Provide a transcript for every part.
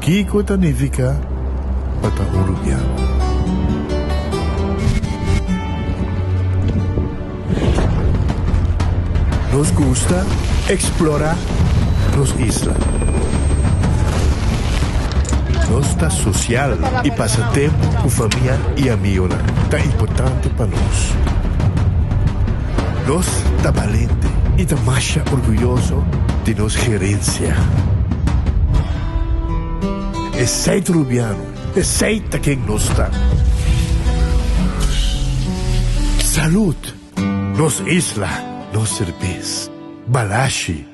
Kiko ta nifiká pa ta un rubiano? Nos gusta eksplorá nos isla. Nos ta sosial i pasa tempu ku famia i amigonan ta importante pa nos. Nos ta balente i ta masha orguyoso di nos gerensia. Esei ta Rubiano, esei ta ken nos ta. Salud! Nos isla, nos serbes. Balashi.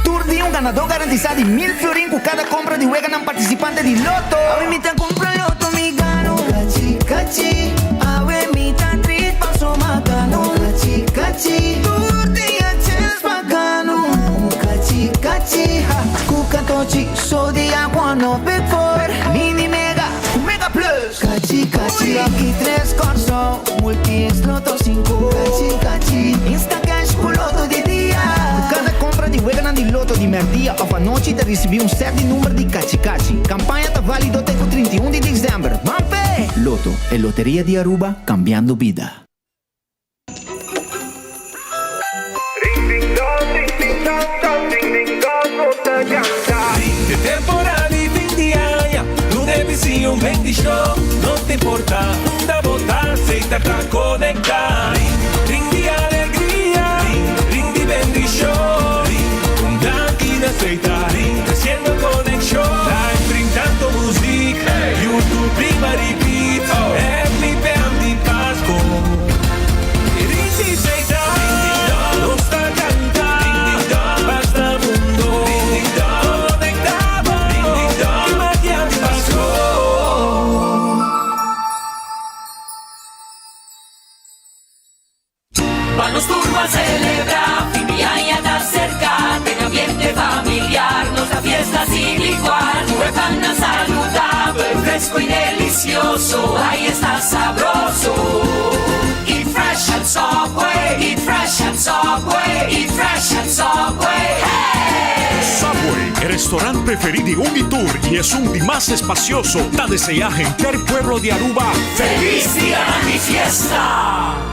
Tur dia un ganadó garantisá di mil florin ku kada kompra di weganan partisipante di Lotto. Awe mi ta kumpra Lotto mi gano. Kachi kachi awe mi ta trit paso ma gano. Kachi kachi tur dia chens pa gano. Kachi kachi ha ku katochi so dia one big four. Mini mega ku mega plus. Kachi kachi lucky tres Kòrsou multi Lotto sinku. Kachi kachi insta cash ku Lotto di dia. Ku kada kompra di weganan di Lotto di mèrdia òf anochi ta risibí un sèt di number di Kachi Kachi. Kampaña ta válido te ku 31 di desèmber. Ban p'e! Lotto, e loteria di Aruba, kambiando bida. De temporada di fin di aña, luna e bisiño un bendicion. No ta importa unda bo ta, Setar ta conecta. Ring di alegria, ring di bendicion. Un danki na Setar, treciendo conexion. Live ring tanto muziek, YouTube riba repeat. FBPM di Pasco. Ring di Setar, nos ta canta. Basta mundo, conecta bo. Ki magia di Pasco. Pa nos tur ban celebra, fin di aña ta cerca, den ambiente familiar nos ta fiesta sin igual. Tur e pannan saludabel, fresco y delicioso, ay esta sabroso. Eat fresh at Subway, eat fresh at Subway, eat fresh at Subway, hey! Subway, e restaurant preferí di un i tur i esun di mas espacioso, ta deseá henter pueblo di Aruba Feliz Dia di Fiesta!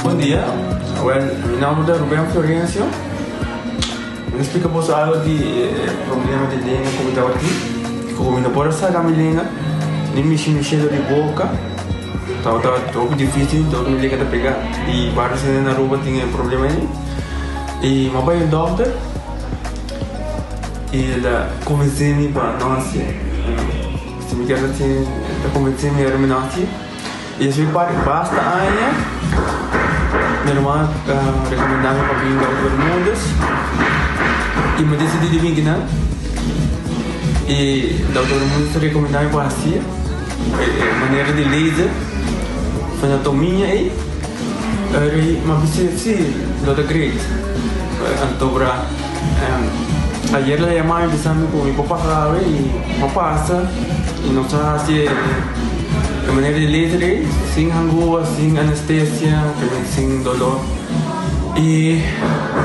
Bon dia, well mi nomber ta Ruben Florencio. Mi ta splika boso algo di e problema di lenga ku mi tabatin. Ku mi no por a saka mi lenga, ni mishi mi shelo di boka. Tabata hopi dificil, tabata mi lenga ta pega. I varios hende na Aruba tin e problema ei. I mi a bai un dokter i el a konvensé mi pa no hasié. Si mi kier hasié, el ta konvensé mi ora mi no hasié. I despues di basta aña, mi ruman a rekomendá mi pa bin Dokter Bermudez i mi a disidí di bin kinan. I Dokter Bermudez a rekomendá mi pa hasié e manera di laser, fenotomia ei. Eri mi a bis'é, sí, lo ta great. Anto bra, ayer el a yama mi bisa mi ku mi por pasa awe i mi a pasa i nos a hasi e manera di laser ei sin hangua, sin anestesia, sin dolor. I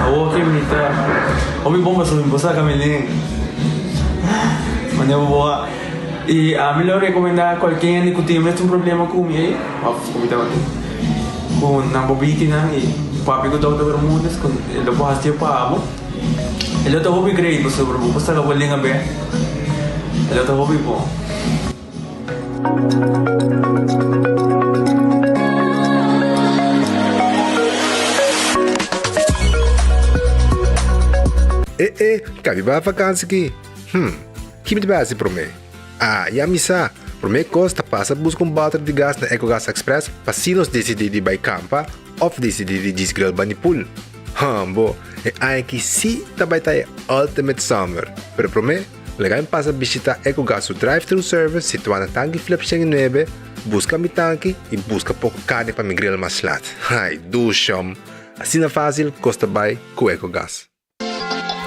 awor ke mi ta hopi bon pasobra mi por saka mi lenga. Manera bo a i ami lo rekomendá kualke hende ku tin e mesun problema ku mi ei òf ku mi tabatin. Ku nan bo bitinan i papia ku Dòkter Bermudez ku e lo por hasié pa bo. E lo ta hopi great pasobra bo por saka bo lenga bek. E lo ta hopi bon. E e, kabi bai vakansi ki? Hm, ki mi ta bai hasi promé? Ah, ya mi sa! Promé kos ta pasa buska un bòter di gas na Ecogas Express pa si nos disidí di bai kampa òf disidí di djis grill bani pool. Hambo, e aña aki sí ta bai ta e ultimate summer. Pero promé, laga mi pasa bishita Ecogas su drive-thru service situá na Tanki Flip 109, buska mi tanki i buska poko karni pa mi grill mas lat. Ai, dushom! Asina fásil kos ta bai ku Ecogas.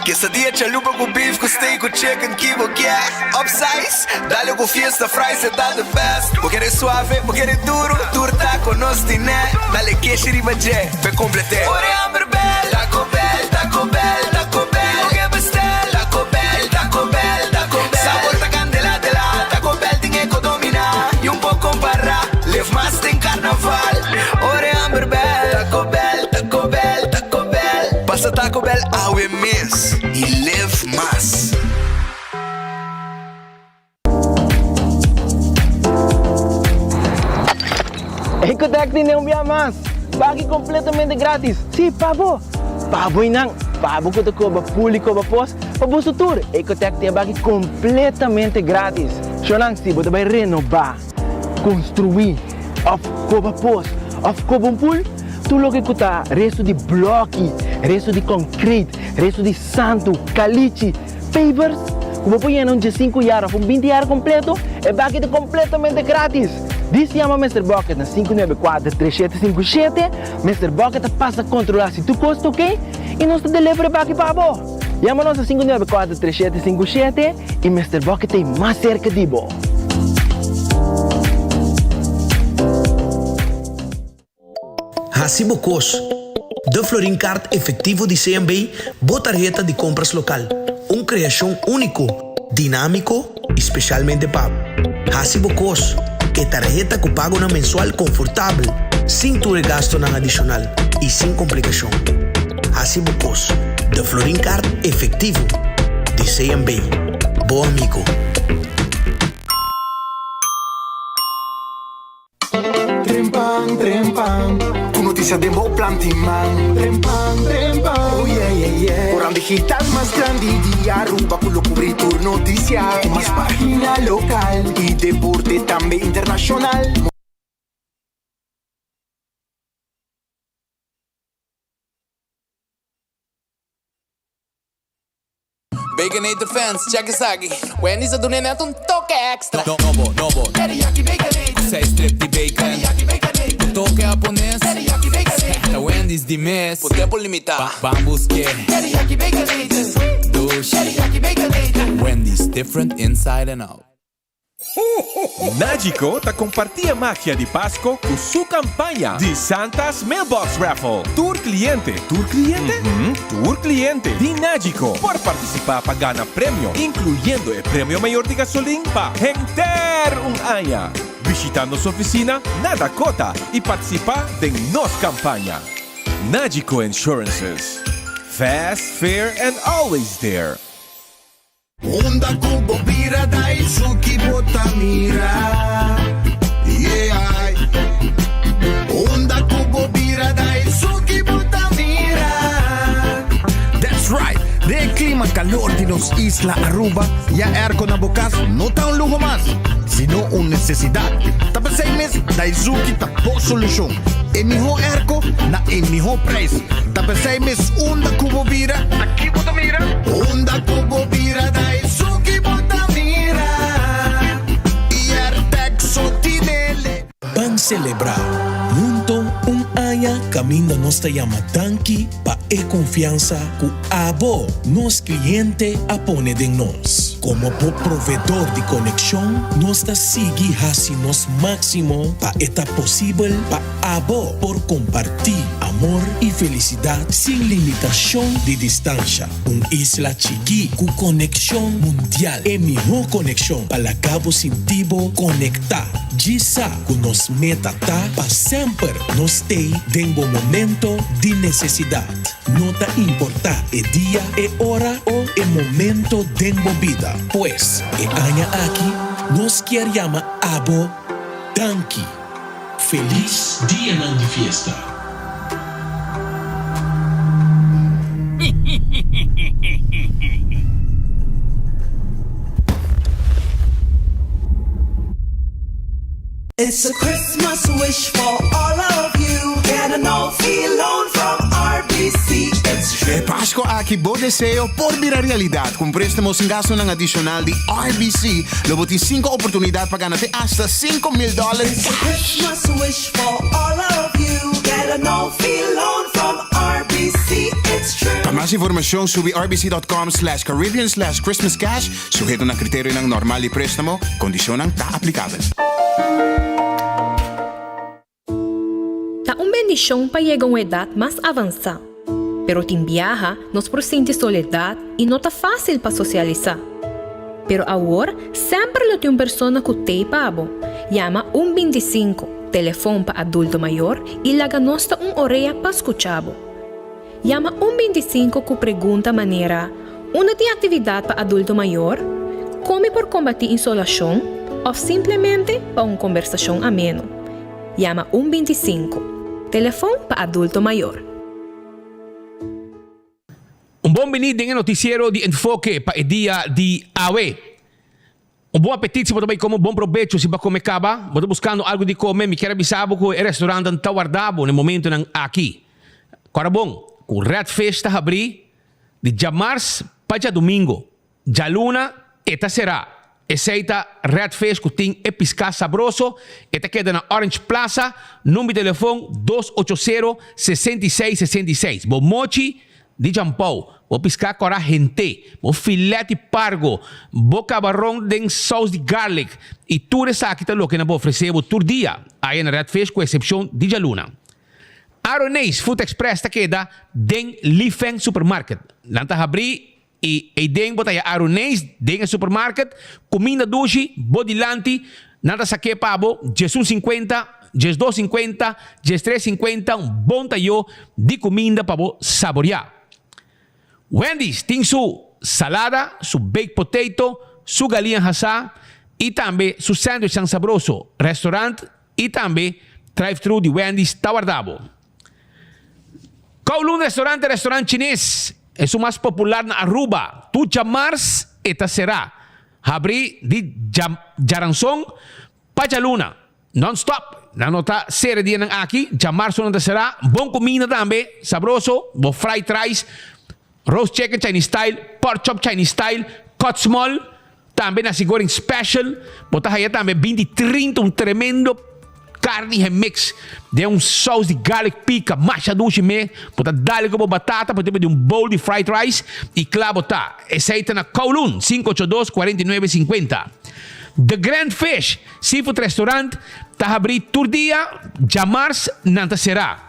Quesadilla chalupa cu beef cu steak cu chicken ki bo kier Upsize, dale cu fiesta fries e ta the best Bo kere suave, bo kere duro, tur taco nos tine Dale keshi riba dje, p'e complete Ora e hamber bel, Taco Bell, Taco Bell, Taco Bell Bo ke bestel, Taco Bell, Taco Bell, Taco Bell Sabor ta candela dela, Taco Bell tin e co domina Y un por compara, live mas den carnaval Ora e hamber bel, Taco Bell, Taco Bell, Taco Bell. Pasa Taco Bell awe mes y live mas. Ecotec tin un bia mas! Baki completamente gratis! Si, pa bo! Pa bo y nan! Pa bo cu ta coba pool y coba pos, pa boso tur! Ecotec tin e baki completamente gratis! Shownan, si bo ta bay renoba, construi, of coba pos, of coba un pool, Tur loke ku ta restu di blòki, restu di konkret, restu di santu, kalichi, pavers, ku bo por yena un diesinku yar òf un binti yar kompleto, e baki ta kompletamente gratis! Dis yama Mister Bucket na 594 3757, Mister Bucket ta pasa kontrolá si tur kos ta oke i nos ta deliver e baki pa bo! Yama nos na 594 3757 i Mister Bucket ta ei mas serka di bo! Hasi bo kos. De Florin Card Efectivo di CMB, bo tarheta di kompras lokal. Un kreashon úniko, dinámiko i spesialmente pa bo. Hasi bo kos. E tarheta ku pagonan mensual konfortabel, sin tur e gastonan adishonal i sin komplikashon. Hasi bo kos. De Florin Card Efectivo di CMB. Bo amigo. Trempan, trempan, ku notisia den bo plan tin man. Trempan, trempan, oh yeah, yeah, yeah. Koran digital mas grandi di Aruba ku lo kubri tur notisia. Ku mas pagina lokal i deporte tambe internashonal. Baconator fans, check esaki. Wendy's a duna e net un toke extra. Nobo, nobo. Teriyaki Baconator. Ku seis strip di bacon. Teriyaki Baconator. Un toke hapones. Teriyaki Baconator. Ta Wendy's di mes. Por tempo limita. Ban buske. Teriyaki Baconator. Dushi. Teriyaki Baconator. Wendy's, different inside and out. Nagico ta comparti e magia di Pasco cu su campaña di Santa's Mailbox Raffle. Tur cliente, tur cliente? Uhmm, tur cliente di Nagico por participa pa gana premio, incluyendo e premio mayor di gasolin pa henter un aña. Bishita nos oficina na Dakota y participa den nos campaña. Nagico Insurances, Fast, fair and always there. Unda ku bo bira Daisuki bo ta mira Yeah Unda ku bo bira Daisuki bo ta mira That's right! Den e klima kalor di nos isla Aruba, ya airco na bo kas no ta un luho mas, sino un nesesidat. Ta p'esei mes Daizuki ta bo solushon. E mihó airco na e mihó prijs. Ta p'esei mes unda ku bo bira, ta ki bo ta mira? Unda ku bo bira ta esun ki bo ta mira. I Airtag so tinele. Ban selebrá hunto un aña kaminda nos ta yama danki pa e konfiansa ku abo, nos kliente, a pone den nos. Komo bo provedor di konekshon, nos ta sigui hasi nos máksimo pa e ta posibel pa abo por kompartí amor i felisidat sin limitashon di distansha. Un isla chikí ku konekshon mundial, e mihó konekshon pa laga bo sinti bo konektá. Djis sa ku nos meta ta pa semper nos stay den bo momento di nesesidat. No ta importá e dia, e ora o e momento den bo bida. Pues, e aña aki nos kier yama abo danki. Felis dianan di fiesta! It's a Christmas wish for all of you Get a no fee loan from RBC. E Pasco aki bo deseo por bira realidad. Cu un prestamo sin gastonan adicional di RBC, lo bo tin cinco oportunidad pa gana te hasta 5000 dollar It's a cash. Christmas wish for all of you. Get a no fee loan from RBC, it's true. Pa mas informacion subi rbc.com slash Caribbean slash Christmas cash, suheto na criterionan normal di prestamo, condicionnan ta aplicabel. Ta un bendishon pa yega un edat mas avansá. Pero tin biaha nos por sinti soledat i no ta fásil pa sosialisá. Pero awor semper lo tin un persona ku t'ei pa bo. Yama un 25, telefon pa adulto mayor, i laga nos ta un orea pa skucha bo. Yama un 25 ku pregunta manera, Unda tin aktividat pa adulto mayor? Kon mi por kombatí insolashon? Òf simplemente pa un kombersashon ameno. Yama un 25, telefon pa adulto mayor. Un bon bini den e noticiero di Enfoke pa e dia di awe. Un bon apetit si bo ta bai come, un bon probecho si bo a come caba. Bo ta buscando algo di come, mi kier a bisa bo cu e restaurantnan ta warda bo na e momentonan aki. Cora bon, cu Red Fish ta habri di djamars pa djadomingo. Djaluna e ta será. Esei ta Red Fish ku tin e piská sabroso. E ta keda na Orange Plaza. Number di telefon 280 66 66. Bo mochi di Jampou, bo piská kòrá hent'é, bo filet di pargo, bo kabaron den sous di garlic i tur esaki ta loke nan por ofresé bo tur dia aya na Red Fish ku eksepshon di djaluna. Aroneis Food Express ta keda den Li Feng Supermarket. Nan ta habrí I eiden bo ta haya aruneis den e supermarket, kuminda dushi bo dilanti, nan ta sak'é pa bo 11 sinkuenta, 12 sinkuenta, 13 sinkuenta, un bon tayo di kuminda pa bo saboriá. Wendy's tin su salada, su baked potato, su galiña hasá i tambe su sandwichnan sabroso. Restaurant i tambe drive-thru di Wendy's ta warda bo. Kowloon Restaurant ta restaurant chines esun mas popular na Aruba. Tur djamars e ta será. Habri di djaranson pa djaluna. Non stop. Nan no ta sera e dianan aki. Djamars nan ta será. Bon kuminda tambe. Sabroso. Bo fried rice, roast chicken Chinese style, pork chop Chinese style, cut small. Tambe nasi goreng special. Bo ta haya tambe 20 30 un tremendo carni he mix den un saus di garlic pica masha dushi me. Bo ta dale cu bo batata por di un bowl di fried rice y cla bo ta. Esey ta na Kowloon, 582 49 50. The Grand Fish Seafood Restaurant ta habri tur dia, djamars nan ta sera.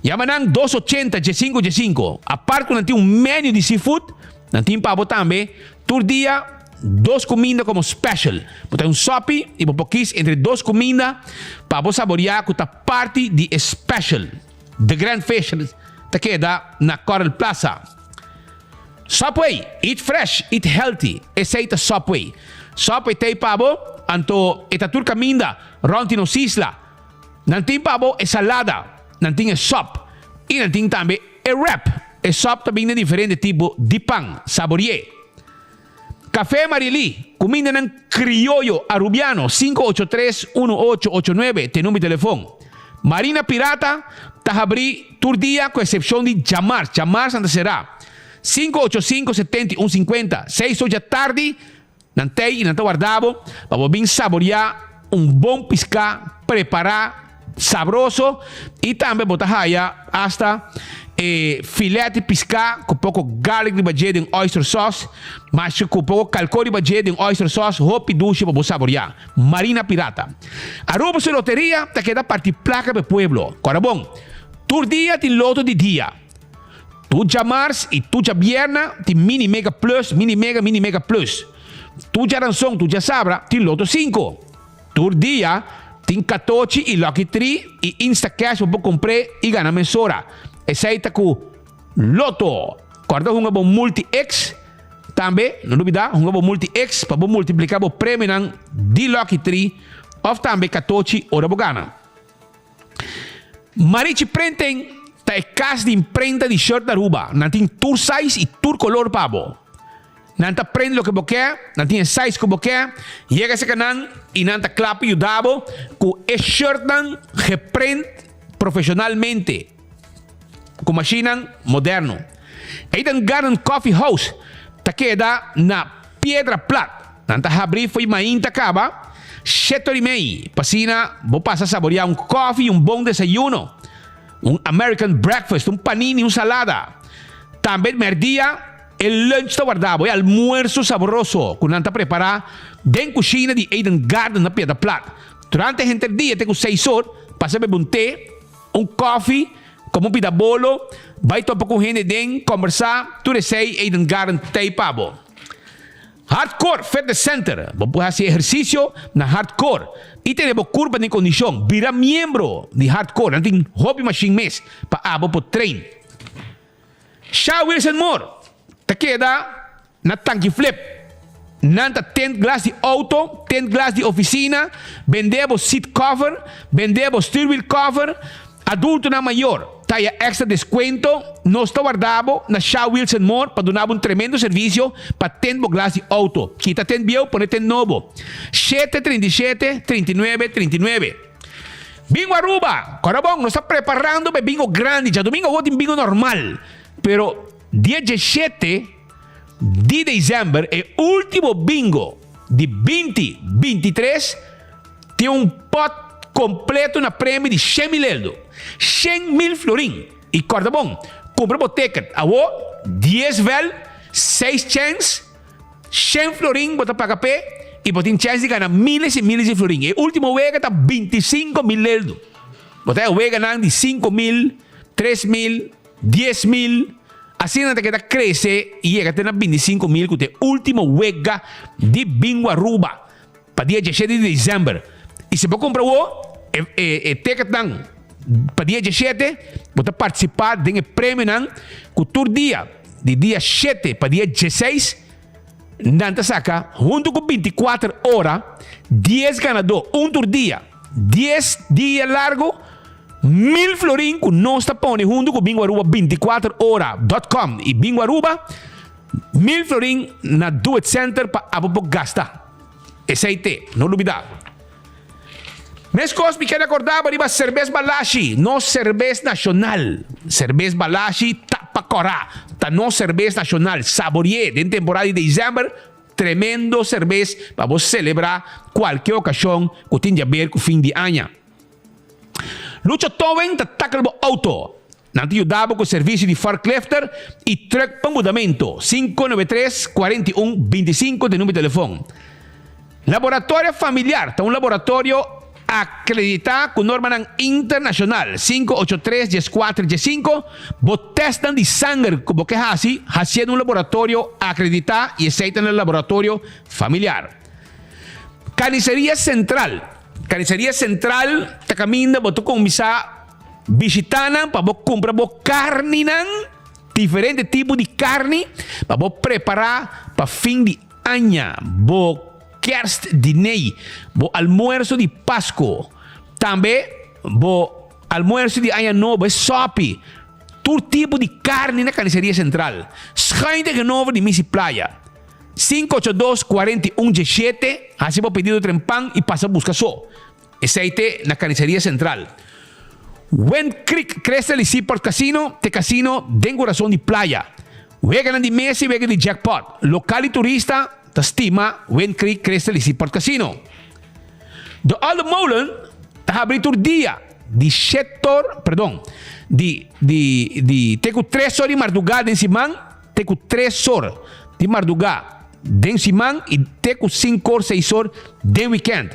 Yama nan 280 15 15. Apart cu nan tin un menu di seafood, Nan tin pa bo tambe tur dia dos kuminda komo special. Bo ta un sopi i bo por kis entre dos kuminda pa bo saboreá ku ta parti di e special. The Grand Fish ta keda na Coral Plaza. Subway, eat fresh, eat healthy. Esei ta Subway. Subway t'ei pa bo, anto e ta tur kaminda rònt di nos isla. Nan tin pa bo e salada, nan tin e sòp i nan tin tambe e wrap. E sòp ta bin den diferente tipo di pan. Sabori'é. Café Marilí, kumindanan krioyo arubiano, 583 1889 t'e number di telefon. Marina Pirata ta habrí tur dia ku eksepshon di djamars. Djamars nan ta será. 585 71 50, seis ocha tardi Nan t'ei i nan ta warda bo pa bo bin saboriá un bon piská prepará sabroso i tambe bo ta haya asta e filet di piská ku poko garlic riba dje den oyster sauce masha ku poko kalko riba dje den oyster sauce hopi dushi pa bo saboriá. Marina Pirata. Aruba su loteria ta keda parti plaka pa e pueblo. Kòrda bon, tur dia tin loto di dia. Tur djamars i tur djabierna tin Mini Mega Plus, Mini Mega, Mini Mega Plus. Tur djaranson, tur djasabra tin Loto 5. Tur dia tin katochi i Lucky Tree i Instacash bo por compr'é i gana mesora. Esei ta ku Loto! Kòrda hunga bo Multi X tambe, no lubidá hunga bo Multi X pa bo multipliká bo premionan di Lucky Tree òf tambe katochi ora bo gana. Marichi Printing ta e kas di imprenta di shirt na Aruba. Nan tin tur size y tur color pa bo. Nan ta print loke bo ke, nan tin e size ku bo ke. Yega serka nan y nan ta kla pa yuda bo ku e shirtnan geprint profesionalmente ku mashinnan moderno. Eden Garden Coffee House ta keda na Piedra Plat. Nan ta habri fo'i mainta kaba shetor i mei pa asina bo pasa saborea un kofi i un bon desayuno, un American breakfast, un panini, un salada. Tambe merdia e lunch ta warda bo, e almuerso saboroso ku nan ta prepara den kushina di Eden Garden na Piedra Plat. Durante henter dia te ku seis or pasa bebe un te. Un koffie, como un pida bolo, bay topa cu hende den, combersa, tur esey Eden Garden t'ey pa bo. Hardcore Fitness Center, bo por haci ehercicio na Hardcore y tene bo curpa den condicion. Bira miembro di Hardcore, nan tin hopi machine mes pa abo por train. Sha Wilson Moore ta keda Na Tanki Flip, nan ta tint glas di auto, tint glas di oficina, bende bo seat cover, bende bo stuurwiel cover. Adultonan mayor ta haya extra descuento. Nos ta warda bo na Sha Wilson Moore pa duna bo un tremendo servicio pa tint bo glas di auto. Kita tint bieu, pone tint nobo. Shete 37, 39, 39. Bingo Aruba! Kora bon, nos ta preparando pa e bingo grandi. Djadomingo awor tin bingo normal, pero dia diesshete Di december e ultimo bingo di binti 23 tin un pot completo na premio di 100.000 eldo, 100.000 florin. Y corda bon, cumpra bo ticket awo, 10 vel, 6 chance, 100 florin bo ta paga p'e y bo tin chance di gana miles y miles di florin. E ultimo wega ta 25.000 eldo. Bo ta e weganan di 5.000, 3.000, 10.000, asina nan ta keda krese i yega te na 25.000 ku ta e ultimo wega di Bingo Aruba pa dia diesshete di desèmber. I si bo kumpra awo e e ticketnan pa dia diesshete bo ta partisipá den e premionan ku tur dia di dia shete pa dia diesseis nan ta saka huntu ku 24 ora dies ganadó un tur dia, dies dia largu. Mil florin ku nos ta pone huntu ku Bingo Aruba 24 ora dot com i Bingo Aruba, mil florin na Do It Center pa abo por gasta. Esei te, no lubida. Meskos mi keda korda bo riba Serbes Balashi, nos serbes nashonal. Serbes Balashi ta pa kora, ta nos serbes nashonal. Sabori'é den temporada di desèmber, tremendo serbes pa bo selebrá kualke okashon ku tin di aber ku fin di aña. Lucho Towing ta tackle bo auto. Nan ta yuda bo ku servisio di forklifter i truck pa mudamentu. 593 41 25 ta e number di telefon. Laboratorio Familiar ta un laboratorio akreditá ku normanan internashonal. 583 14 15 Bo tèstnan di sanger ku bo ke hasi, hasié den un laboratorio akreditá i esei ta na Laboratorio Familiar. Carniceria Central. Carniceria Central ta caminda bo ta cuminsa bishita nan pa bo cumpra bo carninan, diferente tipo di carni pa bo prepara pa fin di aña, bo kerst diner, bo almuerzo di Pasco, tambe bo almuerzo di aña nobo, e sopi, tur tipo di carni na Carniceria Central, schuin tegenover di Misi Playa. Sinku ocho dos kuarenta i un djeshete, Hasi bo pedido trempan i pasa buska so. Esei te na Carniceria Central. Wind Creek Crystal i Seaport Casino te casino den kurason di playa. Weganan di mesa i wega di jackpot. Lokal i turista ta stima Wind Creek Crystal i Seaport Casino. De Olde Molen ta habri tur dia di shetor, perdon, di di di te ku tres or di mardugá den siman. Te ku tres or di mardugá den siman i te ku sinkor seis or den wikènt.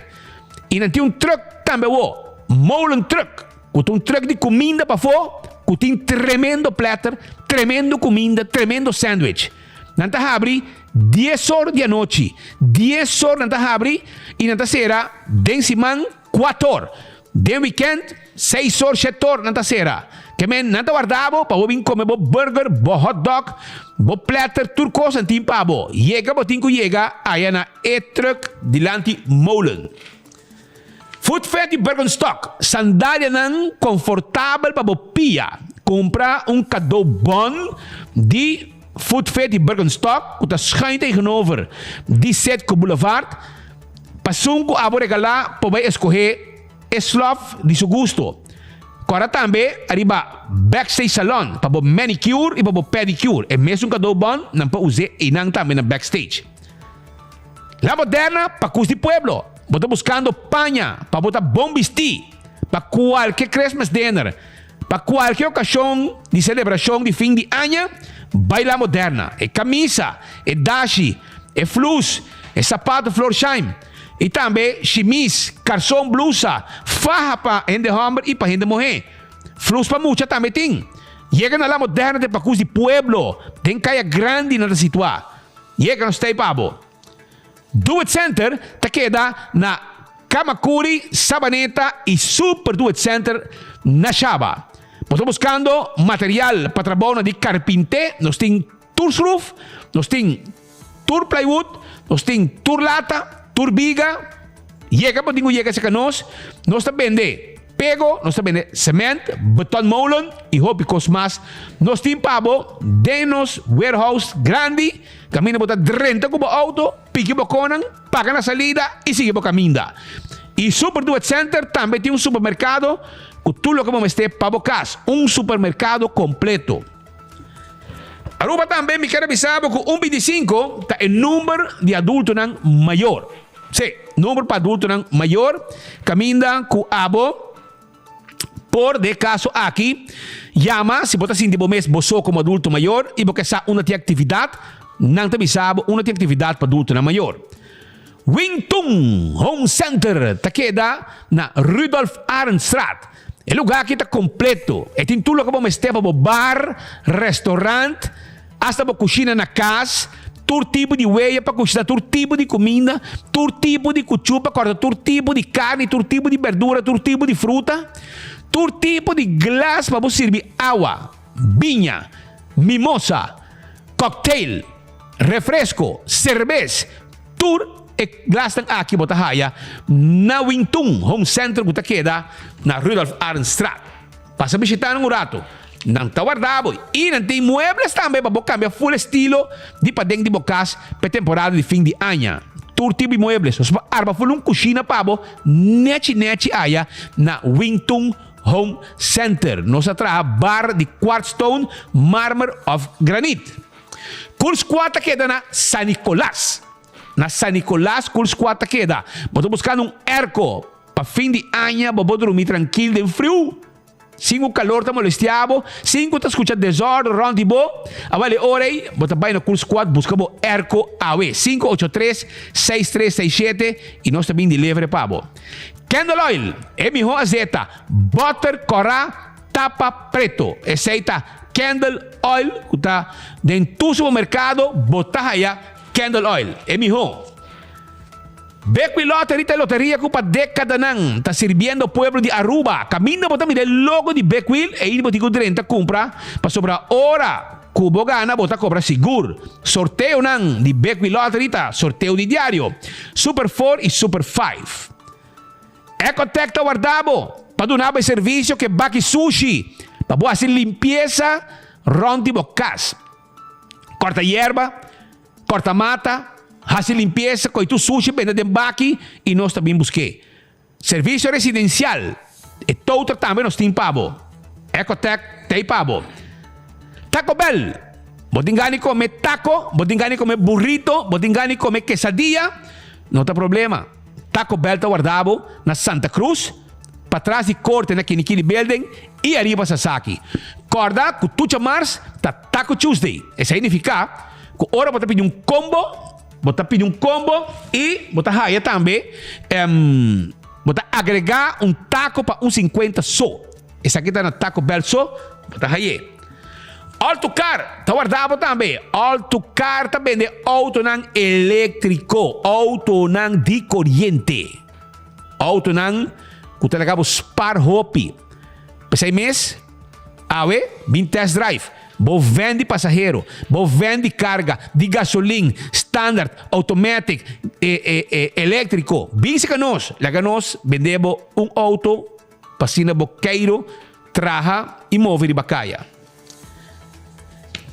I nan tin un trùk tambe awor, Molen Truck, ku ta un trùk di kuminda pafó ku tin tremendo plèter, tremendo kuminda, tremendo sandwich. Nan ta habri dies or di anochi, dies or nan ta habri i nan ta sera den siman kuator. Den wikènt, seis or, shet or nan ta sera. Ke men, nan ta warda bo pa bo bin kome bo burger, bo hot dog, bo platter, tur kos nan tin pa bo. Yega bo tin ku yega aya na e truck dilanti molen. Food Fair di Birkenstock, sandalianan konfortabel pa bo pia. Kumpra un kado bon di Food Fair di Birkenstock ku ta schuin tegenover di Citgo Boulevard. Pasun ku abo regalá por bai eskohé e slof di su gusto. Kòrda tambe ariba Backstage Salon pa bo manicure i pa bo pedicure. E mesun kadó bon nan por us'é einan tambe na Backstage. La Moderna pa kus di pueblo. Bo ta buskando paña pa bo ta bon bistí pa kualke Christmas dinner, pa kualke okashon di selebrashon di fin di aña? Bai La Moderna. E kamisa, e dashi, e flus, e sapato Florsheim i tambe shimis, karson, blusa, faha pa hende hòmber i pa hende muhé. Flus pa mucha tambe tin. Yega na La Moderna den Pakus di Pueblo, den Kaya Grandi nan ta situá. Yega nos tei pa bo. Do It Center ta keda na Camacuri, Sabaneta y Super Do It Center na Shaba. Bo ta buscando material pa trabounan di carpinte? Nos tin tur schroef, nos tin tur plywood, nos tin tur lata, tur biga. Yega bo tin cu yega cerca nos. Nos ta bende pego, nos ta bende cement, betonmolen y hopi cos mas. Nos tin pa bo den nos warehouse grandi. Caminda bo ta drenta cu bo auto, piki bo conan, paga na salida y sigui bo caminda. Y Super Do It Center tambe tin un supermercado cu tur loke bo mester pa bo cas, un supermercado completo. Aruba tambe mi kier a bisa bo cu un binticinco ta e number di adultonan mayor. Si, number pa adultonan mayor caminda cu abo. Por den e kaso aki, yama si bo ta sinti bo mes bo so komo adulto mayor i bo ke sa unda tin aktividat, nan ta bisa bo unda tin aktividat pa adultonan mayor. Wing Tun Home Center ta keda na Rudolf Arendstraat. E lugá aki ta kompleto. E tin tur loke bo mester pa bo bar, restaurant, Asta bo kushina na kas, tur tipo di weya pa kushina tur tipo di kuminda, tur tipo di kuchu pa kòrta tur tipo di karni, tur tipo di berdura, tur tipo di fruta, tur tipo di glas pa bo sirbi awa, biña, mimosa, cocktail, refresco, serbes, tur e glasnan aki bo ta haya na Wintun Home Center ku ta keda na Rudolf Arendstraat. Pasa bishita nan un rato. Nan ta warda bo i nan tin muebles tambe pa bo kambia ful estilo di paden di bo kas p'e temporada di fin di aña. Tur tipo di muebles. Nos por arma ful un kushina pa bo nechi nechi aya na Wingtun Home Center. Nos a traha bar di quartzstone, marmer òf granit. Cool Squad ta keda na San Nicolas. Na San Nicolas Cool Squad ta keda. Bo ta buskando un airco. Pa fin di aña bo por drumi trankil den friu, sin ku kalor ta molestia bo, sin ku ta skucha desòrdu rònt di bo. Awel e ora ei bo ta bai na Cool Squad buska bo airco awe, 583 6367 i nos ta bin deliver pa bo. Candle oil, e mihó azeta, bòter kòrá, tapa preto. Esei ta candle oil ku ta den tur supermerkado bo ta haya candle oil, e mihó. Bekwil Lottery ta e loteria ku pa dekadanan ta sirbiendo pueblo di Aruba. Kaminda bo ta mira e logo di Bekwil, ei bo tin ku drenta kumpra, pasobra ora ku bo gana bo ta kobra sigur. Sorteonan di Bekwil Lottery ta sorteo di diario, Super Four i Super Five. Ecotec ta warda bo pa duna bo e servisio ku e baki sushi pa bo hasi limpiesa rònt di bo kas. Kòrta yerba. Corta mata, haci limpieza, coy tur sushi benta den baki y nos ta bin busque. Servicio residencial, e toter tambe nos tin pa bo. Ecotec t'ey pa bo. Taco Bell, bo tin gana di come taco, bo tin gana di come burrito, bo tin gana di come quesadilla, no ta problema. Taco Bell ta warda bo na Santa Cruz, patras di corte na Kinikini Building y ariba Sasaki. Corda cu tucha mars ta Taco Tuesday. Esey nifica Ku ora bo ta pidi un kombo, bo ta pidi un kombo i bo ta haya tambe, bo ta agregá un tako pa un sinkuenta so. Esaki ta na Taco Bell so bo ta hay'é. All to Car ta warda bo tambe. All to Car ta bende outonan eléktriko, outonan di koriente, outonan ku ta laga bo spar hopi. P'esei mes, awe bin test drive. Bo van di pasahero, bo van di karga, di gasolin, standard, automatic, eléktriko. Bin seka nos, laga nos bende bo un outo pa asina bo keiro traha i move riba kaya.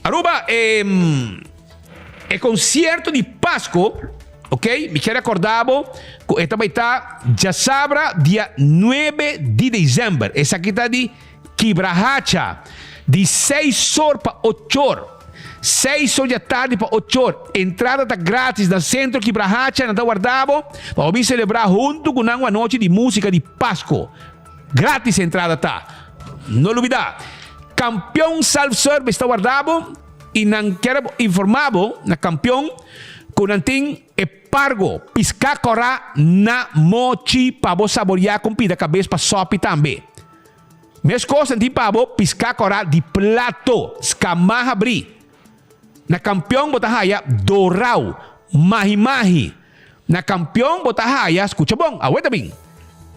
Aruba, e konsierto di Pasko. Ok, mi kier recorda bo cu e ta bay ta djasabra dia nuebe di december. Esaki ta di Kibrahacha, di seis or pa ocho or. Seis or di atardi pa ocho or. Entrada ta gratis na Centro Kibrahacha. Nan ta warda bo pa bo bin celebra hunto cu nan un anochi di musica di Pasco. Gratis entrada ta. No lubida, Campeon Self Service ta warda bo. I nan kier informá bo na kampion ku nan tin e pargo piská kòrá na mochi pa bo saboriá kon pida kabes pa sòpi tambe. Meskos nan tin pa bo piská kòrá di plato skamá habrí. Na kampion bo ta haya dorau, mahi mahi. Na kampion bo ta haya, skucha bon, awe ta bin,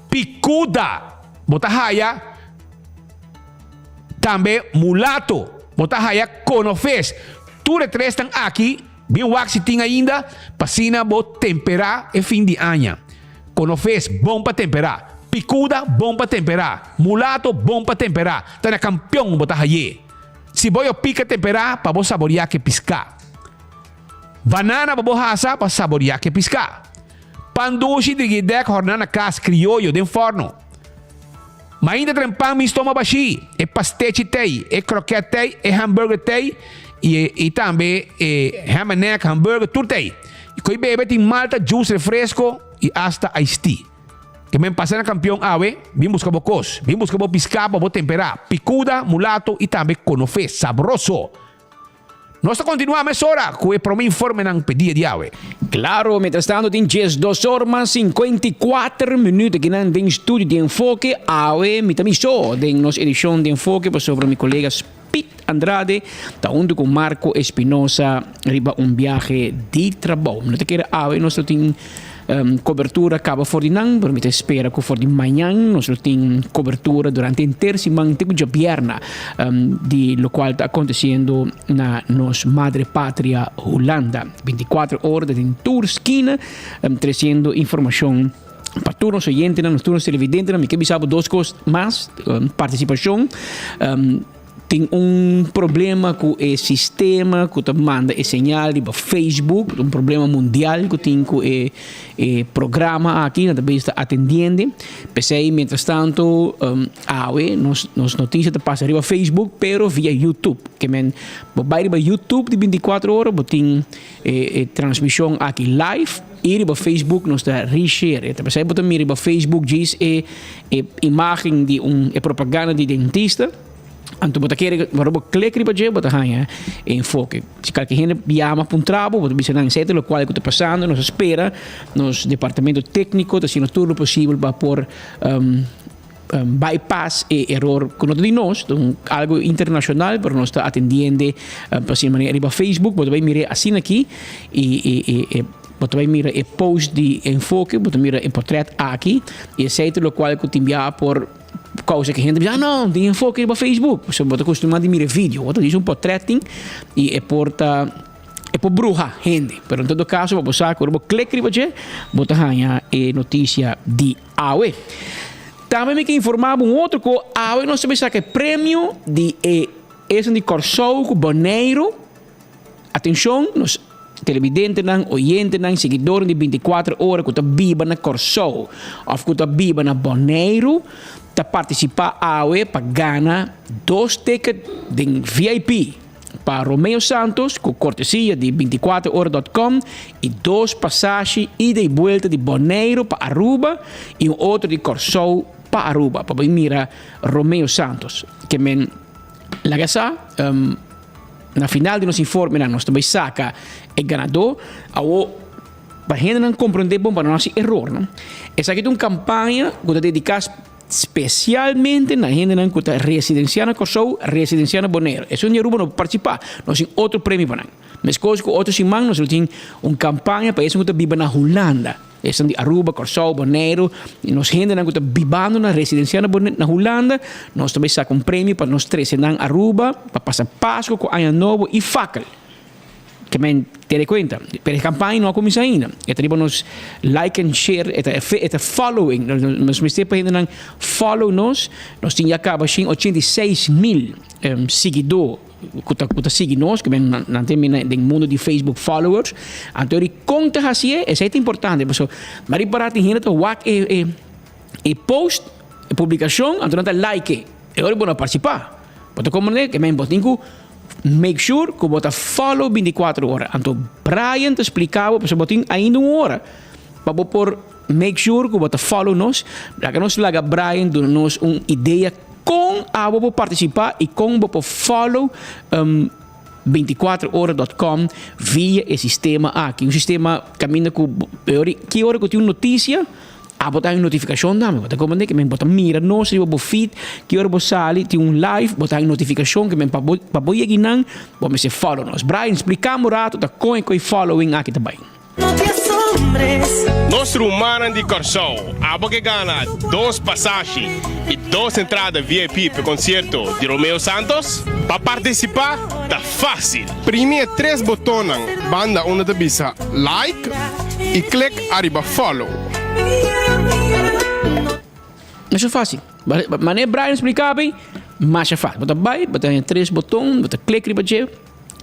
pikuda, bo ta haya tambe mulato, bo ta haya konofes. Tur e tresnan aki bin wak si tin ainda pa asina bo temperá e fin di aña. Konofes bon pa temperá, pikuda bon pa temperá, mulato bon pa temperá, ta na kampion bo ta hay'é. Si bo yo pika temperá pa bo saboriá ke piská. Banana pa bo hasa pa saboria ke piská. Pan dushi di gidek horná na kas krioyo den fòrno. Mainta tren pan mi stoma bashí, e pastechi tei, e krokèt tei, e hamburger tei i i tambe e ham and egg hamburger tur tei. I koi bebe tin malta, juice, refresko i asta iced tea. Ke men pasa na kampion awe, bin buska bo kos, bin buska bo piská pa bo temperá, pikuda, mulato i tambe konofé sabroso. Nos ta kontinuá mesora ku e promé informenan p'e dia di awe. Claro, mientras tanto tin 12 or mas 54 minuut akinan den studio di Enfoke. Awe mi ta mi so den nos edicion di Enfoke pasobra mi colega Piet Andrade ta hunto cu Marco Espinosa riba un biahe di trabou. Mi no ta kere awe nos lo tin Cobertura caba for di nan, pero mi ta espera cu for di mañan nos lo tin cobertura durante henter siman te cu djabierna di locual ta aconteciendo na nos madre patria Hulanda. 24 ora ta den tur skina treciendo informacion pa tur nos oyentenan, tur nos televidentenan. Mi ke bisa bo dos cos mas, participacion. Tin un problema ku e sistema ku ta manda e señal riba Facebook, un problema mundial ku tin ku e e programa aki, nan ta bezig ta atendiende. P'esei mientrastanto awe nos nos notisia ta pasa riba Facebook pero via YouTube. Ke men bo bai riba YouTube di bintikuater ora bo tin e e transmishon aki live i riba Facebook nos ta reshare. Ta p'esei bo ta mira riba Facebook djis e E imagen di un e propaganda di dentista, anto bo ta kere ora bo klik riba dje bo ta haña e enfoke. Si kalke hende yama pa un trabo bo ta bisa nan esei ta lokual ku ta pasando, nos a spera nos departamento tekniko ta hasiendo tur lo posibel pa por bypass e eror ku no ta di nos, ta un algu internashonal pero nos ta atendiende pa asina manera riba Facebook bo ta bai mira asina aki i e Bo ta bai mira e post di Enfoke, bo ta mira e portret aki, i esei ta lokual ku tin biaha por kousa ku hende bisa, ah no, tin Enfoke riba Facebook. Pasobra bo ta kustumá di mira e video, bo ta djis un portret tin i e por ta, e por bruha hende. Pero en todo kaso pa bo sa ku ora bo klik riba dje, bo ta haña e notisia di awe. Tambe mi ke informá bo un otro ku awe nos ta bai saka e premio di e esun di Kòrsou ku Boneiru. Atenshon nos televidentenan, oyentenan, siguidornan di bintikuater ora ku ta biba na Kòrsou òf ku ta biba na Boneiru ta partisipá awe pa gana dos ticket den VIP pa Romeo Santos ku kortesia di bintikuater ora dòt kòm i dos pasashi ida i buelta di Boneiru pa Aruba i un otro di Kòrsou pa Aruba pa bai mira Romeo Santos. Ke men laga sa. Na final di nos informenan nos ta bai saka e ganadó. Awo pa hendenan komprendé bon pa no hasi eror no. Esaki ta un kampaña ku ta dediká spesialmente na hendenan ku ta residensiá na Kòrsou, residensiá na Boneiru. Esun di Aruba no por partisipá, nos tin otro premio pa nan. Meskos ku otro siman nos lo tin un kampaña pa esun ku ta biba na Hulanda. Esnan di Aruba, Kòrsou, Boneiru i nos hendenan ku ta bibando na residensia na Bone na Hulanda, nos ta bai saka un premio pa nos trese nan Aruba pa pasa Pasku ku Aña Nobo i fakkel. Ke men tene kuenta, pero e kampaña no a kuminsá ainda. E ta riba nos like and share, e ta e ta following, nos mester pa hendenan follow nos. Nos tin ya kaba shin 86 mil siguidó. ku ta ku ta sigui nos, ku men nan tin mina den mundo di Facebook followers. Anto ri kon ta hasié, esei ta importante paso mi a ripará tin hende ta wak e e e post, e publikashon, anto nan ta like e. E ora bo no a partisipá. Bo ta komprendé? Ke men bo tin ku make sure ku bo ta follow bintikuater ora. Anto Brian ta splika bo pasobra bo tin ainda un ora pa bo por make sure ku bo ta follow nos. Laga nos laga Brian duna nos un idea kon abo por partisipá i kon bo por follow bintikuater ora dot com via e sistema aki. Un sistema kaminda ku ki ora ku tin un notisia. Abo ta haña un notifikashon tambe. Bo ta komprendé ke men bo ta mira nos riba bo feed, ki ora bo sali tin un live, bo ta haña notifikashon ke men pa bo pa bo yega einan bo mester follow nos. Brian, spliká un rato ta kon e ku e following aki ta bai. No te asombres. Nos rumannan di Kòrsou, abo ke gana dos pasashi i dos entrada VIP p'e konsierto di Romeo Santos? Pa partisipá ta fásil! Primi e tres botonnan banda unda ta bisa Like i klik ariba Follow. Masha fácil. Manera Brian spliká bay, masha fácil. Bo ta bay, bo ta haña tres boton, bo ta klik riba dje,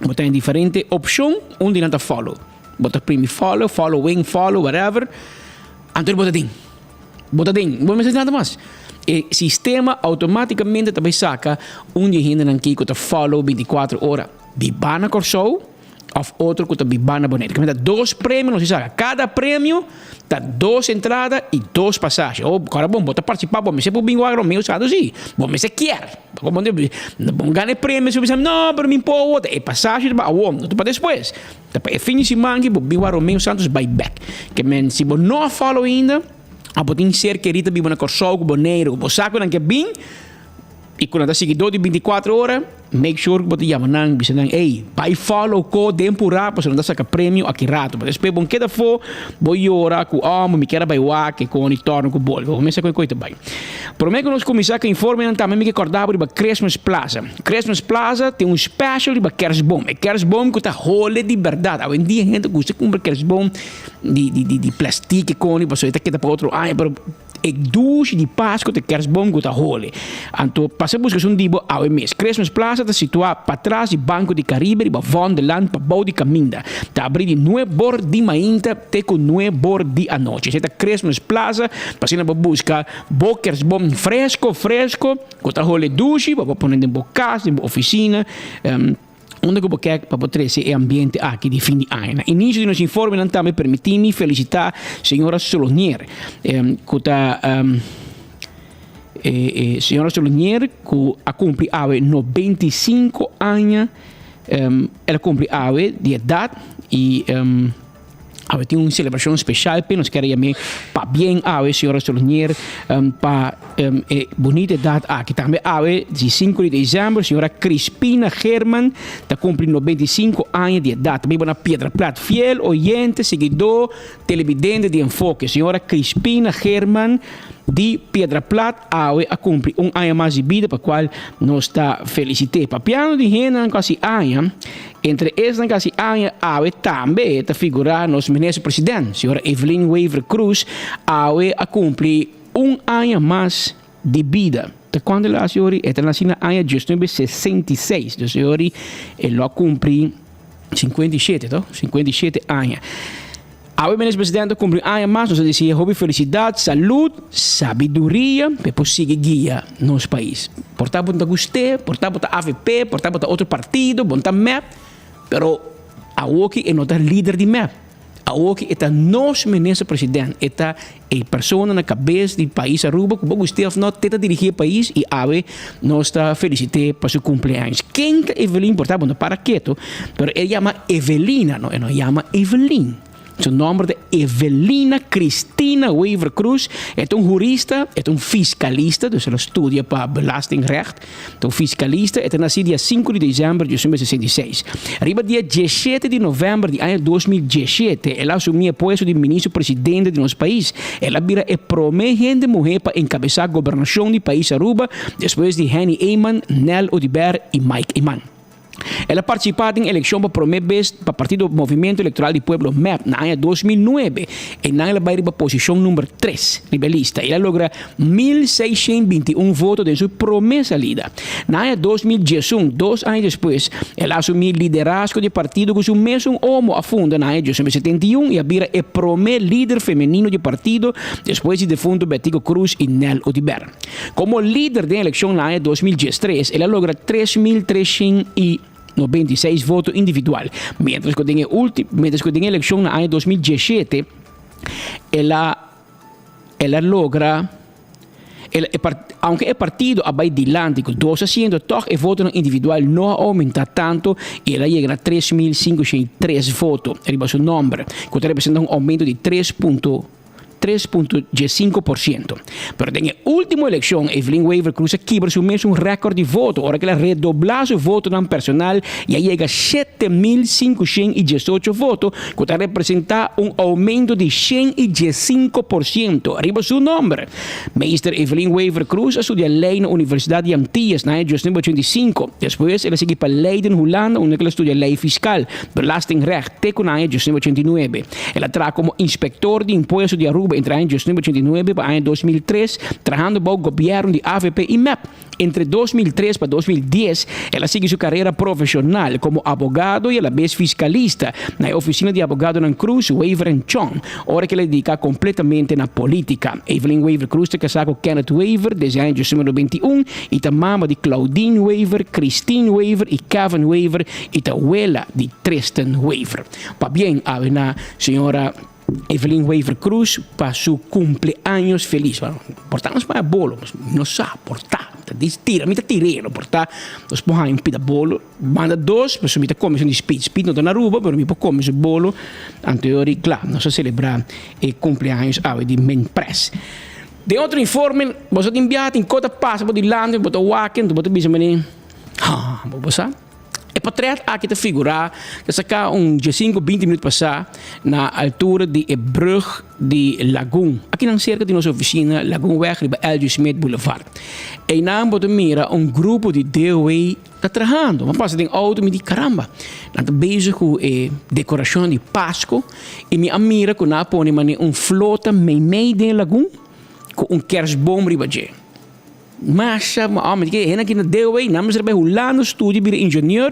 bo ta haña diferente opshon, un di nan ta follow. Bo ta primi follow, following, follow, whatever, anto bo ta den. Bo ta den, bo no mester haci nada mas. E sistema automaticamente ta bay saca un di e hendenan ki cu ta follow binticuatro ora biba na Corsou of otro cu ta biba na Bonaire. Kimente ta dos premio nos a saca. Cada premio ta dos entrada y dos pasaje. Oh, ora bon, bo ta participa, bo mester por bin wak Romeo Santos si. Bo mester kier. Bo bo gana e premio, si bo bisa, no, pero mi por wota. E pasaje ta pa awor, no ta pa despues. Ta pa e fin di siman aki bo bin wak Romeo Santos bai bek. Ke men si bo no a follow ainda, a bo tin ser kerí ta biba na Kòrsou ku Boneiru ku bo sa ku nan ke bin i ku nan ta sigui dor di bintikuater ora, make sure ku bo ta yama nan bisa nan ey bai follow ko den purá pasobra nan ta saka premio aki rato. Pa despues bo keda afó bo yora ku oh mi kier a bai wak e kon i tòrno ku bolbe. Bo mester ku e koi ta bai. Promé ku nos kuminsá ku e informenan tambe mi ke kòrda bo riba Christmas Plaza. Christmas Plaza tin un special riba kerstboom. E kerstboom ku ta hole di bèrdat. Awendia hende gusta kumpra kerstboom di di di di plastic e koni pasobra e ta keda pa otro aña pero e dushi di Pasco ta e kerstboom ku ta hole. Anto pasa buska esun di bo awe mes. Christmas Plaza ta situá patras di Banco di Caribe riba Vondelland pabou di kaminda. Ta abrí di nuebor di mainta te ku nuebor di anochi. Esei ta Christmas Plaza pa asina bo buska bo kerstboom fresco fresco. Ku ta hole dushi pa bo pone den bo kas, den bo ofisina, unda ku bo kek pa bo trese e ambiente aki di fin di aña. Na inisio di nos informenan tambe permití mi felisitá señora Solonier, ku ta señora Solonier ku a kumpli awe 95 aña, el a kumpli awe di edat i. Awe tin un celebracion special p'e, nos kier a yam'é pabien awe señora Solonier pa e bunita edad aki. Tambe awe di sinku di december señora Crispina Geerman ta cumpli 95 aña di edad. Ta biba na Piedra Plat. Fiel oyente, siguidó, televidente di Enfoke. Señora Crispina Geerman di Piedra Plat awe a cumpli un aña mas di bida pa cual nos ta felicit'é. Papiando di hendenan cu hasi aña, Entre esnan casi aña awe tambe ta figura nos Minister President, señora Evelyn Wever Croes, awe a cumpli un aña mas di bida. Ta cuando el a haci ori? E ta naci na aña diesnuebe sesenta i seis, dus e ori e lo a cumpli 57, to? 57 aña. Awe Minister President a cumpli un aña mas, nos a desea hopi felicidad, salud, sabiduria pa e por sigui guia nos pais. Por ta bo no ta gust'é, por ta bo ta avp, por ta bo ta otro partido, bo no ta mep, pero awoki e no ta lider di mep. Awoki e ta nos Minister President, e ta e persona na cabes di pais Aruba cu bo gust'é of no, te ta dirigi e pais y awe nos ta felicit'é pa su cumpleaños. Ken ta Evelyn? Por ta bo no para keto, pero e yama Evelina, no, e no yama Evelyn. Su nomber ta Evelina Cristina Wever Croes. E ta un hurista, e ta un fiscalista, dus el a studia pa belastingrecht. Ta un fiscalista, e ta naci dia sinku di december di 1966. Riba dia diesshete di november di aña 2017 el a asumi e puesto di ministro presidente di nos pais. El a bira e prome hende muhe pa encabesa gobernacion di pais Aruba despues di Henny Eman, Nel Oduber y Mike Eman. El a partisipá den elekshon pa promé bes pa partido Movimiento Electoral di Pueblo, mep, na aña 2009. Einan el a bai riba posishon number tres riba e lista. El a logra 1621 voto den su promé salida. Na aña 2011, dos aña despues, el a asumí liderazgo di e partido ku su mesun omo a funda na aña 1971 i a bira e promé lider femenino di e partido despues di defunto Betico Croes i Nel Oduber. Komo lider den elekshon na aña 2013, el a logra 3396 voto individual, miéntras ku den e ulti, miéntras ku den e elekshon na aña 2017 el a el a logra el e par, aunke e partido a bai dilanti ku dos asiento, tòg e votonan individual no a oumentá tantu i el a yega na 3503 voto riba su nòmber, ku ta representá un oumento di tres punto 3.15%. Pero den e ultimo eleccion Evelyn Wever-Croes a kibra su mesun record di voto ora cu el a redobla su votonan personal y a yega 7518 voto cu ta representa un aumento di 115% riba su nomber. Meester Evelyn Wever-Croes a studia ley na Universidad di Antillas na aña 1985. Despues el a sigui pa Leiden, Hulanda unda cu el a studia ley fiscal, belastingrecht, te cu na aña 1989. El a traha komo inspektor di impuesto di Aruba entre aña 1989 pa aña 2003, trahando bou gobièrnu di avp i mep. Entre 2003 pa 2010 el a sigui su karera profeshonal komo abogado i alabes fiskalista na e ofisina di abogadonan Croes, Wever en Chong, ora ku el a dediká kompletamente na polítika. Evelyn Wever Croes ta kasá ku Kenneth Wever desde aña 1991 i ta mama di Claudine Wever, Christine Wever i Kevin Wever i ta wela di Tristan Wever. Pabien awe na señora Evelyn Wever Croes pa su cumpleaños feliz. Bueno, por ta nos paña bolo, mi no sa, por ta, mi ta dis tira, mi ta tir'é, no por ta nos por haña un pida bolo, manda dos, pasobra mi ta come esun di Speed, Speed no ta na Aruba, pero mi por come su bolo, anto e ora i kla, nos a celebra e cumpleaños awe di Men Press. Den otro informe, boso tin biaha tin kos ta pasa bo dilanti, bo ta wak, anto bo ta bisa mane, ha, bo bo sa? E potret aki ta figurá ta saká un diesinku binti minüt pasá na altura di e brùg di Lagun, akinan serka di nos ofisina Lagunweg riba LG. Smith Boulevard. Einan bo ta mira un grupo di DOW ta trahando. Mi a pasa den outo mi di karamba, nan ta bezig ku e dekorashon di Pasko i mi a mira ku nan a pone manera un flota meimei den e lagun ku un kersboom riba dje. Masha, ma mi ke hende aki na DOW, nan mester bai Hulanda studia bira ingenieur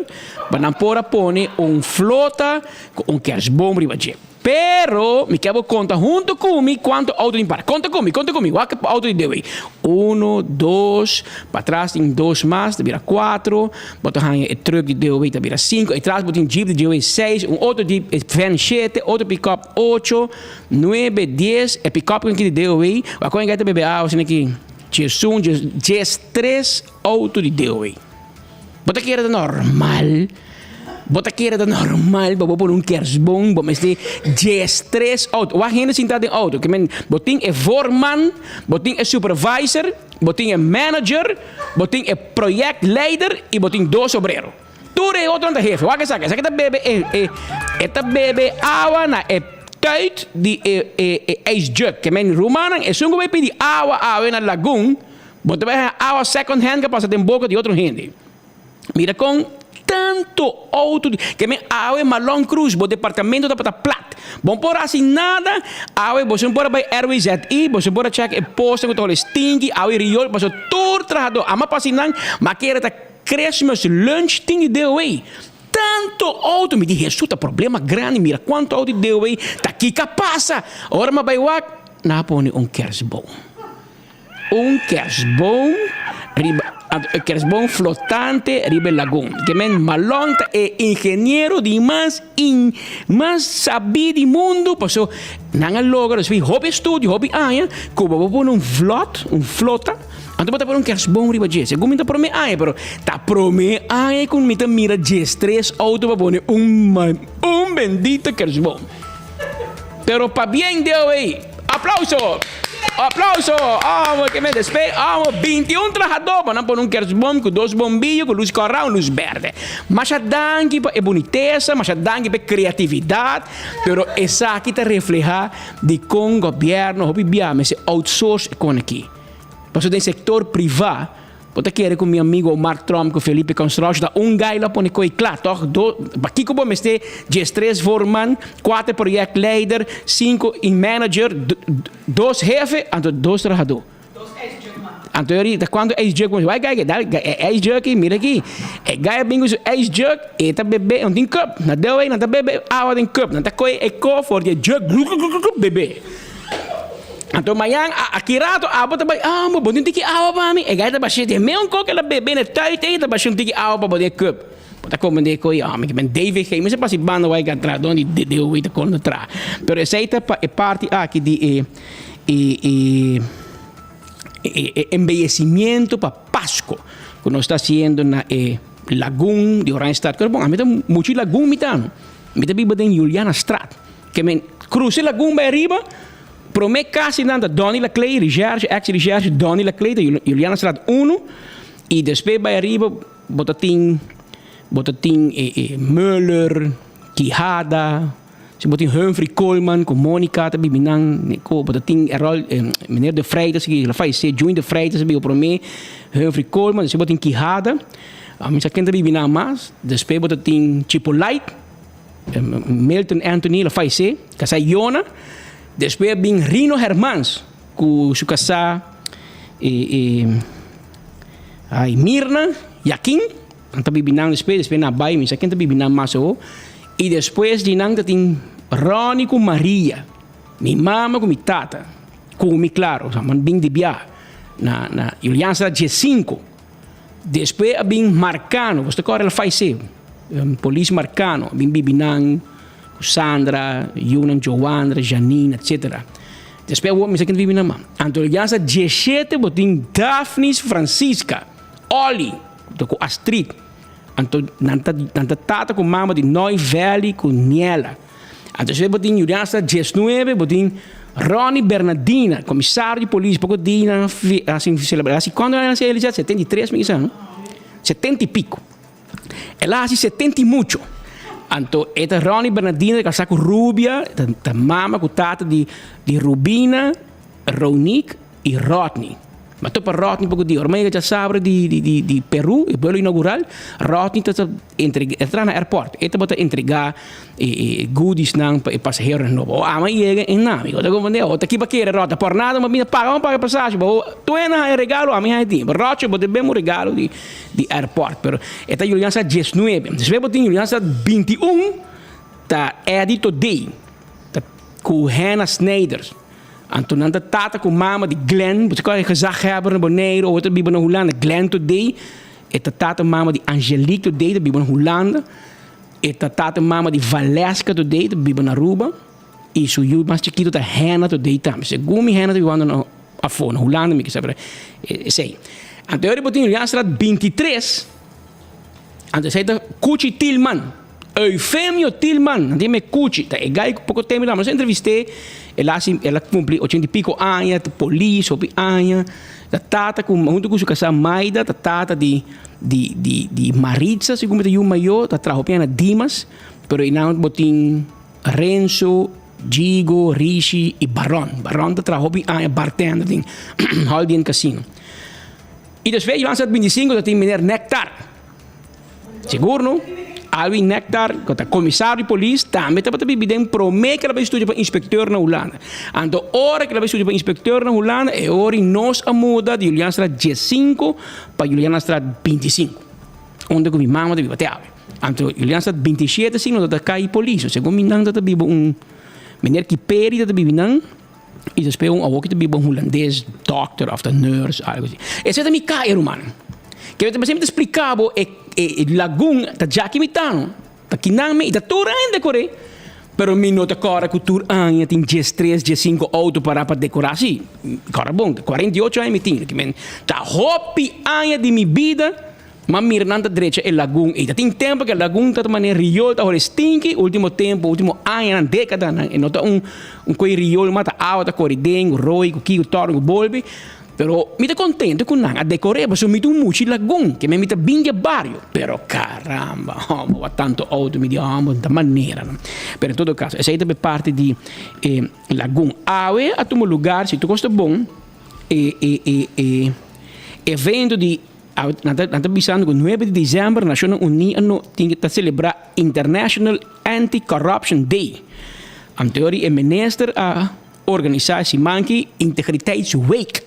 pa nan por a pone un flota ku un kerstboom riba dje. Pero mi ke bo konta huntu ku mi kuantu outo tin para. Konta ku mi, konta ku mi, wak e outo di DOW. Uno, dos, patras tin dos mas, ta bira kuatro, bo ta haña e truck di DOW ta bira sinku, etras bo tin jeep di DOW seis, un otro jeep e van shete, otro pick-up ocho, nuebe, dies, e pick-up aki di DOW, wak kon e ta bebe awa asina aki. Djesun, djestres auto di DOW. Bo ta kere ta normal? Bo ta kere ta normal pa bo pone un kerstboom bo mester djestres auto? Wak hende sinta den auto. Ke men bo tin e voorman, bo tin e supervisor, bo tin e manager, bo tin e projectleider y bo tin dos obrero. Tur e otronan ta hefe. Wak esaki. Esaki ta bebe e e e ta bebe awa na e tuit di e e e ijsjug. Ke men rumannan esun ku bai pidi awa awe na lagun, bo ta bai haña awa second hand ku a pasa den boka di otro hende. Mira kon tanto outo di ke men awe Malon Cruz bo departamento tabata plat. Bo no por hasi nada awe boso no por a bai RWZI, boso no por a check e posten ku ta hole stinky awe riool pasobra tur trahadó ama pasa nan ma kere ta Christmas lunch tin di DOW. Tanto auto, mi di Hesu ta problema grandi, mira cuanto auto di DOW ta kika pasa. Ora mi a bay wak, nan a pone un kerstboom. Un kerstboom riba, un kerstboom flotante riba e lagun. Ke men Malon ta e ingeniero di mas in mas sabi di mundo, paso nan a logra despues di hopi estudio, hopi aña, cu bo por pone un vlot, un flota. Anto bo ta pone un kerstboom riba dje. Segun mi ta prome aña, pero ta prome aña ku mi ta mira djestres outo pa pone un un bendito kerstboom. Pero pabien Deo ey. Aplauso! Aplauso! Amo ke men despe amo 21 trahadó pa nan pone un kerstboom ku dos bombillo ku lus kòrá un lus bèrdè. Masha danki pa e bunitesa, masha danki pa e kreatividat, pero esaki ta reflehá dikon gobièrnu hopi bia mester outsource e kon aki. Pasobra den sektor privá Bo ta kere ku mi amigo Omar Tromp ku Felipe Construction ta un gai lo a pone koi kla, tòg? Do, pakiko bo mester diestres voorman, kuater projectleider, sinku i manager, dos hefe, anto dos trahadó? Anto yori ta kuantu ijsjug bo mester? Bai kijk, dal e ijsjug aki, mira aki. E gai a bin ku su ijsjug, e ta bebe, no tin cup. Na deu ei nan ta bebe awa den cup. Nan ta kohe e ko for di e jug, glu glu glu glu, bebe. Anto mañan aki rato abo ta bai, ah bo tin un tiki awa pa mi? E gai ta bashé den meun kok el a bebe na e tuit ei, ta bashé un tiki awa pa bo den e cup. Bo ta komprendé ku ya mi ben DVG, mi sa pasa e banda wai ka tra, donde di DOW ta kon ta tra. Pero esei ta pa e parti aki di e e e e embeyecimiento pa Pasco ku nos ta hasiendo na e lagun di Oranjestad. Pero bon, ami ta muchu lagun mi ta, mi ta biba den Julianastraat. Ke men cruza e lagun bai ariba, prome casi nan ta Donny Laclay, Recherche, ex Recherche, Donny Laclay ta Julianastraat uno y despues bai ariba bo ta tin bo ta tin e e Muller, Quijada, si bo tin Humphrey Koolman cu Monica ta bibi nan, bo ta tin Errol meneer de Freitas ki a fayece, Juni de Freitas a biba prome, Humphrey Koolman, despues bo tin Quijada, mi sa ken ta bibi nan mas, despues bo ta tin Chipolite. Milton Anthony lo fallecé, casá Yona. Despues a bin Rino Hermans cu su casá ay Mirna Yakin. Nan ta bibi nan despues, despues nan a bay, mi sa ken ta bibi nan mas awo. Y despues di nan ta tin Ronnie cu Maria, mi mama cu mi tata, cu mi claro, nan bin di bia na na Julianstraat diescinco. Despues a bin Marcano, boso ta kòrda el a fallecé, polis Marcano a bin bibi nan ku Sandra, yunan Joandra, Janine, etcetera. Despues awor mi sa ken ta bibi nan mas. Anto ya sa dieshete bo tin Daphnis Francisca, Olly, junto ku Astrid. Anto nan ta nan ta tata ku mama di Noy Valley ku Niela. Anto despues bo tin Julianstraat diesnuebe, bo tin Ronnie Bernadina, komisario di polis, poko di nan hasi selebrashon. Hasi kuantu aña nan hasi Elisha? 73 mi kisa no? Setenta i piko. El a hasi setenta i mucho. Anto e ta Ronnie Bernadina ta kasá ku Rubia, ta mama ku tata di Rubina, Ronique i Rodney. Ma topa Rodney poko dia. Ora mi a yega djasabra di di di Peru, e vuelo inaugural, Rodney ta ta entrega, e ta traha na airport. E tabata entrega e e goodiesnan pa e pasaheronan nobo. O amo a yega e nan, mi ta komprende. O ta kiba kere Rodney, por nada mi a bini paga, mi a paga e pasashi. Bo tur hende a haña regalo, ami haña tin. Rochi bo debe un regalo di di airport. Pero e ta Julianstraat diesnuebe. Despues bo tin Julianstraat bintiun, ta Eddie Todey, ta ku Hannah Snijders. Anto nan ta tata ku mama di Glenn, bo ta kòrda e gezaghebber na Boneiru, awor ta biba na Hulanda, Glenn Todey, e ta tata mama di Angelique Todey, ta biba na Hulanda, e ta tata mama di Valeska Todey, ta biba na Aruba, i su yu mas chikitu ta Hannah Todey tambe. Segun mi Hannah ta bibando na afó, na Hulanda mi ke sa, pero esei. Anto e ora bo tin Julianstraat 23. Anto esei ta Cuchi Tilman. Eufemio Tilman, nan tin me Cuchi. Ta e gai ku poko tempu nos a entrevist'é, el a hasi, el a kumpli ochenta i piko aña, ta polis hopi aña. Ta tata ku huntu ku su kasá Maida, ta tata di di di di Maritza, segun mi ta yu mayó, ta traha hopi aña na Dimas. Pero einan bo tin Renzo, Gigo, Rishi i Baron. Baron ta traha hopi aña bartender den Holiday Inn Casino. I despues Johan Sat 25 ta tin meneer Nectar. Sigur no? Alwin Nectar, ku ta komisario di polis, tambe tabata bibi den promé ku el a bai studia pa inspekteur na Hulanda. Anto ora ku el a bai studia pa inspekteur na Hulanda, e ora i nos a muda di Julianastraat 15 pa Julianastraat 25, unda ku mi mama ta biba te awe. Anto Julianastraat 27 si no tabata kai polis. Segun mi nan tabata biba un meneer Kiperi tabata bibi nan. Y despues un awo ki ta biba un hulandes dokter of ta nurse algo asi. Esei ta mi kaya ruman. Ke mi ta mi ta splika bo e e lagun ta djaki mi tano. Ta kinan mi y ta tur aña dekor'é. Pero mi no ta kòrda ku tur aña tin diestres, diesinko outo pará pa dekorá si. Kòrda bon, 48 aña mi tin. Ta hopi aña di mi bida. M'a mira nan ta drecha e lagun ei. Ta tin tempu ku e lagun ta manera riol ta hore stinki. Ultimo tempu, ultimo añanan, dekadanan e no ta un un koi riol mas, ta awa ta kore den, roi ku kiko tòrn ku bolbe. Pero mi ta kontento ku nan a dekor'é pasobra mi ta un muchi lagun, ke mi ta bin di e bario. Pero karamba, hòmber, wak tantu outo mi di hòmber, no ta manera no. Pero en todo kaso, esei ta parti di e lagun. Awe a tuma lugar, si tur kos ta bon, e e e e evento di. Nan ta nan ta bisando ku nuebe di desèmber Nashonnan Uní a no tin ta selebrá International Anti-Corruption Day. Anteori e minister a organisá e siman aki Integriteitsweek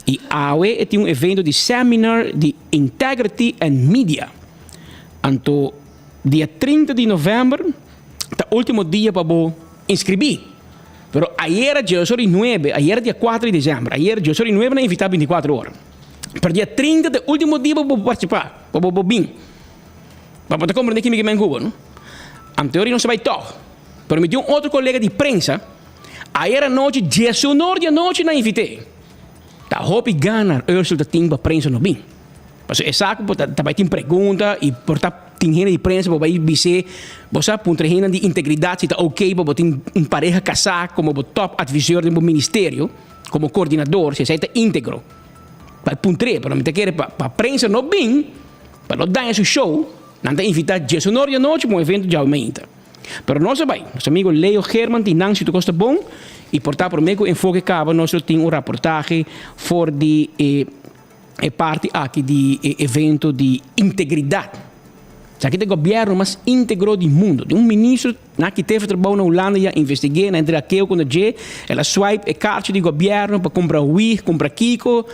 i awe e tin un evento di seminar di Integrity and Media. Anto dia 30 di novèmber ta último dia pa bo inskribí. Pero ayera djeosor di nuebe, ayera dia kuater di desèmber, ayera djeosor di nuebe nan invitá bintikuater ora. Pero dia 30 ta e último dia pa bo partisipá, pa bo bo bin. Pa bo ta komprendé kimi ke men ku bo, no? Anto nos a bai tòg. Pero mi tin un otro kolega di prensa, ayera anochi diesunor di anochi nan invit'é. Ta hopi gana Ursel ta tin pa prensa no bin. Pasobra e sa ku bo ta bai tin pregunta i por ta tin hende di prensa bo bai bis'é, bo sa puntra hendenan di integridat si ta oké pa bo tin un pareha kasá komo bo tòp advisor den bo ministerio. Como coordinador, si esey ta integro, pa e puntr'é, pero mi ta kere pa pa prensa no bin, pa no daña su show, nan ta invita diesunor di anochi pa un evento djawe mainta. Pero nos a bai, nos amigo Leo Geerman tin nan si tur cos ta bon, y por ta prome cu Enfoke caba nos lo tin un raportahe for di e e parti aki di e evento di integridad. Esaki ta e gobierno mas integro di mundo. Tin un ministro na ki tefe trabou na Hulanda ya investige, na entre akeo ku na dje, el a swipe e karchi di gobierno pa kumpra wig, kumpra kiko.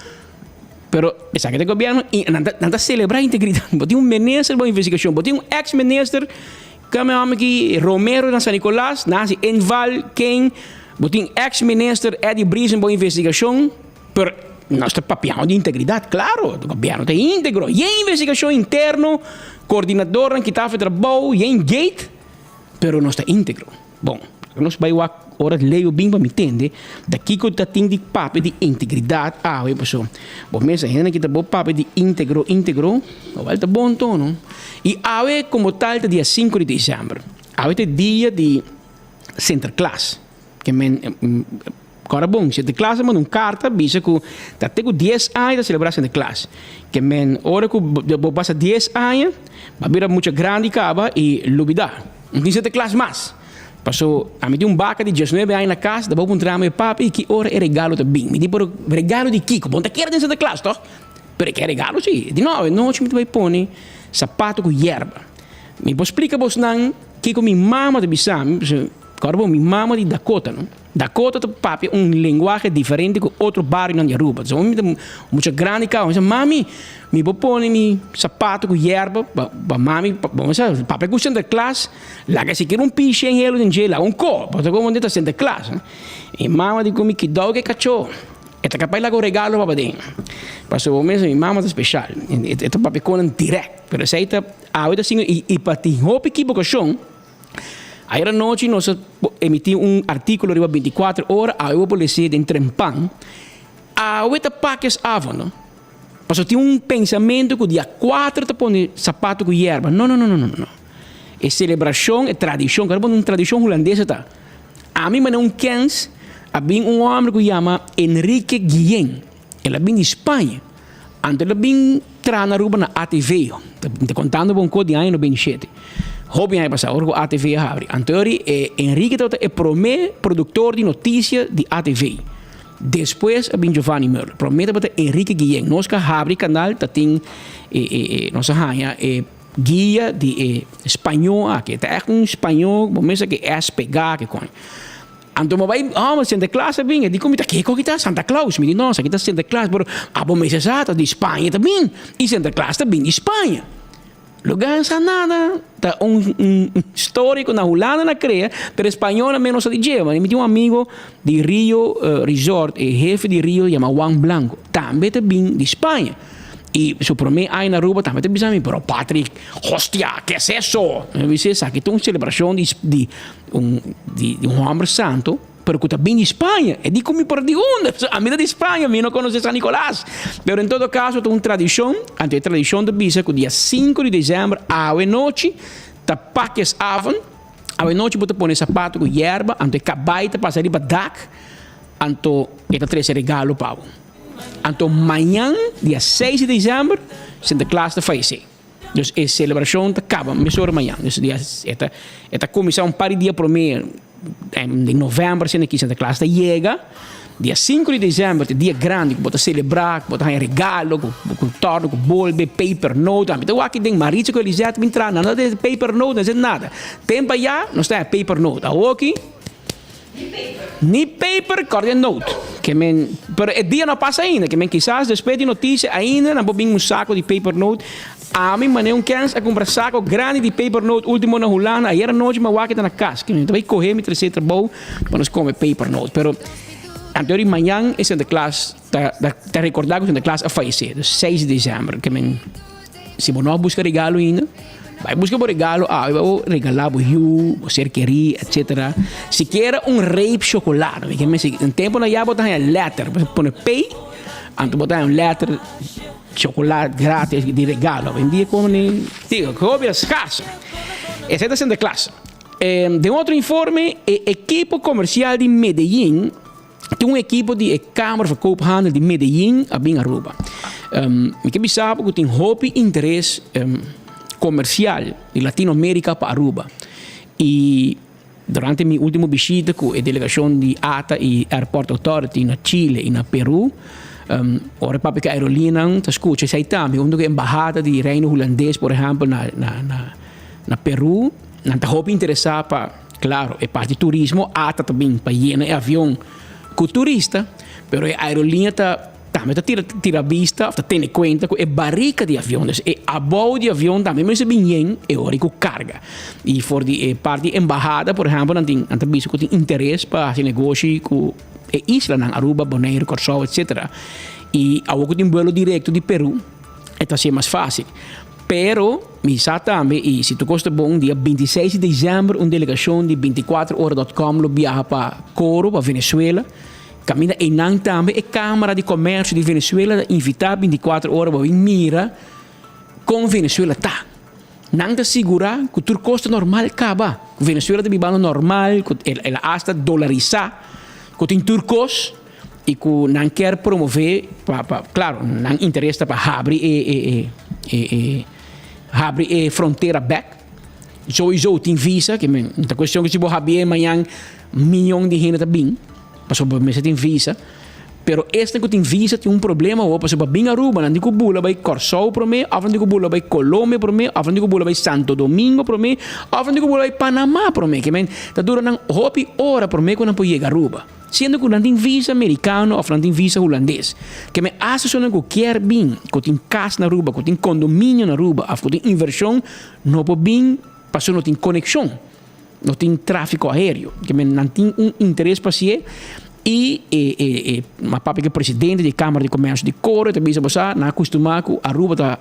Pero esaki ta e gobierno i nan ta nan ta celebra integridad. Bo tin un minister bo investigacion, bo tin un ex minister, kame hòmber ki Romero na San Nicolas, nan hasi inval ken, bo tin ex minister Eddie Briesen bo investigacion. Pero nos ta papiando di integridad, claro, gobierno ta integro. Y e investigacion interno, coordinadornan kita afe trabou, y en gate, pero nos ta integro. Bon, nos bay wak ora Leo bin pa mi tende, da kico ta tin di papia di integridad awe, paso bo mesa hendenan kita bo papia di integro, integro, owel ta bon tono. Y awe como tal ta dia cinco di december, awe ta e dia di Sinterklaas. Ke men Kòrda bon, Sinterklaas a manda un karta bisa ku ta te ku dies aña ta selebrá Sinterklaas. Ke men ora ku bo pasa dies aña, bo a bira mucha grandi kaba i lubidá. No tin Sinterklaas mas. Paso ami tin un baka di diesnuebe aña na kas, ta bo puntra mi, Papi, ki ora e regalo ta bin? Mi di, Pero regalo di kiko? Bo no ta kere den Sinterklaas, tòg? Pero e ke regalo si. E di, No, awe nochi mi ta bai pone sapato ku yerba. Mi por splika bosnan kiko mi mama ta bisa mi, pasobra Kòrda bo, mi mama di Dakota, no? Dakota ta papia un lenguahe diferente ku otro barionan di Aruba. So mi ta mucha grandi kaba, mi sa, Mami, mi por pone mi sapato ku yerba pa pa mami, pa bo sa, papia ku Sinterklaas, laga sikiera un pishi en helo den dje, laga un ko, pasobra komo ta Sinterklaas. Mi mama di ku mi, Kidou ke kachó, e ta kapaz laga un regalo pa paden. Pasobra bo mes, mi mama ta speshal, e ta papia konan dirèkt, pero esei ta, awe ta siña, i pa tin hopi ekibokashon. Ayer anochi nos a emití un artíkulo riba 24 ora, awe bo por lese den Trempan. Awe ta pakjesavond, no? Pasobra tin un pensamentu ku dia kuater ta pone sapato ku yerba. No, no, no, no, no, no. E selebrashon, e tradishon, kòrda bo un tradishon hulandes e ta. Ami manera un kens a bin un hòmber ku yama Enrique Guillen. El a bin di Spaña. Anto el a bin traha na Aruba na ATV. Mi ta contando bo un cos di aña 97. Hopi aña pasa, ora cu ATV a habri. Anto ori e Enrique tabata e prome productor di noticia di ATV. Despues a bin Giovanni Muller. Prome tabata Enrique Guillen. Nos cu a habri canal ta tin e, e, e, nos a haña e guia di e spañó aki. E ta echt un spañó, bo mester ke S pegá, ke coño. Anto mi a bai, oh, Sinterklaas a bin. E di ku mi ta kiko aki ta Santa Claus? Mi di no, esaki ta Sinterklaas, pero abo mester sa ta di Spaña ta bin i Sinterklaas ta bin di Spaña. Lo gan sa nada, ta un un storia ku na Hulanda nan a krea, pero e spañolnan mes no sa di dje. Mi tin un amigo di Rio Resort, e hefe di Rio yama Juan Blanco, tambe ta bin di Spaña. I su prome aña na Aruba tambe ta bisa mi, pero Patrick, hostia, ke es eso? Mi bisa esaki ta un selebrashon di di Un di un homber santo, pero cu ta bin di Spaña. E di cu mi por di unda? Pasobra ami ta di Spaña, mi no conoce San Nicolas. Pero en todo caso ta un tradicion, anto e tradicion ta bisa cu dia cinco di december, awe nochi, ta pakjesavond, awe nochi bo ta pone sapato cu yerba, anto e cabai ta pasa riba dak, anto e ta trece regalo pa bo. Anto mañan, dia seis di december, Sinterklaas ta fayece. Dus e celebracion ta caba mesora mañan. Dus dia e ta e ta cuminsa un par di dia prome den november asina ki Sinterklaas ta yega. Dia sinku di desèmber ta e dia grandi ku bo ta selebrá, ku bo ta haña regalo, ku ku tòrta, ku bolbe, pepernoot. Ami ta wak den Maritza ku Elisette bin traha, nan no ta den pepernoot, no ta nada. Tempu ayá nos ta haña pepernoot. Awoki ni paper kòrda e noot. Ke men, pero e dia no a pasa ainda. Ke men kisas despues di notisia ainda nan por bin un sako di pepernoot. Ami manera un kens a kumpra sako grandi di pepernoot ultimo na Hulanda. Ayer anochi mi a wak e ta na kas. Ke men ta bai kohe mi trese trabou. Pa nos come pepernoot. Pero anto di mañan e Sinterklaas ta ta recorda cu Sinterklaas a fallece. Dus seis di december. Ke men si bo no a busca regalo ainda, bai busca bo regalo awe bai bo regala bo yu, bo ser keri, etcetera. Sikiera un reep chocolade. Ke men si un tempo na ya bo ta haña letter. Bo pone P, anto bo ta haña un letter chocolade gratis di regalo. Hoy en dia como ni digo, hopi a scarso. Esei ta Sinterklaas. Den otro informe, e ekipo komersial di Medellin tin un ekipo di e Kamer van Koophandel di Medellin a bin Aruba. Mi ke bisa bo ku tin hopi interes komersial di Latinoamerika pa Aruba. I durante mi ultimo bishita ku e delegashon di ata i Airport Authority na Chile i na Peru, ora e papia ku e aerolineanan ta skucha esei tambe, huntu ku e embahada di Reino Hulandes por ehèmpel na Na Peru nan ta hopi interesá pa, klaro, e parti turismo ata ta bin pa yena e avion ku turista, pero e aerolínea ta tambe ta tira tira bista òf ta tene kuenta ku e barika di avion, dus e abou di avion tambe mester bin yen e ora ku karga. I for di e parti embahada por ehèmpel nan tin nan ta bisa ku tin interes pa hasi negoshi ku e islanan Aruba, Boneiru, Kòrsou etsetera. I awor ku tin buelo direkto di Peru e ta hasié mas fásil. Pero, mi sa tambe y si tur cos ta bon, dia 26 di december un delegacion di 24ora dot com lo biaha pa Coro, pa Venezuela. Caminda eynan tambe e Camara di Comercio di Venezuela ta invita 24 ora pa bin mira con Venezuela ta. Nan ta sigura cu tur cos ta normal caba, cu Venezuela ta bibando normal, cu el a hasta dolarisa, cu tin tur cos. y cu nan kier promove pa pa claro nan interes ta pa habri e e e e e habri e frontera bek sowieso tin visa ke men ta cuestion cu si bo habie mañan miyon di hende ta bin pasobra bo mester tin visa pero esnan cu tin visa tin un problema awor pasobra pa bin Aruba nan tin cu bula bay Corsou prome of nan tin cu bula bay Colombia prome of nan tin cu bula bay Santo Domingo prome of nan tin cu bula bay Panama prome ke men ta dura nan hopi ora prome cu nan por yega Aruba. Siendo ku nan tin visa merikano òf nan tin visa hulandes. Ke men hasta esunnan ku kier bin, ku tin kas na Aruba, ku tin kondominio na Aruba òf ku tin invershon, no por bin pasobra no tin konekshon, no tin tráfiko aéreo. Ke men nan tin un interes pa hasié i e e e m'a papia ku e presidente di e Kámara di Komèrsio di Kore ta bisa bo sa nan a kustumá ku Aruba ta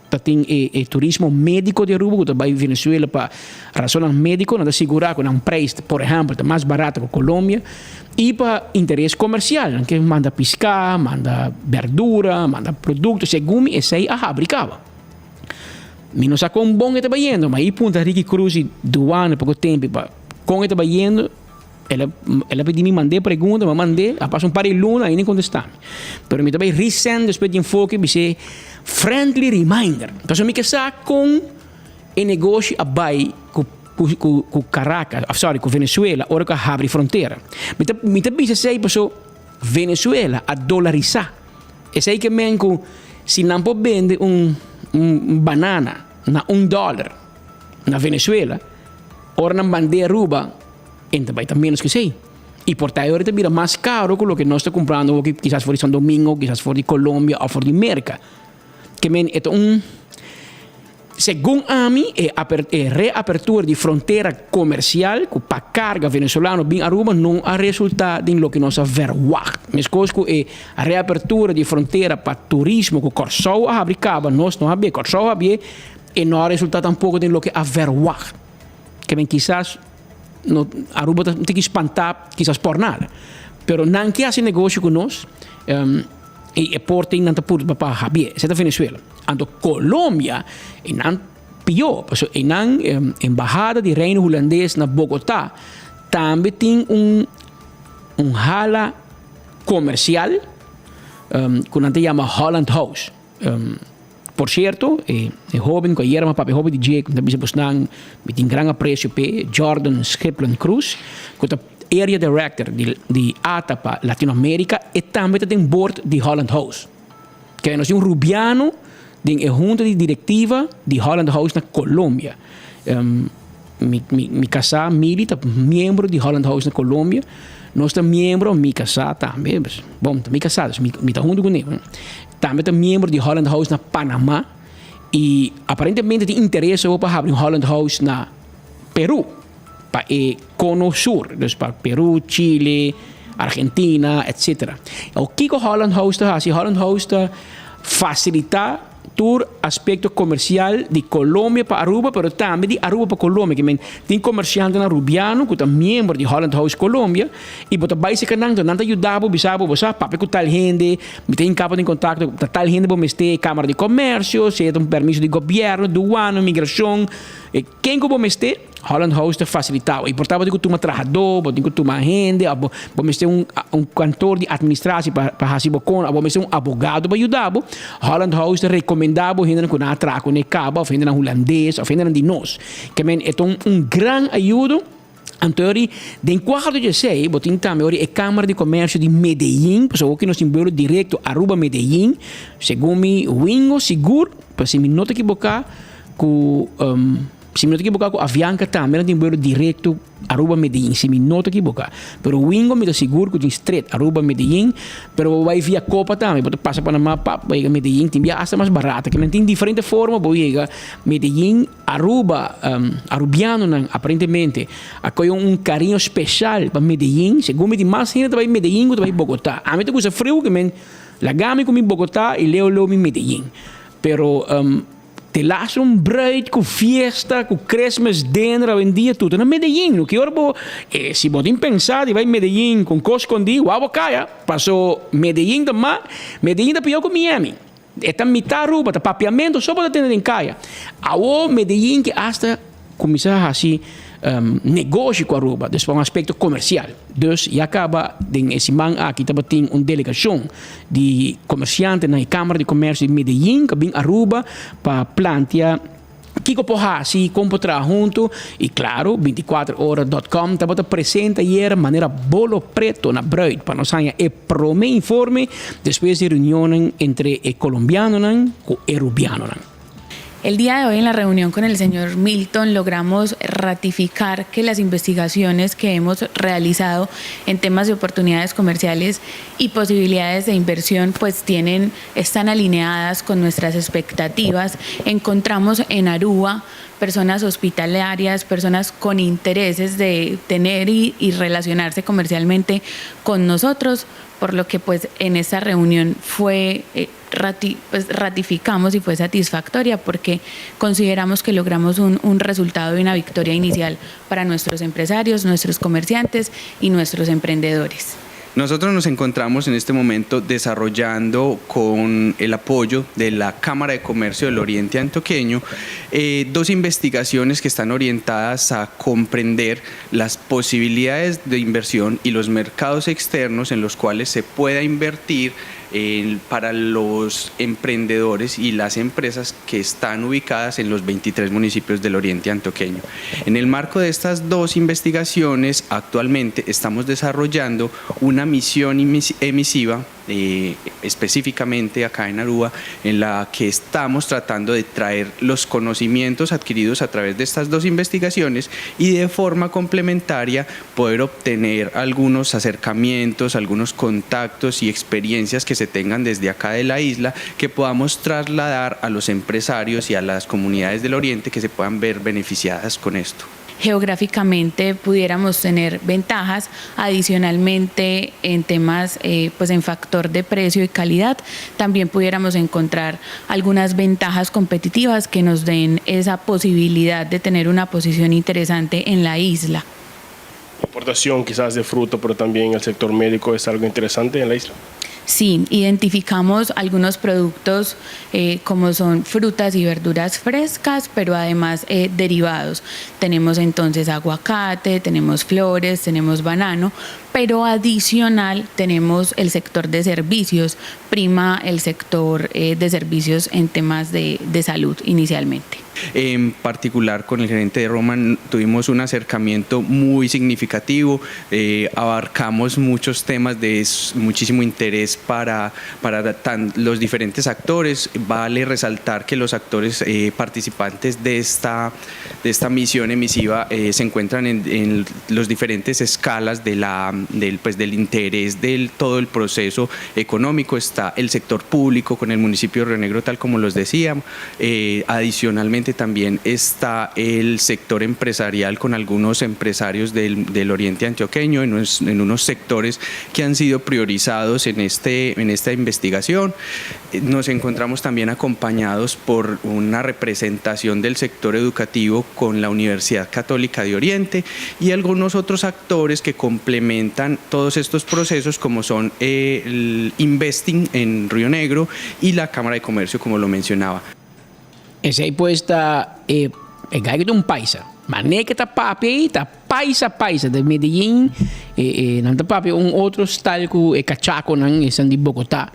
Ta tin e e turismo medico di Aruba cu ta bay Venezuela pa razonnan medico, nan ta sigura cu nan prijs por ehempel ta mas barato cu Colombia y pa interes comercial, nan ke manda pisca, manda berdura, manda producto, segun mi esey a habri caba. Mi no sa con bon e ta bayendo, ma e punta Ricky Cruz y Duane poco tempo pa con e ta bayendo. El a, el a pidi mi mand'é pregunta, mi a mand'é, a pasa un par di luna ainda e kontestá mi. Pero mi ta bai resend despues di enfoke bis'é friendly reminder. Pasobra mi ke sa kon e negoshi a bai ku ku ku ku Caracas, of sorry, ku Venezuela ora ku a habri frontera. Mi ta mi ta bisa esei paso Venezuela a dolarisá. Esei ke men ku si nan por bende un un banana na un dòler na Venezuela, ora nan band'é Aruba, En ta bai ta menos ku esei. I por ta e ora ta bira mas karo ku loke nos ta kumprando awoki kisas for di San Domingo, kisas for di Colombia òf for di Merka. Ke men e ta un, segun ami e e reapertura di frontera komersial ku pa karga venezolano bin Aruba no a resultá den loke nos a verwagt. Meskos ku e reapertura di frontera pa turismo ku Kòrsou a habri kaba, nos no habié, Kòrsou habié, e no a resultá tampoko den loke a verwagt. Ke men kisas No, Aruba ta tiki spantá kisas por nada. Pero nan ke hasi negoshi ku nos, um, i e por tin nan ta purba pa habié. Esei ta Venezuela. Anto Colombia, e nan pió, pasobra e nan um, embahada di Reino Hulandes na Bogotá tambe tin un un hala komersial um, ku nan ta yama Holland House. Um, Por cierto, e hoben cu ayer a papia hopi di dje, cu mi ta bisa bosnan, mi tin gran aprecio p'e, Jordan Schiplen Cruz, cu ta area director di di ATA pa Latinoamerica e tambe ta den board di Holland House. Kende nos tin un Rubiano den e hunta di directiva di Holland House na Colombia. Mi mi mi casá Mili ta miembro di Holland House na Colombia. Nos ta miembro, mi casá tambe, bon ta mi casá dus mi mi ta hunto cune, tambe ta miembro di Holland House na Panama y aparentemente tin interes awor pa habri un Holland House na Peru. Pa e Cono Sur, dus pa Peru, Chile, Argentina, etc. Awor kiko Holland House ta hasi? Holland House ta fasilitá tur aspekto komersial di Colombia pa Aruba, pero tambe di Aruba pa Colombia. Ke men tin komershantenan Arubiano ku ta miembro di Holland House Colombia i bo ta bai serka nan, nan ta yuda bo, bisa bo, bo sa papia ku tal hende, mi ta hinka bo den kontakto ku tal hende bo mester, Kamara di Komersio, sea ta un permiso di gobièrnu, duana, migrashon, Ken ku bo mester, Holland House ta fasilitá bo. I por ta bo tin ku tuma trahadó, bo tin ku tuma hende, òf bo bo mester un un kantor di atministrasie pa pa hasi bo kona, òf bo mester un abogado pa yuda bo, Holland House ta rekomendá bo hendenan ku nan a traha kuné kaba, òf hendenan hulandes, òf hendenan di nos. Ke men e ta un un gran ayudo. Anto ori den kuadro di esei bo tin tambe ori e Kamara di Komersio di Medellin, pasobra oki nos tin buelo direkto Aruba-Medellin, segun mi wingo sigur, pero si mi no ta ekiboká, Ku si mi no ta ekiboká ku Avianca tambe nan tin vuelo direkto Aruba Medellin si mi no ta ekiboká. Pero Wingo mi ta sigur ku tin stret Aruba Medellin pero bo bai via Copa tambe bo ta pasa Panama pap bo yega Medellin tin bia asta mas barata kimen tin diferente forma bo yega Medellin Aruba Arubianonan aparentemente a kohe un kariño speshal pa Medellin segun mi tin mas hende ta bai Medellin ku ta bai Bogota ami ta gusta friu kimen laga mi ku mi Bogota i leu leu mi Medellin pero. Te las un bruid cu fiesta, cu Christmas dinner awendia tur ta na Medellin. Lo ki ora bo, eh, si bo tin pensa di bai Medellin con cos scondi, wou bo caya. Paso Medellin ta ma, Medellin ta pior cu Miami. E ta mitad Aruba, ta papiamento so bo ta tende den caya. Awo Medellin ke hasta Cuminsa haci negoshi cu Aruba, dus pa un aspecto comercial. Dus ya caba den e siman aki tabatin un delegacion di comerciantenan e Camara di Comercio di Medellin cu a bin Aruba pa plantea kico por haci, con por traha hunto y claro binticuater ora dot com tabata presente ayer manera bolo preto na bruid pa nos haña e prome informe despues di reunionnan entre e colombianonan cu e rubianonan. El día de hoy en la reunión con el señor Milton logramos ratificar que las investigaciones que hemos realizado en temas de oportunidades comerciales y posibilidades de inversión pues tienen, están alineadas con nuestras expectativas. Encontramos en Aruba personas hospitalarias, personas con intereses de tener y, y relacionarse comercialmente con nosotros, por lo que pues en esta reunión fue eh, pues, ratificamos y fue satisfactoria porque consideramos que logramos un, un resultado y una victoria inicial para nuestros empresarios, nuestros comerciantes y nuestros emprendedores. Nosotros nos encontramos en este momento desarrollando con el apoyo de la Cámara de Comercio del Oriente Antioqueño eh, dos investigaciones que están orientadas a comprender las posibilidades de inversión y los mercados externos en los cuales se pueda invertir para los emprendedores y las empresas que están ubicadas en los 23 municipios del Oriente Antioqueño. En el marco de estas dos investigaciones, actualmente estamos desarrollando una misión emisiva eh, específicamente acá en Aruba, en la que estamos tratando de traer los conocimientos adquiridos a través de estas dos investigaciones y de forma complementaria poder obtener algunos acercamientos, algunos contactos y experiencias que se tengan desde acá de la isla que podamos trasladar a los empresarios y a las comunidades del Oriente que se puedan ver beneficiadas con esto geográficamente pudiéramos tener ventajas. Adicionalmente, en temas, eh, pues en factor de precio y calidad, también pudiéramos encontrar algunas ventajas competitivas que nos den esa posibilidad de tener una posición interesante en la isla. Importación quizás de fruta, pero también el sector médico es algo interesante en la isla. Sí, identificamos algunos productos eh, como son frutas y verduras frescas, pero además eh, derivados. Tenemos entonces aguacate, tenemos flores, tenemos banano, pero adicional tenemos el sector de servicios, prima el sector eh, de servicios en temas de, de salud inicialmente. En particular con el gerente de Roma tuvimos un acercamiento muy significativo, eh, abarcamos muchos temas de muchísimo interés para, para los diferentes actores. Vale resaltar que los actores eh, participantes de esta, de esta misión emisiva eh, se encuentran en, en los diferentes escalas de la, del, pues, del interés del todo el proceso económico. Está el sector público con el municipio de Río Negro, tal como los decía. Eh, adicionalmente también está el sector empresarial con algunos empresarios del, del oriente antioqueño en unos, en unos sectores que han sido priorizados en, este, en esta investigación. Eh, nos encontramos también acompañados por una representación del sector educativo con la Universidad Católica de Oriente y algunos otros actores que complementan todos estos procesos como son eh, el Investing en Río Negro y la Cámara de Comercio, como lo mencionaba. Esei pues ta e e gai ku ta un paisa. Manera ke ta papia ei ta paisa paisa di Medellin e e nan ta papia un otro style ku e kachakonan esan di Bogota.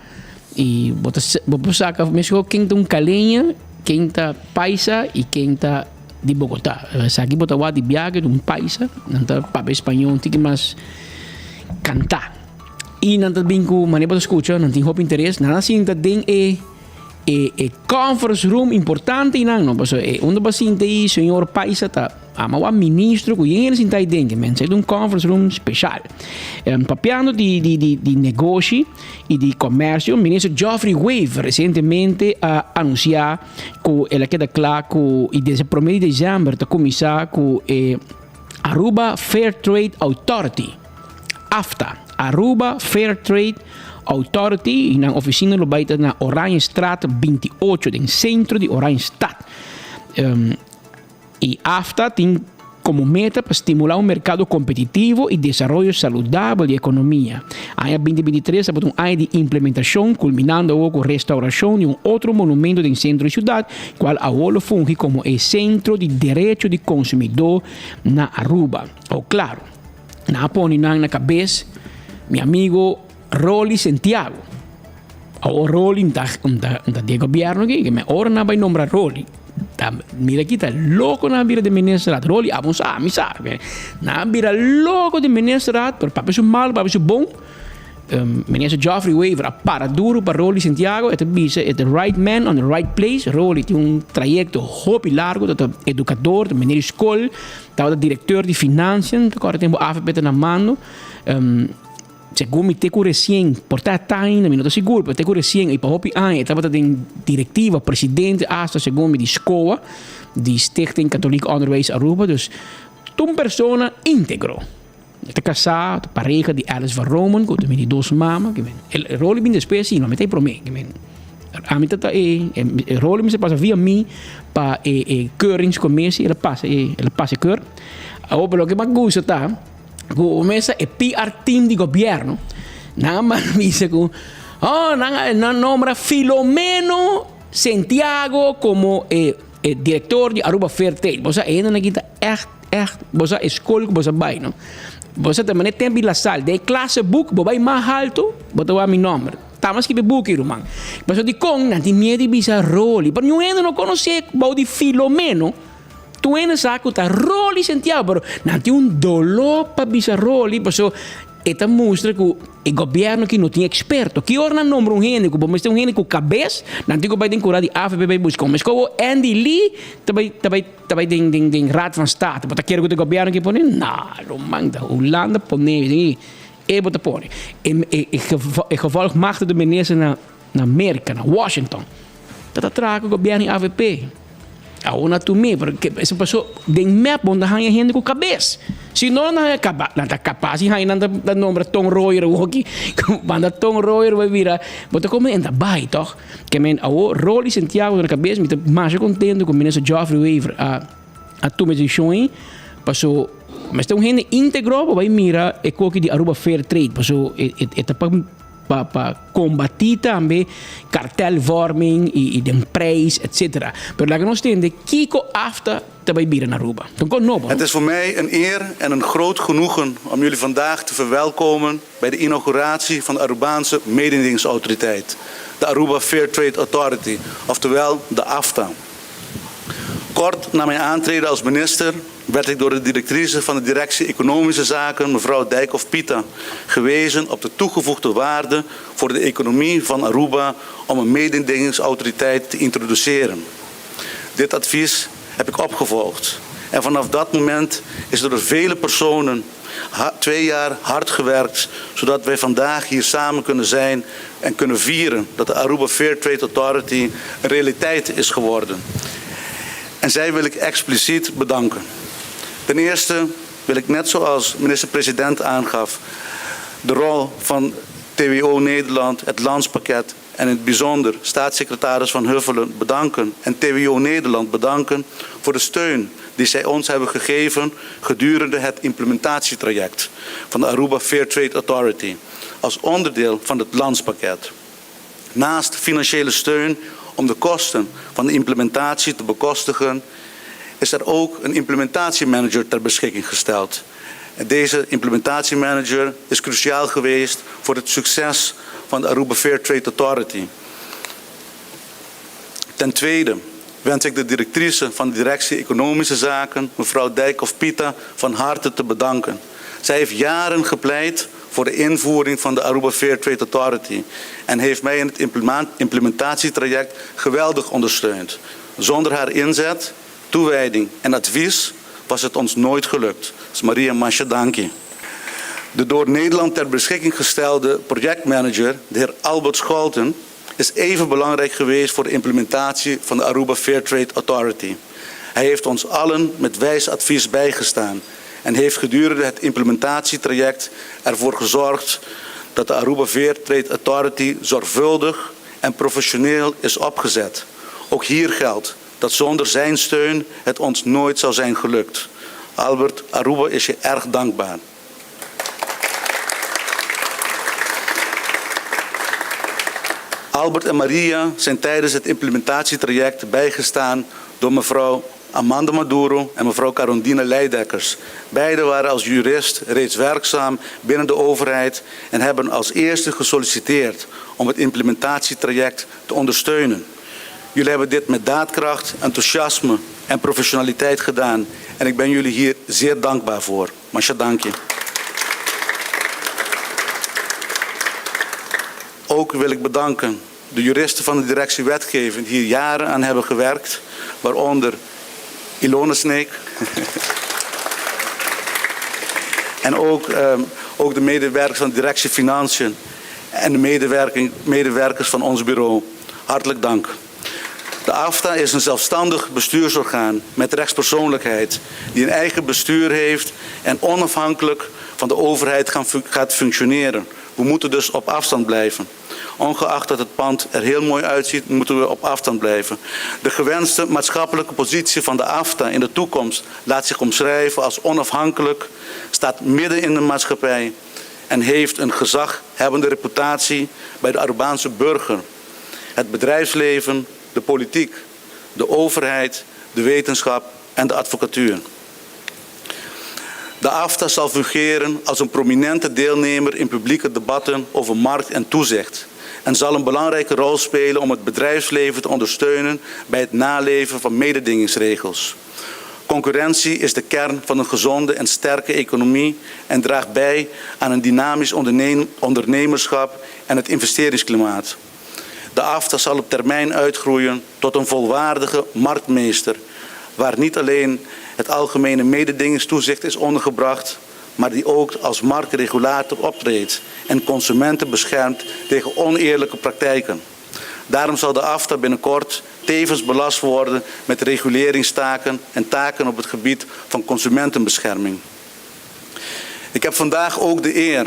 I bo ta bo por saka mesho ken ta un kaleña, ken ta paisa i ken ta di Bogota. Esaki bo ta wak di biaha di un paisa, nan ta papia spañó un tiki mas kantá. I nan ta bin ku manera bo ta skucha nan tin hopi interes, nan a sinta den e E e conference room importante y nan no paso e unda ba sinta y señor Paisa ta ama wa ministro cu yen sinta ahí den men un conference room special. Um, papiando di di di di negoshi y di comercio, ministro Geoffrey Wever recientemente a anuncia cu el a keda cla cu y desde prome di december ta cuminsa cu e Aruba Fair Trade Authority, AFTA, Aruba Fair Trade Authority, y nan oficina lo bay ta na Oranjestraat 28, den centro di Oranjestad. Um, y AFTA tin como meta pa stimula un mercado competitivo y desaroyo saludabel di economia. Aña 2023 tabata un aña di implementacion, culminando awo cu restauracion di un otro monumento den centro di ciudad, cual awo lo fungi como e centro di derecho di consumidor na Aruba. Oh claro, nan a pone nan na cabes mi amigo Rolly Santiago. Awo Rolly nta nta nta di e gobierno aki, me ora nan bay nombra Rolly, ta mira aki ta loco nan a bira den ministerraad. Rolly abo sa, mi sa. Nan a bira loco den ministerraad, pero papia su malo, papia su bon. Minister Geoffrey Wever a para duro pa Rolly Santiago, e ta bisa e the right man on the right place. Rolly tin un trayecto hopi largo, ta educador, ta meneer di school, tabata directeur di financiën, ta corda tempo AFP ta na mando. Segun mi te cu recien, por ta ta ainda, mi no ta sigur, pero te cu recien y pa hopi aña e tabata den directiva, presidente hasta segun mi di SCOA, di Stichting Katholiek Onderwijs Aruba, dus ta un persona integro. E ta kasá, ta pareha di Alice van Romen, ku ta mi di dos mama. Ke men, e roli bin despues si, no mi ta e promé. Ke men, ami ta ta e, e roli mester pasa via mi pa e e keuringscommissie, el a pasa e, el a pasa e keur. Awor, pero loke mas gusta ta, ku mester e PR team di gobièrnu, nan a manda bisa ku, oh, nan a nan nombra Filomeno Santiago komo e e direktor di Aruba Fair Trade. Bo sa e hendenan aki ta ègt Echt, bo sa e skol ku bo sa bai, no? Bo sa ta manera tempu di La Salle, den e klaseboek bo bai mas haltu, bo ta wak mi nòmber. Tama skibi buki, ruman. Pasobra dikon nan tin miedu di bisa Rolly? Pero niun hende no konosé bou di Filomeno. Tur hende sa ku ta Rolly Santiago, pero nan tin un doló pa bisa Rolly, pasobra E ta mustra ku e gobièrnu aki no tin eksperto. Ki ora nan nombra un hende ku bo mester un hende ku kabes, nan tin ku bai den kura di AFP bai buska un. Meskor bo Andy Lee ta bai ta bai ta bai den den den Raad van State. Bo ta kere ku ta gobièrnu aki pone? No, ruman, ta Hulanda pone e e bo ta pone. E e e gevolgmachtigde minister na na Merka, na Washington, ta ta traha ku gobièrnu di AFP. Awor na tur mi, pero esei paso den mep bo no ta haña hende ku kabes. Si no nan haña kaba, nan ta kapas di haña nan ta nombra Ton Royer awor aki, manda Ton Royer bai bira, bo ta kome en ta bai tòg. Ke men awor Rolly Santiago na kabes mi ta masha kontento ku minister Geoffrey Wever a a tuma e desishon ei, paso mester un hende íntegro pa bai mira e koki di Aruba Fair Trade, paso e e ta pa. Pa pa kombatí tambe kartelvorming i i den prijs etcetera. Pero laga nos tende kiko afta ta bai bira na Aruba. Ta un kos nobo, Het no? is voor mij een eer en een groot genoegen om jullie vandaag te verwelkomen bij de inauguratie van de Arubaanse Mededingingsautoriteit, de Aruba Fair Trade Authority, oftewel de AFTA. Kort na mijn aantreden als minister werd ik door de directrice van de Directie Economische Zaken, mevrouw Dijkhoff-Pita, gewezen op de toegevoegde waarde voor de economie van Aruba om een mededingingsautoriteit te introduceren. Dit advies heb ik opgevolgd. En vanaf dat moment is er door vele personen twee jaar hard gewerkt, zodat wij vandaag hier samen kunnen zijn en kunnen vieren dat de Aruba Fair Trade Authority een realiteit is geworden. En zij wil ik expliciet bedanken. Ten eerste wil ik net zoals minister-president aangaf, de rol van TWO Nederland, het landspakket en in het bijzonder staatssecretaris Van Huffelen bedanken en TWO Nederland bedanken voor de steun die zij ons hebben gegeven gedurende het implementatietraject van de Aruba Fair Trade Authority als onderdeel van het landspakket. Naast financiële steun om de kosten van de implementatie te bekostigen, is er ook een implementatiemanager ter beschikking gesteld. En deze implementatiemanager is cruciaal geweest voor het succes van de Aruba Fair Trade Authority. Ten tweede wens ik de directrice van de Directie Economische Zaken, mevrouw Dijkhoff-Pita, van harte te bedanken. Zij heeft jaren gepleit voor de invoering van de Aruba Fair Trade Authority en heeft mij in het implementatietraject geweldig ondersteund. Zonder haar inzet, toewijding en advies was het ons nooit gelukt. Dus Maria Masha, dank je. De door Nederland ter beschikking gestelde projectmanager, de heer Albert Scholten, is even belangrijk geweest voor de implementatie van de Aruba Fair Trade Authority. Hij heeft ons allen met wijs advies bijgestaan en heeft gedurende het implementatietraject ervoor gezorgd dat de Aruba Fair Trade Authority zorgvuldig en professioneel is opgezet. Ook hier geldt dat zonder zijn steun het ons nooit zou zijn gelukt. Albert, Aruba is je erg dankbaar. Albert en Maria zijn tijdens het implementatietraject bijgestaan door mevrouw Amanda Maduro en mevrouw Carondine Leidekkers. Beiden waren als jurist reeds werkzaam binnen de overheid en hebben als eerste gesolliciteerd om het implementatietraject te ondersteunen. Jullie hebben dit met daadkracht, enthousiasme en professionaliteit gedaan en ik ben jullie hier zeer dankbaar voor. Masha, dank je. Ook wil ik bedanken de juristen van de directie wetgeving die hier jaren aan hebben gewerkt, waaronder Ilona Sneek. en ook, ook de medewerkers van de directie Financiën en de medewerkers van ons bureau. Hartelijk dank. De AFTA is een zelfstandig bestuursorgaan met rechtspersoonlijkheid die een eigen bestuur heeft en onafhankelijk van de overheid gaat functioneren. We moeten dus op afstand blijven. Ongeacht dat het pand er heel mooi uitziet, moeten we op afstand blijven. De gewenste maatschappelijke positie van de AFTA in de toekomst laat zich omschrijven als onafhankelijk, staat midden in de maatschappij en heeft een gezaghebbende reputatie bij de Arubaanse burger, het bedrijfsleven, de politiek, de overheid, de wetenschap en de advocatuur. De AFTA zal fungeren als een prominente deelnemer in publieke debatten over markt en toezicht en zal een belangrijke rol spelen om het bedrijfsleven te ondersteunen bij het naleven van mededingingsregels. Concurrentie is de kern van een gezonde en sterke economie en draagt bij aan een dynamisch ondernemerschap en het investeringsklimaat. De AFTA zal op termijn uitgroeien tot een volwaardige marktmeester, waar niet alleen het algemene mededingingstoezicht is ondergebracht, maar die ook als marktregulator optreedt en consumenten beschermt tegen oneerlijke praktijken. Daarom zal de AFTA binnenkort tevens belast worden met reguleringstaken en taken op het gebied van consumentenbescherming. Ik heb vandaag ook de eer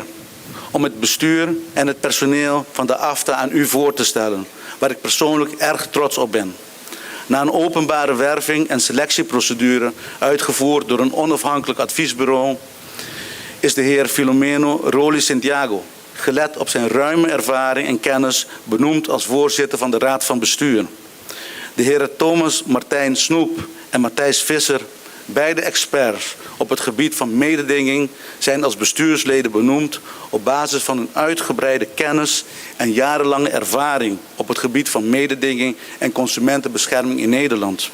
om het bestuur en het personeel van de AFTA aan u voor te stellen, waar ik persoonlijk erg trots op ben. Na een openbare werving en selectieprocedure uitgevoerd door een onafhankelijk adviesbureau, is de heer Filomeno Roli Santiago, gelet op zijn ruime ervaring en kennis, benoemd als voorzitter van de Raad van Bestuur. De heren Thomas Martijn Snoep en Matthijs Visser, beide experts op het gebied van mededinging, zijn als bestuursleden benoemd op basis van hun uitgebreide kennis en jarenlange ervaring op het gebied van mededinging en consumentenbescherming in Nederland.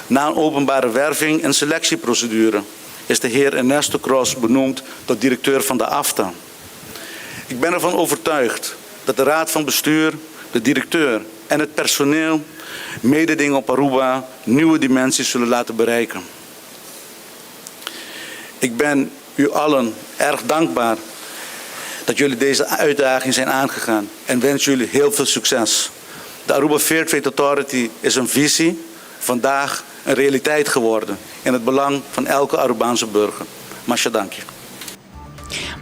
Na een openbare werving en selectieprocedure is de heer Ernesto Cross benoemd tot directeur van de AFTA. Ik ben ervan overtuigd dat de raad van bestuur, de directeur en het personeel mededingen op Aruba nieuwe dimensies zullen laten bereiken. Ik ben u allen erg dankbaar dat jullie deze uitdaging zijn aangegaan en wens jullie heel veel succes. De Aruba Fair Trade Authority is een visie, vandaag een realiteit geworden in het belang van elke Arubaanse burger. Masha danki.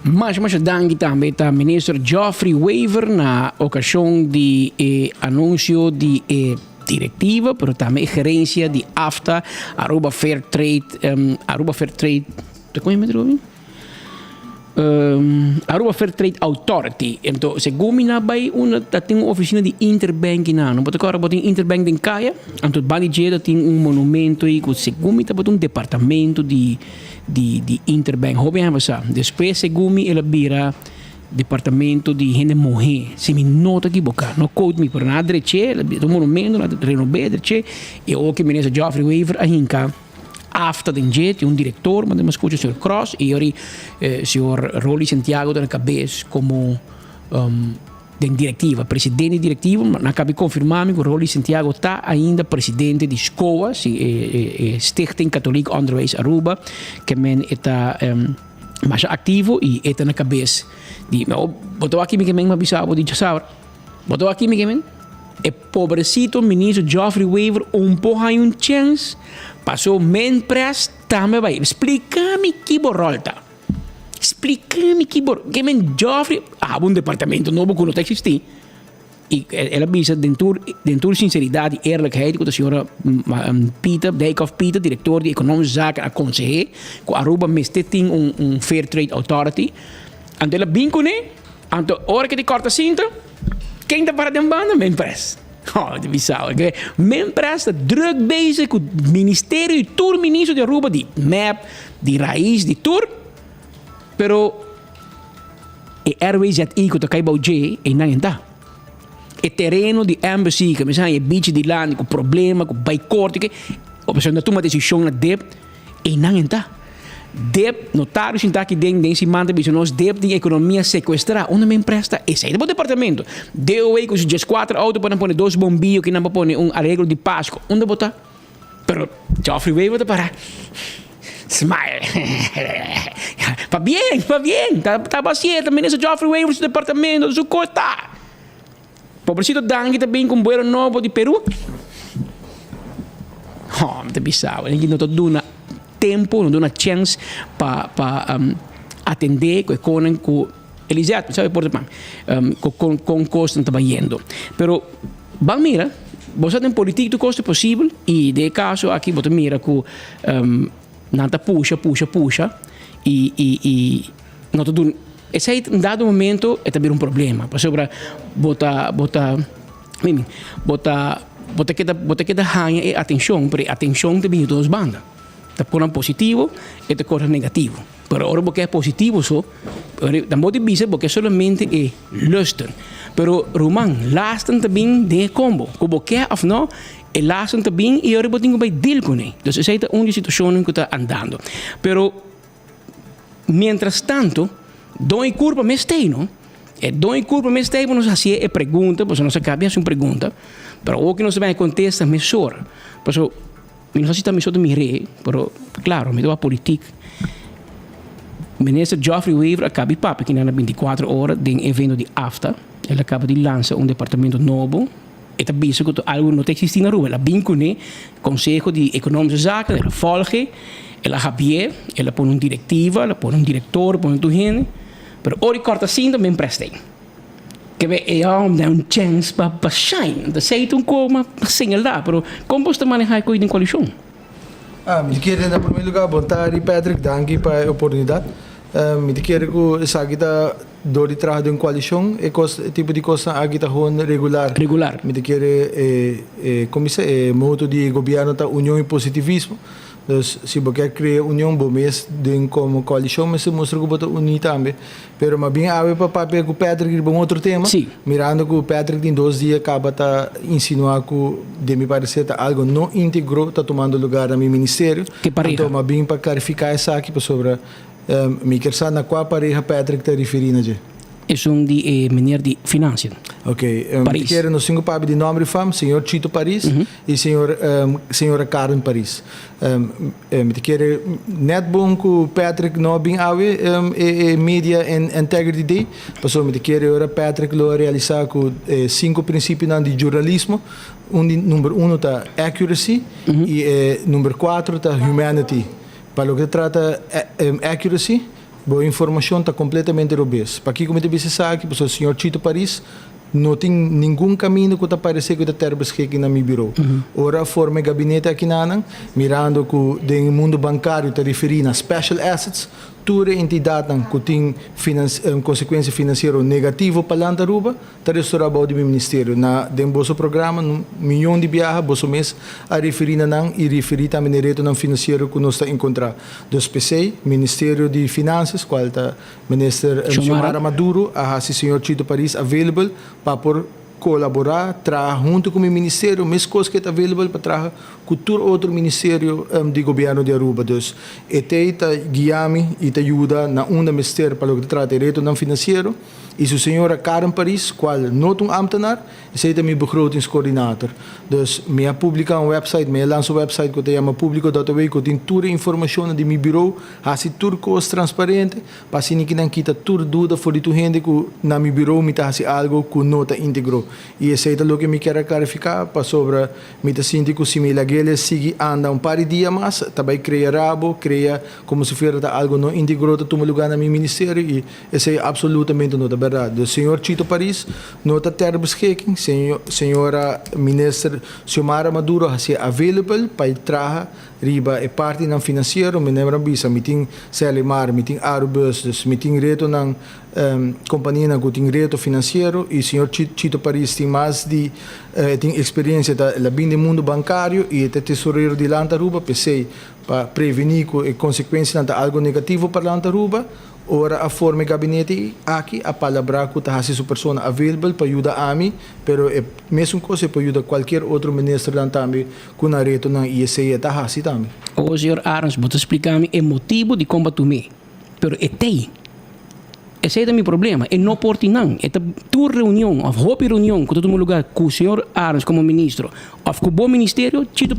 Masha masha danki tambe ta Minister Geoffrey Wever na ocasion di e anuncio di e directiva, pero tambe e gerencia di AFTA, Aruba Fair Trade, Aruba Fair Trade, ta con e metro mi? Aruba Fair Trade Authority. Ento segun mi na bai unda ta tin un oficina di Interbank na. No bo ta corda bo tin Interbank den caya? Anto banda di dje ta tin un monumento ei cu segun mi tabata un departamento di di di Interbank. Hopi aña pasa. Despues segun mi el a bira departamento di hende muhe. Si mi no ta ekiboca. No quote mi pero nan a dreche, el a bira un monumento, nan a renob'e, dreche. Y awor ki minister Geoffrey Wever a hinca. Afta den dje tin un director, manda mi a scucha señor Cross y ori señor Rolly Santiago ta na cabes como den directiva, presidente di directiva, nan a cabi confirma mi cu Rolly Santiago ta ainda presidente di SCOA, si e Stichting Katholiek Onderwijs Aruba, ke men e ta masha activo y e ta na cabes di, bo ta wak kimi ke men mi a bisa bo di djasaura? Bo ta wak kimi ke men? E pobrecito ministro Geoffrey Wever un por haña un chens paso men pres tambe bai. Splica mi ki bo rol ta. Splica mi ki bo ke men Geoffrey abo un departamento nobo ku no ta existi. Y el a bisa den tur den tur sinceridad y eerlijkheid ku ta señora Pieter Dijkhoff Pieter director di Economische Zaken a consehe ku Aruba mester tin un un Fair Trade Authority. Anto el a bin kuné anto ora ke di korta sinta. Ken ta para den banda? Menpres. Oh, ta bisa hoor. Menpres ta druk bezig ku ministerio di tur ministro di Aruba, di mep, di Raiz, di tur. Pero e RWZI ku ta kai bou dje, einan en ta. E tereno di embassy, ku mi sa e beach di landi ku problema, ku bai korte, ke, oposicion ta tuma desishon na dep. Einan en ta. Dep, notario sinta aki den den siman ta bisa nos dep tin ekonomia sekuestrá. Unda men presta? Esei ta bo departamento. DOW ku su dieskuater outo pa nan pone dos bombiyo ki nan pa pone un areglo di Pasko. Unda bo ta? Pero Geoffrey Wever ta para. Smile. Pabien, pabien. Ta ta basie, ta minister Geoffrey Wever su departamento, su kos ta. Pobrecito Danki ta bin ku un buelo nobo di Peru. Ho, mi ta bisa bo, no ta duna tempo, no duna chens pa pa atende ku e konan ku Elisette, mi sabi por ta ku kon kon kosnan ta bayendo. Pero ban mira, bo sa den politik tur kos ta posibel i den e kaso aki bo ta mira ku nan ta pusha, pusha, pusha i i i no ta duna. Esei un dado momento e ta bira un problema pasobra bo ta bo ta mimi bo ta bo ta keda bo ta keda haña e atenshon pero e atenshon ta bini di dos banda ta por positivo e ta kos negativo pero ora bo ke positivo so nan bo ta bisa bo ke solamente e luster pero ruman lasten ta bin den e kombo ku bo ke of no e lasten ta bin i ora bo tin ku bai deal kuné dus esei ta un di e situashonnan ku ta andando pero. Mientras tanto, don e curpa mes tey, no? E don e curpa mes tey pa nos hacié e pregunta, pasobra nos a caba di haci un pregunta, pero awor cu nos ta bay contesta mesora. Pasobra mi no sa si ta mi so ta mir'é, pero claro, mi ta wak politik. Minister Geoffrey Wever a caba di papia kinan na binticuatro ora den evento di AFTA. El a caba di lansa un departamento nobo. E ta bisa cu ta algo no ta existi na Aruba. El a bin cune Conseho di Economische Zaken, el a volge, el a habié, el a pone un directiva, el a pone un director, el a pone tur hende. Pero ora e corta sinta, men presta ei. Ke be e hom den un chens pa pa shine. Ta esei ta un co ma señala, pero con bo ta maneha e coi den coalicion? Ah, mi ta kere na prome lugar bon tardi Patrick, danki pa e oportunidad. Mi ta kere cu esaki ta. Dor di traha den koalishon e kos e tipo di kosnan aki ta gewoon regular. Regular. Mi ta kere e e kon bisa e moto di e gobièrnu ta union i positivismo. Dus si bo kier crea union bo mes den como coalicion mester mustra cu bo ta uni tambe. Pero ma bin awe pa papia cu Patrick riba un otro tema. Mirando cu Patrick tin dos dia caba ta insinua cu den mi parecer ta algo no integro ta tumando lugar na mi ministerio. Ke pareha? Anto ma bin pa clarifica esaki pasobra mi kier sa na cua pareha Patrick ta referi na dje. Esun di e meneer di Financiën. Ok, mi kere nos tin cu papia di nomber y fam, señor Chito Paris y señor señora Karen Paris. Mi ta kere net bon cu Patrick no a bin awe e e Media and Integrity Day, pasobra mi ta kere ora Patrick lo a realisa cu e cinco principionan di journalismo, un di number uno ta accuracy y e number cuatro ta humanity. Pa loke ta trata accuracy, Bo informacion ta completamente robes. Pakico mi ta bisa esaki? Pasobra señor Chito Paris no tin ningun caminda cu ta parece cu ta ter beschikking na mi bureau. Ora a forma e gabinete akinanan, mirando cu den e mundo bancario ta referi na special assets, tur e entidadnan cu tin consecuencia financiero negativo pa Land Aruba, Ta restorá bou di mi ministerio. Na den boso programa un miyon di biaha boso mes a referí na nan i referí tambe na e retonan finansiero ku nos ta enkontrá. Dus p'esei, Ministerio di Finansias, kual ta Minister Xiomara Maduro, a hasi señor Chito Paris available pa por kolaborá, traha huntu ku mi ministerio, meskos ku e ta available pa traha ku tur otro ministerio di gobièrnu di Aruba. Dus e tei ta guia mi i ta yuda na unda mester pa loke ta trata e retonan finansiero. Y su señora Karen Paris, cual no ta un ambtenaar, esey ta mi begrotingscoördinator. Dus mi a publica un website, mi a lansa un website cu ta yama publico dot aw cu tin tur e informacionnan di mi bureau, haci tur cos transparente, pa asina ki nan kita tur duda for di tur hende cu na mi bureau mi ta haci algo cu no ta integro. Y esey ta loke mi kier a clarifica, pasobra mi ta sinti cu si mi lag'el sigui anda un par di dia mas, ta bay crea rabo, crea como si fuera ta algo no integro ta tuma lugar na mi ministerio y Esei absolutamente no ta berdad. Dus señor Chito Paris no ta ter beschikking, señora minister Xiomara Maduro hacié available pa e traha riba e partinan financiero. Mi never a bisa mi tin Serlimar, mi tin Arubus, dus mi tin retonan, companianan cu tin reto financiero y señor Chito Paris tin mas di, e tin experiencia, ta el a bin den mundo bancario y e ta tesorero di Land Aruba, p'esei pa preveni cu e consecuencianan ta algo negativo pa Land Aruba. Ora a forma e gabinete aki a palabrá ku ta hasi su persona available pa yuda ami, pero e mesun kos e por yuda kualkier otro ministernan tambe ku nan retonan i esei e ta hasi tambe. O señor Arends, bo ta splika mi e motibu di kon bo a tum'é, pero e t'ei. Esei ta mi problema, e no por tin nan. E ta tur reunion òf hopi reunion ku ta tuma lugar ku señor Arends komo ministro òf ku bo ministerio, Chito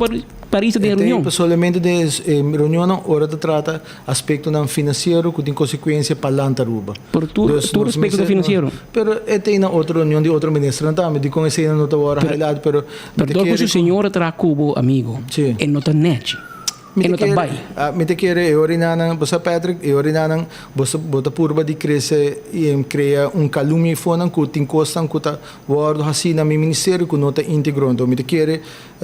Paris ta den E reunion. ta solamente den e reunionnan ora ta trata aspectonan financiero cu tin consecuencia pa Land Aruba. Pero tur Dus tur nos aspecto ta mester financiero. Pero e ta na otro reunion di otro ministernan tambe, dicon eseinan no ta worde Pero highlight, pero mi pero ta dor cu kere su cu señora traha cu bo amigo, Sí. e no ta nechi. Mi E ta no ta kere, bai. ah, mi ta kere e orinanan, bo sa Patrick, e orinanan bo sa bo ta purba di crece y crea un calumnia eifonan cu tin cosnan cu ta worde haci na mi ministerio cu no ta integro. Enton mi ta kere,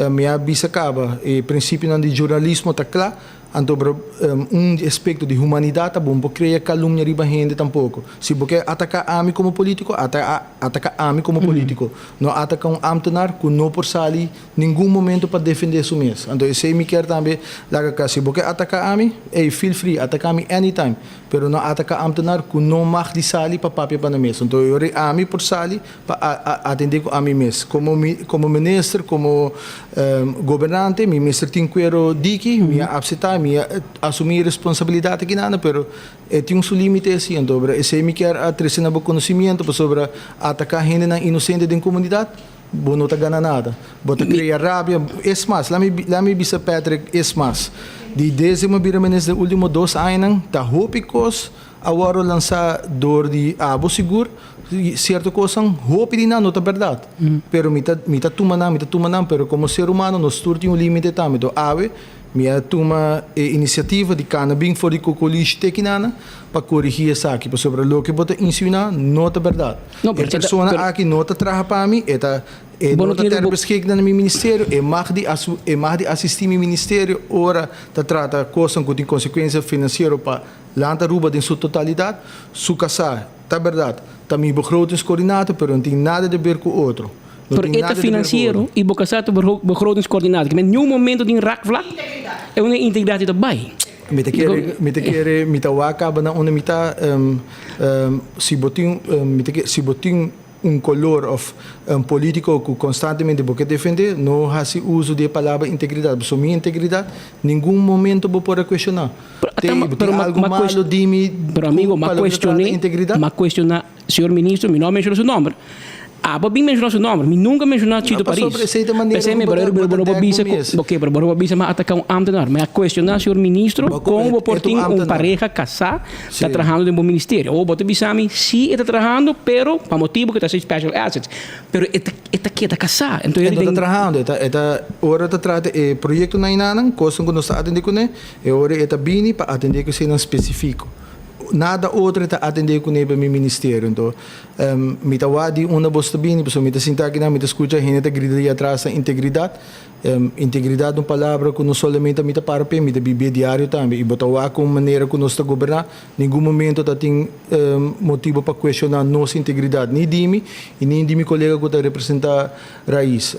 mi a bisa caba, e principionan di journalismo ta cla, Anto bro, un aspecto di humanidad ta bon por crea calumnia riba hende tampoco. Si bo ke ataca ami como politico, ataca ami como politico. No ataca un ambtenaar cu no por sali ningun momento pa defende su mes. Anto esey mi kier tambe laga ca. Si bo ke ataca ami, ey, feel free, ataca mi anytime. Pero no ataca ambtenaar cu no mag di sali pa papia pa nan mes. Anto e ora ami por sali pa atende cu ami mes. Como mi, como minister, como gobernante, mi mester tin cuero diki, mi a apseta, mi a asumi e responsabilidad aki nana, pero e tin su limite si. Anto esey mi kier a trece na bo conocimiento pasobra ataca hendenan inocente den comunidad, bo no ta gana nada. Bo ta crea rabia. Es mas, la mi, la mi bisa Patrick, es mas, di desde mi a bira minister den ultimo dos añanan, ta hopi cos a wordo lansa door di abo sigur, Cierto cosnan, hopi di nan no ta berdad. Pero mi ta, mi ta tuma nan, mi ta tuma nan, pero como ser humano nos tur tin un limite tambe. Enton awe mi a tuma e iniciativa di cana bin for di Cocolishi te kinana pa corigi esaki, pasobra loke bo ta insinuá no ta berdad. No, E pero ta, persona pero aki no ta traha pa mi, e ta, e bo no no ta tin ter bo beschik na mi ministerio, e mag di asu, e mag di asisti mi ministerio ora ta trata cosnan cu tin consecuencia financiero pa Land Aruba den su totalidad. Su casá. Ta berdad, ta mi begrotingscoördinator, pero no tin nada de ber cu otro. No Pero tin e nada ta di ber ku financiero otro. y bo casá ta begrotingscoördinator. Ke men niun momento tin raakvlak e un integridad ta bai. Mi ta kere, mi ta kere, mi ta wak kaba na unda mi ta, si bo tin, mi ta kere, si bo tin un color of un politico cu constantemente bo ke defende, no haci uso di e palabra integridad. Pasobra mi integridad ningun momento bo por a cuestiona. Te, bo tin algo malo di mi Pero amigo, cu ma pa loke ta trata cuestione, integridad? ma cuestiona Señor ministro, mi no a menciona su nomber. Abo bin menciona su nomber. Mi nunca menciona Chito No, Paris. pasobra esey ta manera Pesey cu mi bo ta, pero bo ta bo no por dek bo bisa cu, mes. ok, pero bo no por bisa mi a ataca un ambtenaar. Mi a cuestiona señor ministro Bo con bo por e ta un tin un ambtenaar. pareha casa Sí. ta trahando den bo ministerio. O bo ta bisa mi si e ta trahando, pero pa motibo cu ta haci special assets. Pero e ta e ta keda casa. Enton E no ta den trahando, e ta e ta ora ta trata e proyectonan enanan, cosnan cu nos ta atende cune, e ora e ta bini pa atende cu eseynan specifico. Nada otro e ta atende cune pa mi ministerio. Enton mi ta wak di unda bos ta bini, pasobra mi ta sinta akinan, mi ta scucha hende ta grita di atras nan integridad. Integridad ta un palabra cu no solamente mi ta para p'e, mi ta bib'e diario tambe. Y bo ta wak con manera cu nos ta goberna, ningun momento ta tin motibo pa cuestiona nos integridad, ni di mi y ni di mi colega cu ta representa Raiz.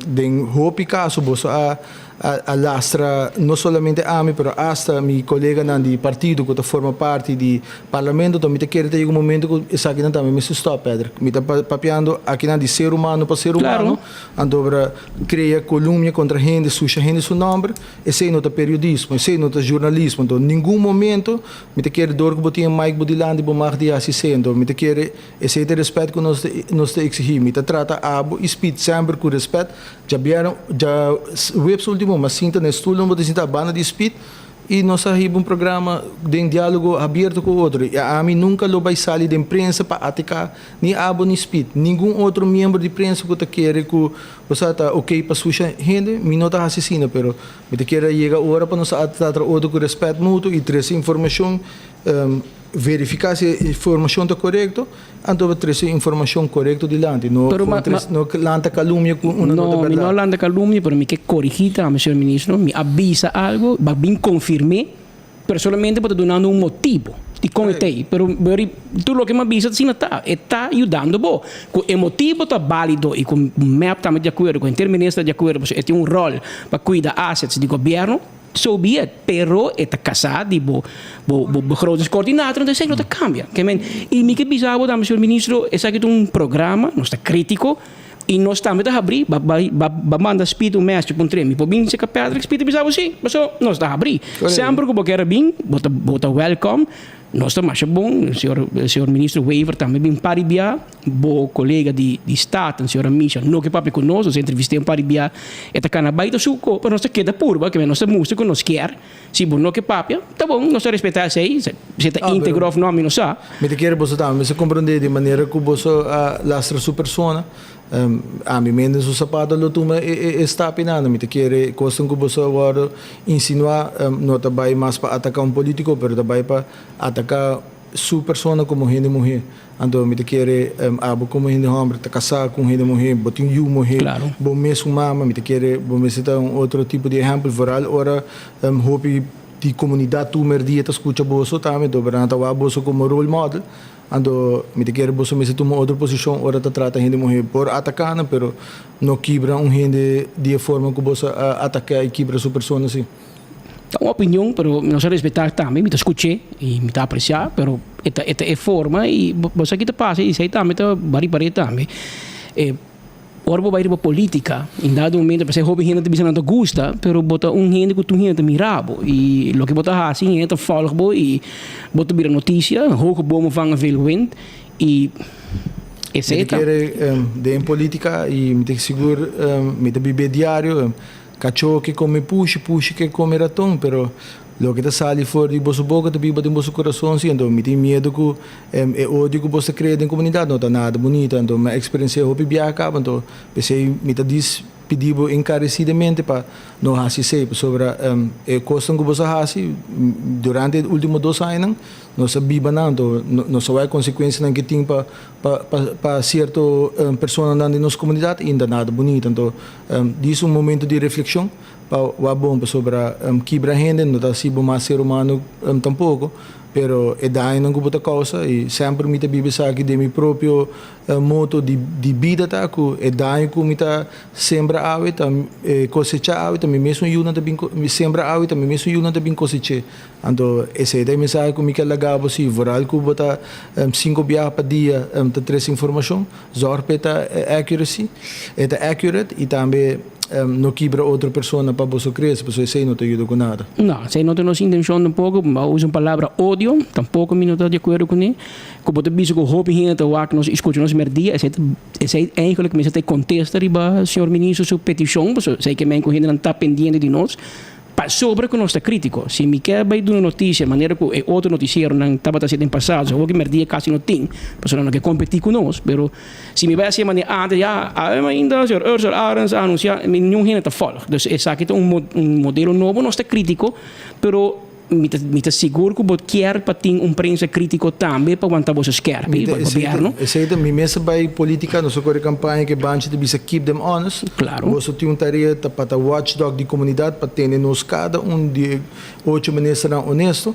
Den hopi caso boso a a lastra no solamente ami pero hasta mi coleganan di partido cu ta forma parti di Parlamento ta mi ta kere ta yega un momento cu esakinan tambe mester stop Patrick. Mi ta papiando akinan di ser humano pa ser humano anto ora crea columnia contra hende susha hende su nomber esey no ta periodismo esey no ta journalismo anto ningun momento mi ta kere door cu bo tin e mic bo dilanti bo mag di haci esey anto mi ta kere esey ta e respet cu nos nos ta exigi mi ta trata abo y Speed semper cu respet djabièrnè djaweps ultimo mi a sinta na e stoel bo ta sinta banda di Speed Y nos a hiba un programa den dialogo abierto cu otro. Y ami nunca lo bay sali den prensa pa ataka ni abo ni Speed. Ningun otro miembro di prensa cu ta kere cu bo sa ta ok pa susha hende, mi no ta haci asina. Pero mi ta kere a yega ora pa nos a trata otro cu respet mutuo y trece informacion, verifica si e informacion ta corecto. Anto bo trece informacion corecto dilanti, no Pero ma, trece, ma, no lanta calumnia cu una no ta No, mi no berdad. lanta calumnia, pero mi ke corigi tambe, señor ministro. Mi a bisa algo, ba bin confirm'é, pero solamente bo ta dunando un motibo dicon e ta ei. Pero beri, tur loke mi a bisa asina ta, e ta yudando bo. Cu e motibo ta balido y cu mep tambe di acuerdo, cu henter minister ta di acuerdo, pasobra e tin un rol pa cuida assets di gobierno. So be it, pero e ta casá di bo bo bo begrotingscoördinator, entonces esaki no ta cambia. Ke men, y mi ke bisa bo tambe, señor ministro, esaki ta un programa, nos ta critico, y nos tambe ta habrí, ba ba ba ba manda Speed un message puntr'é, mi por bin cerca Patrick? Speed ta bisa bo si, paso nos ta habrí. Semper cu bo kier a bin, bo ta bo ta welcome. Nos ta masha bon, señor señor ministro Wever tambe bin par di bia, bo colega di di Staten, señora Misha, no ke papia cu nos, nos a entrevist'é un par di bia, e ta cana bay ta su co, pero nos ta keda purba, ke nos ta mustra cu nos kier, si bo no ke papia, ta bon, nos ta respeta esey, si e ta integro of no, mi no sa. Mi ta kere boso tambe mester comprende di manera cu boso a lastra su persona, Ami men den su sapato lo tuma e stapinana. Mi ta kere kosnan ku boso a wòrdu insinuá no ta bai mas pa ataká un polítiko pero ta bai pa ataká su persona komo hende muhé. Anto mi ta kere abo komo hende hòmber ta kasá ku un hende muhé, bo tin yu muhé, bo mes un mama, mi ta kere bo mester ta un otro tipo di ehèmpel vooral ora hopi di komunidat tur merdia ta skucha boso tambe, dobra nan ta wak boso komo role model. Anto mi ta kere boso mester tuma otro posishon ora ta trata hende muhé. Por ataká nan, pero no kibra un hende di e forma ku boso a ataká i kibra su persona si. Ta un opinion, pero mi nos a respetá tambe, mi ta skuch'é i mi ta apresiá, pero e ta e ta e forma i bo sa ki ta pasa i esei tambe ta bari par'é tambe. E. Ora bo bai riba politica, in dado momento pasai hopi hende ta bisa nan ta gusta, pero bo ta un hende ku tur hende ta mira bo i loke bo ta hasi hende ta volg bo i bo ta bira noticia, hoge bomen vangen veel wind i esei Mi ta ta. kere den politica i mi ta sigur mi ta biba e diario, Kachó ke kome pushi, pushi ke kome raton, pero loke ta sali for di boso boka ta biba den boso kurason si, anto mi tin miedu ku e odio ku boso ta krea den komunidat no ta nada bunita, anto mi a eksperensiá hopi biaha kaba, anto p'esei mi ta dis pidi bo enkaresidamente pa no hasi esei, pasobra e kosnan ku boso a hasi durante e ultimo dos añanan nos a biba nan, anto nos a wak e konsekuensianan ke tin pa pa sierto personanan den nos komunidat i no ta nada bunita, anto Dis un momento di reflexion pa wak bon pasobra kibra hende no ta hasi bo mas ser humano tampoco. Pero e dañonan ku bo ta kousa, i semper mi ta biba esaki den mi propio moto di di bida ta ku e daño ku mi ta sembra awe ta kosechá awe ta mi mesun yunan ta bin sembra awe ta mi mesun yunan ta bin kosech'é. Anto esei ta e mensahe ku mi ke laga bo si vooral ku bo ta sinku biaha pa dia ta trese informashon, zòrg pa e ta accuracy, e ta accurate i tambe No kibra otro persona pa boso crece, pasobra esey no ta yuda cu nada. No, esey no ta nos intencion tampoco. Bo a usa un palabra odio, tampoco mi no ta di acuerdo cune. Cu bo ta bisa cu hopi hende ta wak nos y scucha nos merdia, esey ta, esey eigenlijk mester ta e contesta riba señor ministro su peticion, pasobra esey ke men cu hendenan ta pendiente di nos. Pasobra ku nos ta krítiko. Si mi ke bai duna notisia manera ku e otro notisieronan tabata hasi den pasado, awor ki mèrdia kasi no tin, pasobra nan no ke kompetí ku nos. Pero si mi bai hasi e manera antes, ya awe mainda señor Ursel Arends a anunsiá, mi niun hende ta fòlg. Dus esaki ta un un modelo nobo, nos ta krítiko, pero mi ta mi ta sigur ku bo kier pa tin un prensa krítiko tambe pa wanta boso skèrpi pa gobièrnu. Esei ta mi mes a bai politica, nos a kore kampaña ku e banchi ta bisa keep them honest. Claro. Boso tin un tarea ta pa ta watchdog di komunidat pa tene nos kada un di e ocho ministernan honesto,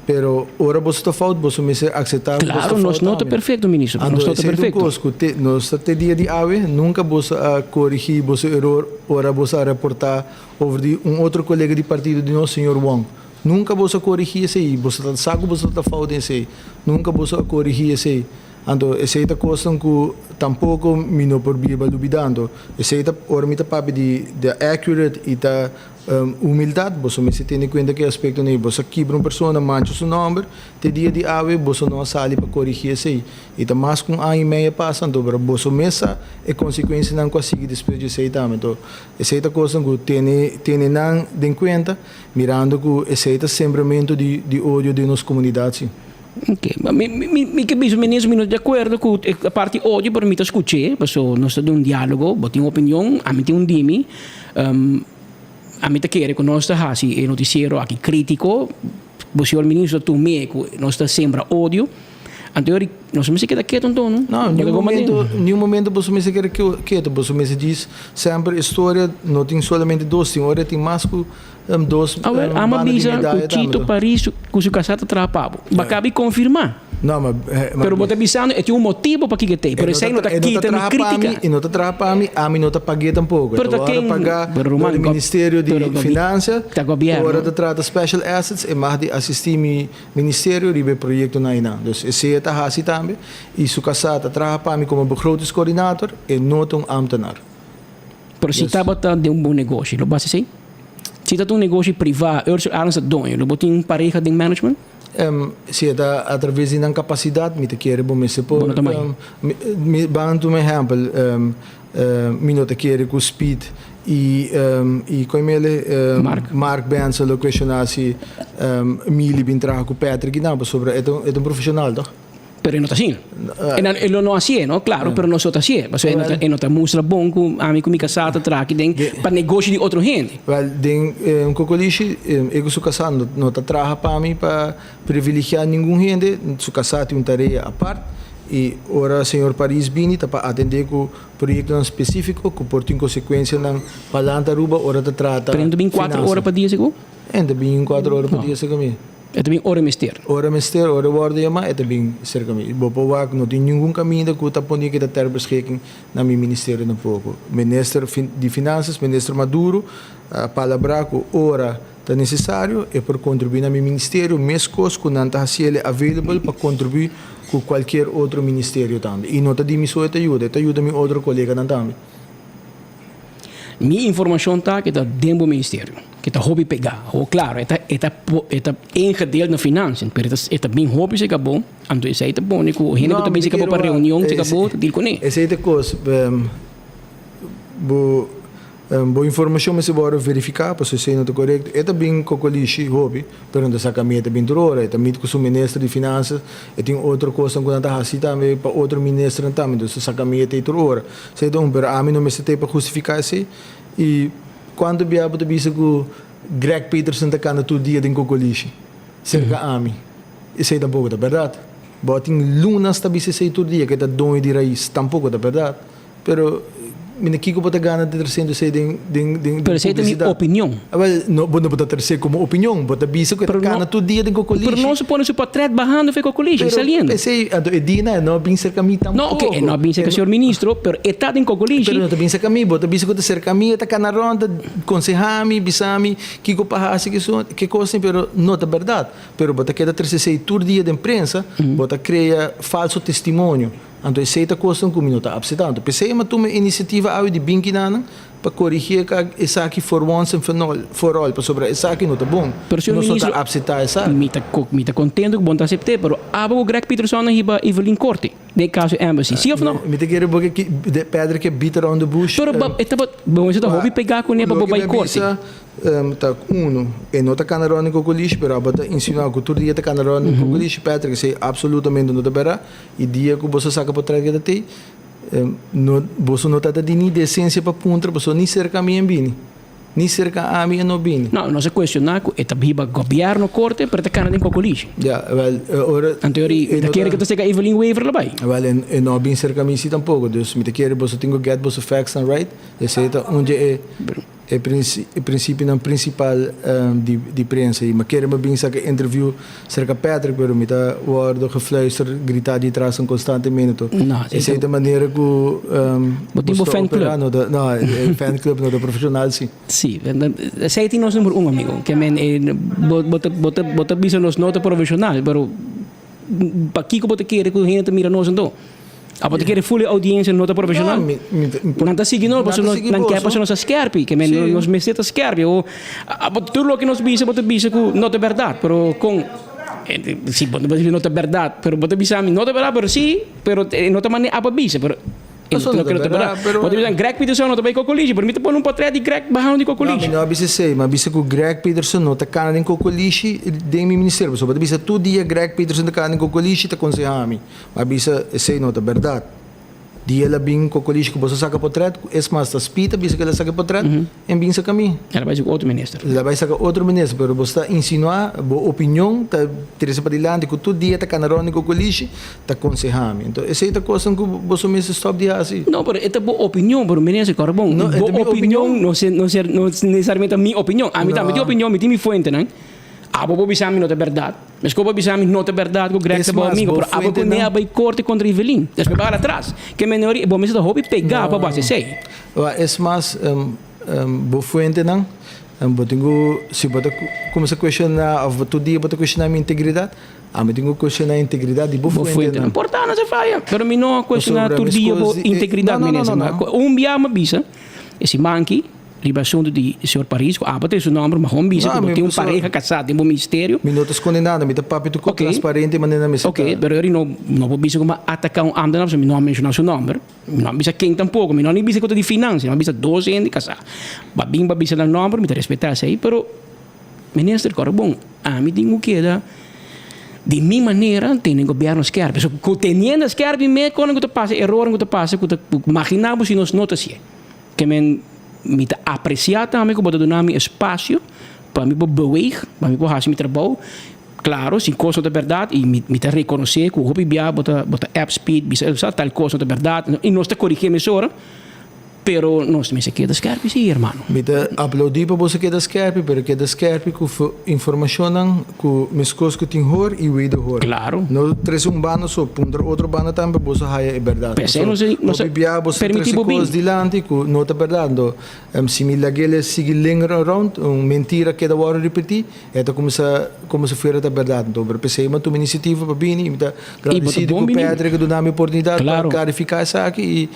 pero ora boso ta fout boso mester akseptá ku boso ta Claro, fout nos no ta tambe. perfekto minister, nos Anto no ta esei ta un perfekto. kos ku te nos ta te dia di awe nunka boso a korigí boso eror ora boso a reportá Over di un otro colega di partido di nos, señor Wong. Nunca boso a corigi esey. Boso ta sa cu boso ta fout den esey. Nunca boso a corigi esey. Anto esey ta cosnan cu tampoco mi no por biba lubida. Anto esey ta ora mi ta papia di the accurate y ta humildad, boso mester tene cuenta cu e aspectonan ey. Boso a kibra un persona, mancha su nomber, te dia di awe boso no a sali pa corigi esey. I ta mas ku un aña i meia pasa, anto pero boso mes sa e konsekuensianan ku a sigui despues di esei tambe. Anto esei ta kosnan ku tene tene nan den kuenta, mirando ku esei ta sembramentu di di odio den nos komunidat si. Ok, mi mi mi ke bisa minister mi no ta di akuerdo ku e parti odio pero mi ta skuch'é paso nos ta den un dialogo, bo tin un opinion, ami tin un di mi. Ami ta kere ku nos ta hasi e notisiero aki kritiko, bo señor minister ta tum'é ku nos ta sembra odio. Anto yori nos mester keda keto anto no? No, niun momento, niun momento boso mester keda keto. Boso mester djis semper e storia no tin solamente dos, tin ora tin mas ku dos Awel, banda ama di bisa ku medaya tambe Chito to. Paris ku su kasá ta traha pa bo. Bo a kabi konfirmá. No, ma, ma Pero bo ta bisando e tin un motibo pakiko e ta ei, pero E no esei ta no ta e no ta kita mi traha pa mi, kritika. e no ta traha pa mi, ami no ta pag'é tampoko. E Pero ta ta wòrdu ken? pagá Pero dor ruman, di go Ministerio di pero gobi Finansia. ta gobièrnu. Ora ta trata special assets e mag di asistí mi Ministerio riba e proyectonan einan. Dus esey e ta haci tambe y su casá ta traha pa mi como begrotingscoördinator, e no ta un ambtenaar. Pero si Dus. tabata den un bon negoshi, lo basa esey? Si ta ta un negoshi privá, Ursel Arends ta doño, lo bo tin un pareha den management? Si e ta a traves di nan capacidad, mi ta kere bo mester por. Bo no ta mai. Mi, ban tuma ehempel, Mi no ta kere ku Speed i i koimele Mark. Mark Benson lo kuestioná si Mili bin traha ku Patrick i nan pasobra e ta e ta un profeshonal tòg? Pero e no ta asina. E nan e lo no hasié no, klaro, pero nos lo ta hasié. Pasobra e no ta e no ta mustra bon ku ami ku mi kasá ta traha aki den pa negoshi di otro hende. Wèl, den Kokolishi e ku su kasá no no ta traha pa mi pa privilegiá ningun hende, su kasá tin un tarea apart. I ora señor Paris bini ta pa atendé ku proyektonan spesífiko ku por tin konsekuensianan pa lanta Aruba ora ta trata Pero e no ta bin kuater finansa. ora pa dia segun? E no ta bin kuater ora pa dia serka mi. E ta bin ora mester. Ora mester, ora wòrdu yamá e ta bin serka mi. Bo por wak no tin ningun kaminda ku ta pone ku ta ter beschikking na mi ministerio tampoko. Minister di Finansas, Minister Maduro a palabrá ku ora Ta necesario e por contribui na mi ministerio mescos cu nan ta haciele available pa contribui cu cualkier otro ministerio tambe. Y no ta di mi so e ta yuda, e ta yuda mi otro coleganan tambe. Mi informacion ta cu e ta den bo ministerio, cu e ta hopi pega. Ho claro, e ta e ta e ta ingedeeld na financiën, pero e ta e ta bin hopi cerca bo, anto esey ta pone cu hende cu No, ta mi bin ta cerca bo kere pa wak, reunion cerca bo ta deal cune. Esey ta cos, bo. Bo informashon mester wòrdu verifiká pasobra esei no ta korekto. E ta bin kokolishi hopi, pero no ta sa kami e ta bin tur ora. E ta mit ku su minister di finansas, e tin otro kosnan ku nan ta hasi tambe pa otro ministernan tambe, entonces ta sa kami e ta ei tur ora. Esei ta un, pero ami no mester ta ei pa hustifiká esei. I kuantu bia bo ta bisa ku Greg Peterson ta kanta tur dia den kokolishi serka ami? Esei tampoko ta bèrdat. Bo a tin lunas ta bisa esei tur dia ku e ta doño di rais, tampoko ta bèrdat. Pero. Mi na kiko bo ta gana di trasendo esei den den den Pero esei ta mi publisidat? opinion. Awel, no, bo no bo ta trasé komo opinion, bo ta bisa ku e ta Pero no- kana tur dia den kokolishi. Pero nos a pone su portret bahando for e kokolishi, Pero saliendo. esei, anto e dia nan e no a bin serka mi No, oké, tampoko. e no a bin serka señor ministro, pero e ta den kokolishi. Pero no ta bin serka mi, bo ta bisa ku ta serka mi, e ta kana rònt, ta konsehá mi, bisa mi kiko pa hasi, ke so, ke kos, pero no ta bèrdat. Pero bo ta keda trese esei tur dia den prensa, bo ta krea falso testimonio. Anto esei ta kosnan ku mi no ta apseptá. Anto p'esei mi a tuma e inisiativa awe di bin kinanan pa korigí esaki for once and for all, pasobra esaki no ta bon. Pero señor Nos no ta ministro, apseptá esaki. mi ta mi ta kontento ku bo no ta asept'é, pero abo ku Greg Peterson a hiba Evelyn Korte den e kaso Embassy, sí òf no? Mi ta kere bo ke Pedro ke beat around the bush. Pero ba e tabata, bo mester ta hopi pegá kuné pa bo Loke bai mi a korte. bisa ta uno, e no ta kana rònt den kokolishi, pero abo ta insinuá ku tur dia ta kana rònt den kokolishi, Patrick, esei absolutamente no ta bèrdat. E dia ku boso saka pa trae keda tei, no, boso no ta ta di ni desensia pa puntra, pasobra ni serka mi en bini, ni serka ami e no bini. No, nos a kuestioná ku e ta biba gobièrnu korte, pero e ta kana den kokolishi. Ya, wèl, ora. Anto yori, mi ta kere ku ta seka Evelyn Wever lo bai. Wèl, e no a bin serka mi si tampoko, dus mi ta kere boso tin ku get boso facts nan right, esei ta un dje e. E prinsipionan prinsipal di prensa i mi kere mi bin saka interview serka Patrick pero mi ta wordo gefluister grita di tras konstantemente esei ta manera ku Bo tin bo fan club? No e fan club no ta profesional si. Si esei tin nos number un amigo ke men bo bo ta bisa nos no ta profesional pero pakiko bo ta kere ku hende ta mira nos anto? Abo ta kere full e audiencia no ta profesional? Nan ta sigui nos pasobra nan ke pasobra nos ta skerpi, ke men nos mester ta skerpi o abo tur loke nos bisa bo ta bisa ku no ta bèrdat, pero kon si bo ta bisa no ta bèrdat, pero bo ta bisa mi no ta bèrdat pero si, pero no ta manera abo a bisa pero e no ta bèrdat. Bo ta bisa Greg Peterson no ta bai Kokolishi pero mi ta pone un potret di Greg bahando di Kokolishi. No, mi no a bisa esei, mi a bisa ku Greg Peterson no ta kana den Kokolishi den mi ministerio, pasobra bo ta bisa tur dia Greg Peterson ta kana den Kokolishi ta konseha mi. A bisa esei no ta berdad. Di el a bin cocolishi cu boso saca potret, cu es mas ta Speed a bisa cu el a saca e potret, en bin saca mi. El a bai saca otro minister. El a bai saca otro minister, pero bo sta insinua, bo opinion ta trece padilanti cu tur dia ta cana rond di cocolishi, ta conseha mi. Enton esei ta cosnan cu boso mester stop di haci. No, pero e ta bo opinion, pero minister, corre bon, No, e bo ta mi opinion opinion. no ser, no ser, no necesariamente ta mi opinion. Ami tambe No. tin opinion, mi tin mi fuentenan. Abo por bisa mi no ta berdad. Mesco bo bisa mi no ta berdad cu Greg Es ta bo mas, amigo, bo pero abo cu fuentenan. ne a bay corte contra Evelyn. Despues bo hala atras. Ke menor bo mester ta hopi pega pa bo haci esey. Wa, es mas, bo fuentenan, bo tin cu, si bo ta cuminsa cuestiona of tur dia bo ta cuestiona mi integridad, ami tin cu cuestiona integridad di bo Bo fuentenan. fuentenan. Por ta no se faya, pero mi no a cuestiona Pasobra tur mis dia bo cos di, integridad, no, no, no, minister. no, no. Un bia mi a bisa, e siman aki, Riba asuntu di señor Paris, ku abo ta su nomber, ma hon bisa ku bo tin un pareha kasá den bo ministerio. Mi no ta skonde nada, mi ta papia tur kos transparente manera mi sa ta. Oke, pero no no por bisa ku mi a ataká un ámtenar pasobra mi no a menshoná su nomber, mi no a bisa ken tampoko, mi no a ni bisa ku ta di finansia, mi a bisa dos hende kasá. Ba bin ba bisa nan nomber, mi ta respetá esei, pero minister kòrda bon, ami tin ku keda di mi manera tene gobièrnu skèrpi. So ku teniendo skèrpi me kono ku ta pasa, erornan ku ta pasa ku ta maginá bo si nos no ta hasié. Ke men mi ta apresiá tambe ku bo ta duna mi espasio pa mi por beweeg, pa mi por hasi mi trabou. Klaro, si kos no ta bèrdat i mi mi ta rekonosé ku hopi bia bo ta bo ta app speed bisa sa tal kos no ta bèrdat i nos ta korigié mesora, pero nos mester keda skèrpi sí, hermano. Mi ta aplaudí pa boso keda skèrpi, pero keda skèrpi ku informashonnan ku meskos ku tin hor i wederhoor. Klaro. No trese un banda so, puntra otro banda tambe pa boso haya e bèrdat. P'esei nos a nos a Hopi bia boso ta permití trese bo bin. kos dilanti ku no ta bèrdat. Anto, si mi lag'el sigui linger around, un mentira keda wòrdu ripití, e ta kuminsá komo si fuera ta bèrdat. Anto, pero p'esei mi a tuma inisiativa pa bini i mi ta I bo ta gradisido bon ku bini. Patrick a duna mi oportunidat pa Klaro. klarifiká esaki i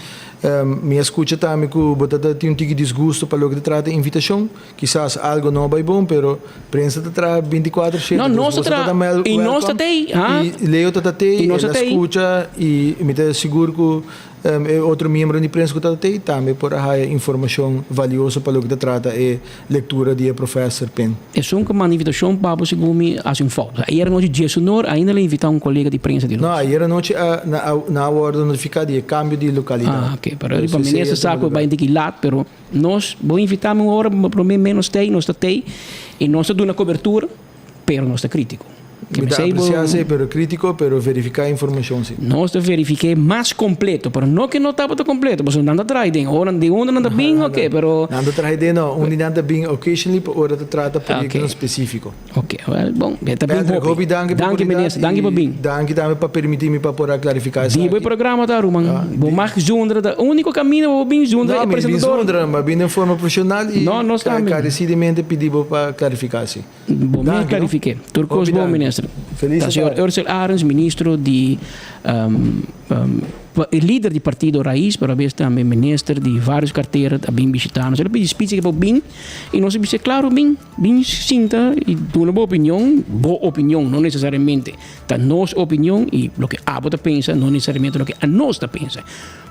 mi a skucha tambe ku bo ta tin un tiki disgusto pa loke ta trata invitashon. Kisas algo no a bai bon, pero prensa ta traha binticuatro shete, No, dus nos ta boso ta traha ta mel y nos ta welcome. tei, ha? Y Leo ta ta tei, Y nos el ta a tei. scucha y mi ta sigur cu e otro miembronan di prensa cu ta ta tei tambe por a haya informacion valioso pa loke ta trata e lectura di e professor Pin. Esun cu manda invitacion pa bo segun mi haci un fout. Ayer anochi Diesunor ainda lo invita un colega di prensa di nos. No, ayer anochi a na a na a wordo notifica di e cambio di localidad. Ah, ok. Pero Dus riba esey minister a sa tuma cu lugar. bay un tiki laat, pero Nos, bo invitá mi un ora, promé menos tei, nos ta tei i nos ta duna kobertura, pero nos ta krítiko. Mi ta aprecia esey, pero critico, pero verifica informacion si. Nos ta verifique mas completo, pero no que no tabata completo, pasobra nan ta traha den, ora di unda nan ta bin, ok, pero. Nan ta traha den no, un di nan ta bin occasionally pa ora ta trata proyectonan specifico. Ok, wel, bon, e ta bin hopi. Patrick, hopi danki pa Danki minister, danki pa bin. Danki tambe pa permiti mi pa por a clarifica esaki. Di bo e programa ta, ruman. Bo mag zundra, ta unico caminda bo bin zundra e presentador. No, mi bin zundra, mi a bin den forma profesional y No, nos tambe. encarecidamente pidi bo pa clarifica asi. Bo mes clarifique. Tur cos bon, minister. Ta señor Ursel Arends, ministro di lider di partido Raiz, pero abes tambe minister di varios cartera a bin bishita nos. El a pidi speech ke bo bin y nos a bisa claro bin, bin sinta y duna bo opinion, bo opinion no necesariamente ta nos opinion y loke abo ta pensa no necesariamente loke anos ta pensa.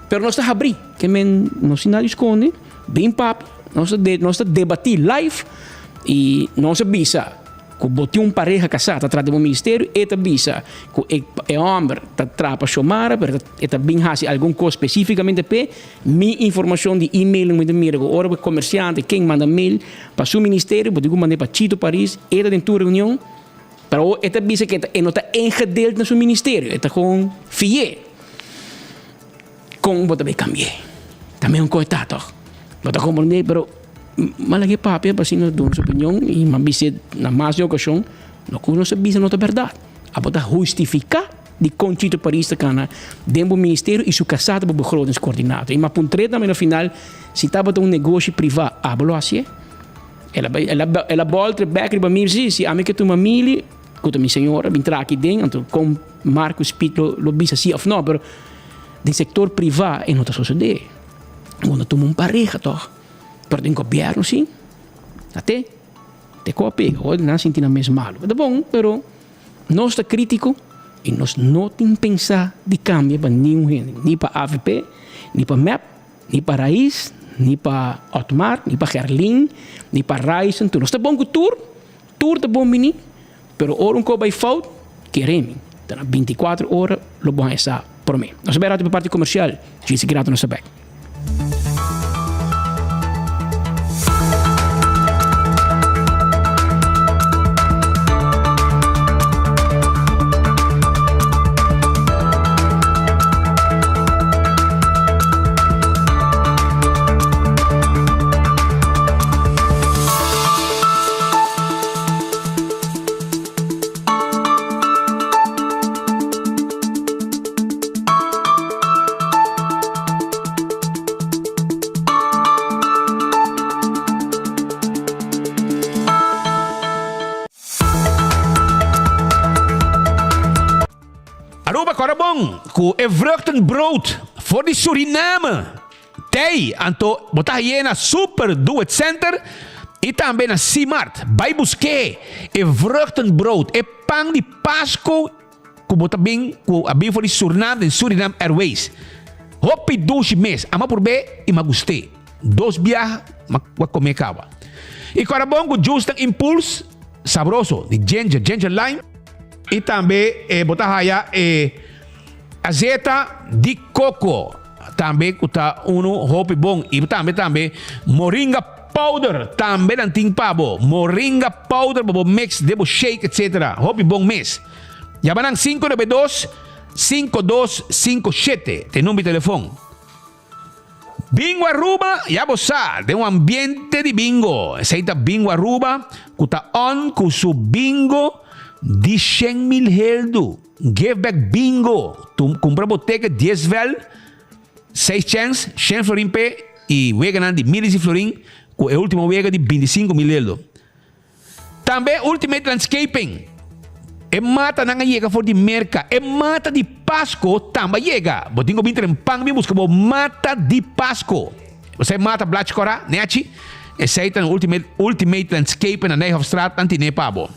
Pero nos ta habri, ke men nos sin nada di sconde. Bin papia, nos ta nos ta debatí live i nos a bisa ku bo tin un pareha kasá ta trata di bo ministerio, e ta bisa ku e e hòmber ta traha pa Xiomara pero e ta bin hasi algun kos spesífikamente p'e. Mi informashon di email mi ta mira ku ora ku e komersiante ken manda mail pa su ministerio bo tin ku mand'é pa Chito Paris, e ta den tur reunion pero e ta bisa ku e no ta ingedeeld na su ministerio, e ta kon fi'é. Kon bo ta bay cambi'é? Ta meun koe ta toch? Bo ta comprendé, pero m'a laga e papia pa asina duna su opinion y m'a bis'é na mas di ocasion loke nos a bisa no ta berdad. Abo ta hustifica di con Chito Paris ta cana den bo ministerio y su casá ta bo begrotingscoördinator. Y m'a puntr'é tambe na final si tabata un negoshi priva abo lo hacié? El a bay el a el a bolter bek riba mi si si ami ke tuma mili cu ta mi señora bin traha aki den anto con Marcus Piet lo lo bisa si of no pero Den sector priva e no ta sosode. Bo no tuma un pareha toch. Pero den gobierno si. A te. Te ko a pega. Hoy nan sinti nan mes malo. Ta bon, pero nos ta critico y nos no tin pensa di cambia pa niun hende. Ni pa avp, ni pa mep, ni pa Raiz, ni pa Otmar, ni pa Gerlin, ni pa Ryson. Tur nos ta bon cu tur. Tur ta bon bini. Pero ora un ko bai fout, kere mi, ta na bintikuater ora lo bo haña sa promé. Nos a bai ratu pa parti komersial, djis ki ratu nos ta bèk. Aruba kora bon ku e vruchtenbrood for di Suriname. Tei, anto bo ta haye na Super Do It Center y tambe na Simart. Bai buske e vruchtenbrood, e pan di Pasco cu bo ta bin cu a bin for di Surnam den Surinam Airways. Hopi dushi mes, ama purbe y ma guste. Dos biaha ma a come caba. Y cora bon cu juice tan Impuls sabroso di ginger, ginger lime. Y tambe bo ta haya e azeta di coco tambe cu ta uno hopi bon. Y tambe tambe moringa powder tambe nan tin pa bo. Moringa powder pa bo mix den bo shake etc. Hopi bon mes. Yama nan 592 5257 ta e number di telefon. Bingo Aruba, ya bo sa, den un ambiente di bingo. Esei ta Bingo Aruba ku ta on ku su bingo di shen mil heldu. Give back bingo. Tum kumpra bo teket dies vel, seis chèns, shen florin p'e i weganan di miles di florin ku e ultimo wega di bintisinko mil heldu. Tambe Ultimate Landscaping. E matanan a yega for di Merka. E mata di Pasko tambe a yega. Bo tin ku bin trempan bin buska bo mata di Pasko. Bo sa e mata blachi kòrá, nechi? Esei ta na Ultimate Ultimate Landscaping na Nijhofstraat nan tine pa bo.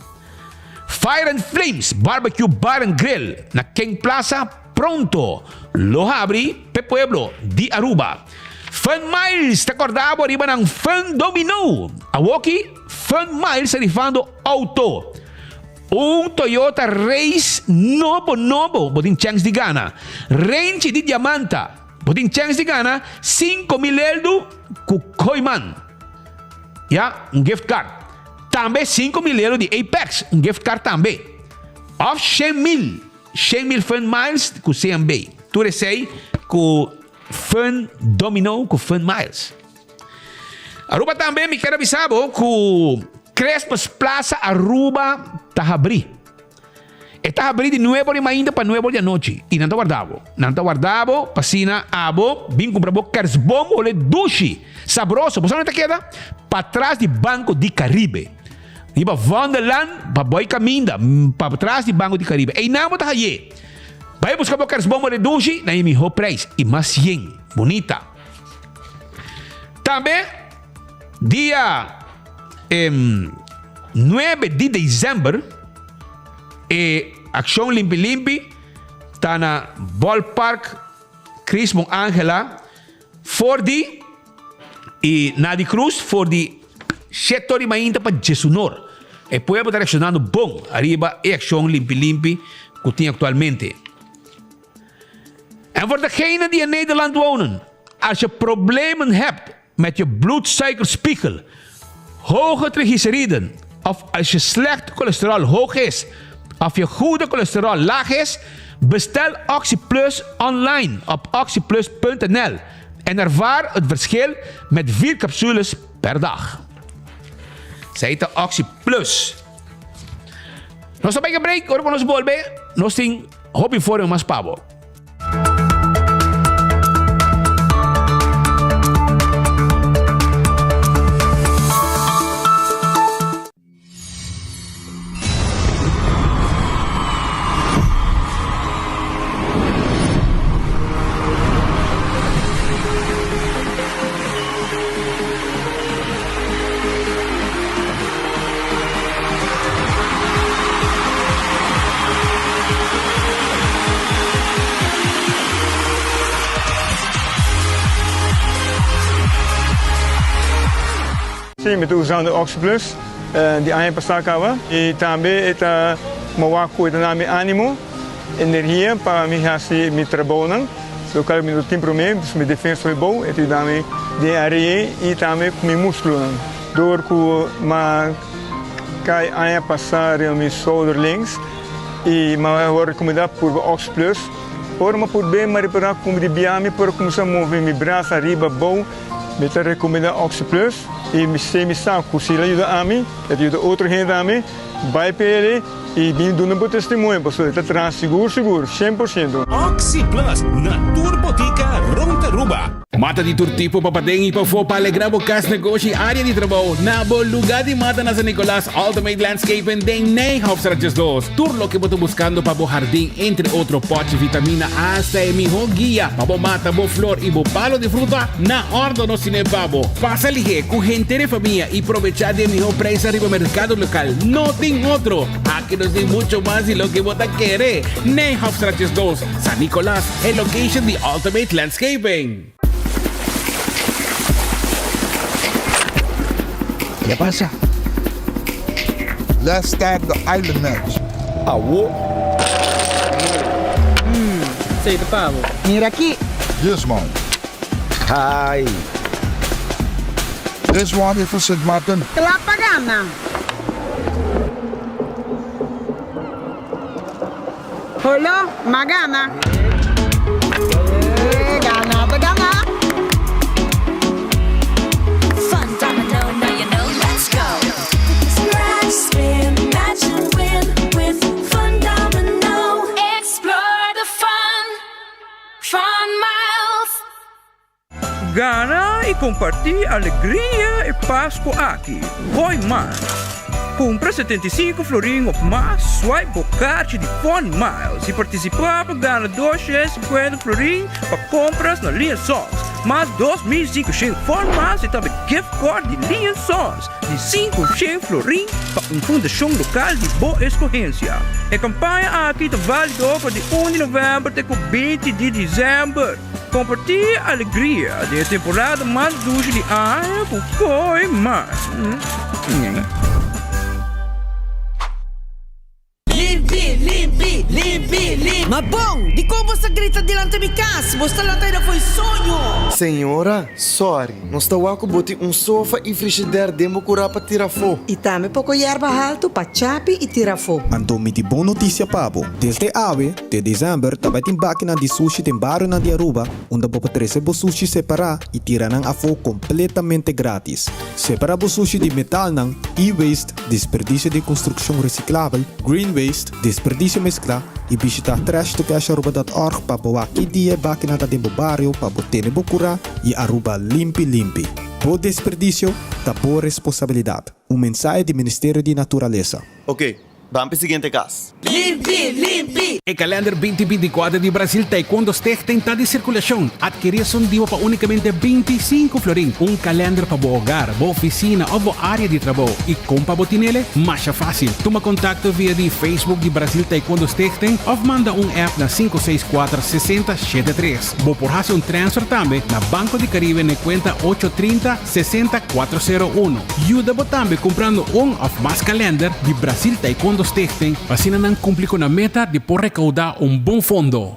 Fire and Flames Barbecue Bar and Grill na King Plaza pronto lo habri p'e pueblo di Aruba. Fun Miles ta kòrda bo riba nan Fun Domino. Awoki Fun Miles ta rifando auto. Un Toyota Race nobo nobo bo tin chèns di gana. Renchi di diamanta bo tin chèns di gana 5000 eldu ku Kooyman. Ya, un gift card. Tambe 5000 eldu di Apex, un gift card tambe. Òf 100,000, 100,000 Fun Miles ku CMB. Tur esei ku Fun Domino ku Fun Miles. Aruba tambe mi kier a bisa bo ku Christmas Plaza Aruba ta habrí. E ta habrí di nuebe ora di mainta pa nuebe ora di anochi i nan ta warda bo. Nan ta warda bo pa asina abo bin kumpra bo kersboom ole dushi, sabroso. Bo sa unda ta keda? Patras di Banco di Caribe. Riba Vondellaan pa boy kaminda patras di Banco di Caribe. Einan bo ta haye. Bai buska bo kersboom ole dushi na e miho prijs i mas yen. Bunita. Tambe dia 9 di december e accion Limpi Limpi ta na Ballpark Crismo Angela for di y Nadi Cruz for di 7 ora di mainta pa diesunor. E pueblo ta reaccionando bon ariba e accion Limpi Limpi cu tin actualmente. En voor degenen die in Nederland wonen, als je problemen hebt met je bloedsuikerspiegel, hoge triglyceriden of als je slecht cholesterol hoog is of je goede cholesterol laag is, bestel OxyPlus online op oxyplus.nl en ervaar het verschil met 4 capsules per dag. Zij ta OxyPlus. Nos ta bay break, ora cu nos bolbe, nos tin hopi informe mas pa bo. Sí, mi ta usando OxyPlus di aña pasá kaba i tambe e ta mowa ku e ta na mi ánimo, energia pa mi hasi mi trabounan, lokal mi no tin promé, mi defensa hopi bou, e ta yuda mi den are'e i tambe ku mi múskulonan. Dor ku m'a kai aña pasá riba mi shoulder links i m'a wòrdu rekomendá purba OxPlus. Ora m'a purb'é m'a ripará ku di bia mi por kuminsá move mi brasa ariba abou. Mi ta rekomendá OxPlus i mi sé mi sa ku si el a yuda ami, e ta yuda otro hende tambe. Bai p'e i bin duna bo testimonio pasobra e ta traha sigur sigur, 100%. OxyPlus na tur botica rond Aruba. Mata di tur tipo pa paden y pafó pa alegra bo cas, negoshi y area di trabou. Na bo luga di mata na San Nicolas, Ultimate Landscaping den Nijhofstraat 12. Tur loke bo ta buscando pa bo hardin, entre otro potchi, vitamina hasta e miho guia pa bo mata bo flor y bo palo di fruta, na ordo nos tine pa bo. Pasa lihe cu henter e famia y probecha di e miho prijsnan riba mercado local. No tin otro! Aki nos tin mucho mas di loke bo ta kere. Nijhofstraat 12, San Nicolas, e location di Ultimate Landscaping. Ke pasa? Let's start the island match. Awo. Hmm, esei ta pa bo. Mira aki. This one. Hai. This one is for Sint Maarten. Kla pa gana. Holo, m'a gana. Gana ta gana. Fun domino, now you know, let's go. Scratch, spin, match and win with Fun Domino. Explore the fun, Fun Miles. Gana i kompartí alegria e Pasku aki. Hoi mas! Kumpra 75 florin of mas, swipe bo karchi di Fun Miles i partisipá pa gana 250 florin pa kompras na Lee Sons, mas 2500 Fun Miles i tambe gift card di Lee Sons di 500 florin pa un fundashon lokal di bo eskohensia. E kampaña aki ta válido for di un di novèmber te ku 20 di desèmber. Compartí alegria den e temporada mas dushi di aña cu Koi Mas. Limpi, limpi, limpi. Limpi, limpi. Ma bon, dikon bo sa grita dilanti mi kas? Bo sta lanta aida fo'i soño. Señora, sorry. Nos ta wak ku bo tin un sofa i frishider den bo kurá pa tira afó. I tambe poko yerba haltu pa chapi i tira afó. Anto mi tin bon notisia pa bo. Desde awe te desèmber ta bai tin bakinan di sushi den barionan di Aruba unda bo por trese bo sushi separá i tira nan afó kompletamente grátis. Separá bo sushi di metalnan, e-waste, desperdisio di konstrukshon resiklabel, green waste, desperdisio mesklá i bishitá trashtocasharuba.org pa bo wak ki dia e bakinan ta den bo bario pa bo tene bo kurá i Aruba limpi limpi. Bo desperdisio ta bo responsabilidat. Un mensahe di Ministerio di Naturalesa. Ok, ban p'e siguiente kas. Limpi, limpi! E kalender binti binti kuater di Brasil Taekwondo Stichting ta di sirkulashon. Adkerí esun dibo pa únikamente 25 florin. Un kalender pa bo hogar, bo ofisina òf bo área di trabou. I kon pa bo tinele? Masha fásil. Tuma kontakto via di Facebook di Brasil Taekwondo Stichting òf manda un app na sinku seis kuater sesenta shete tres. Bo por hasi un transfer tambe na Banco di Caribe na e kuenta ocho trinta sesenta kuater sero uno. Yuda bo tambe kumprando un òf mas kalender di Brasil Taekwondo Stichting pa asina nan kumpli ku nan meta di por rekoudá un bon fondo.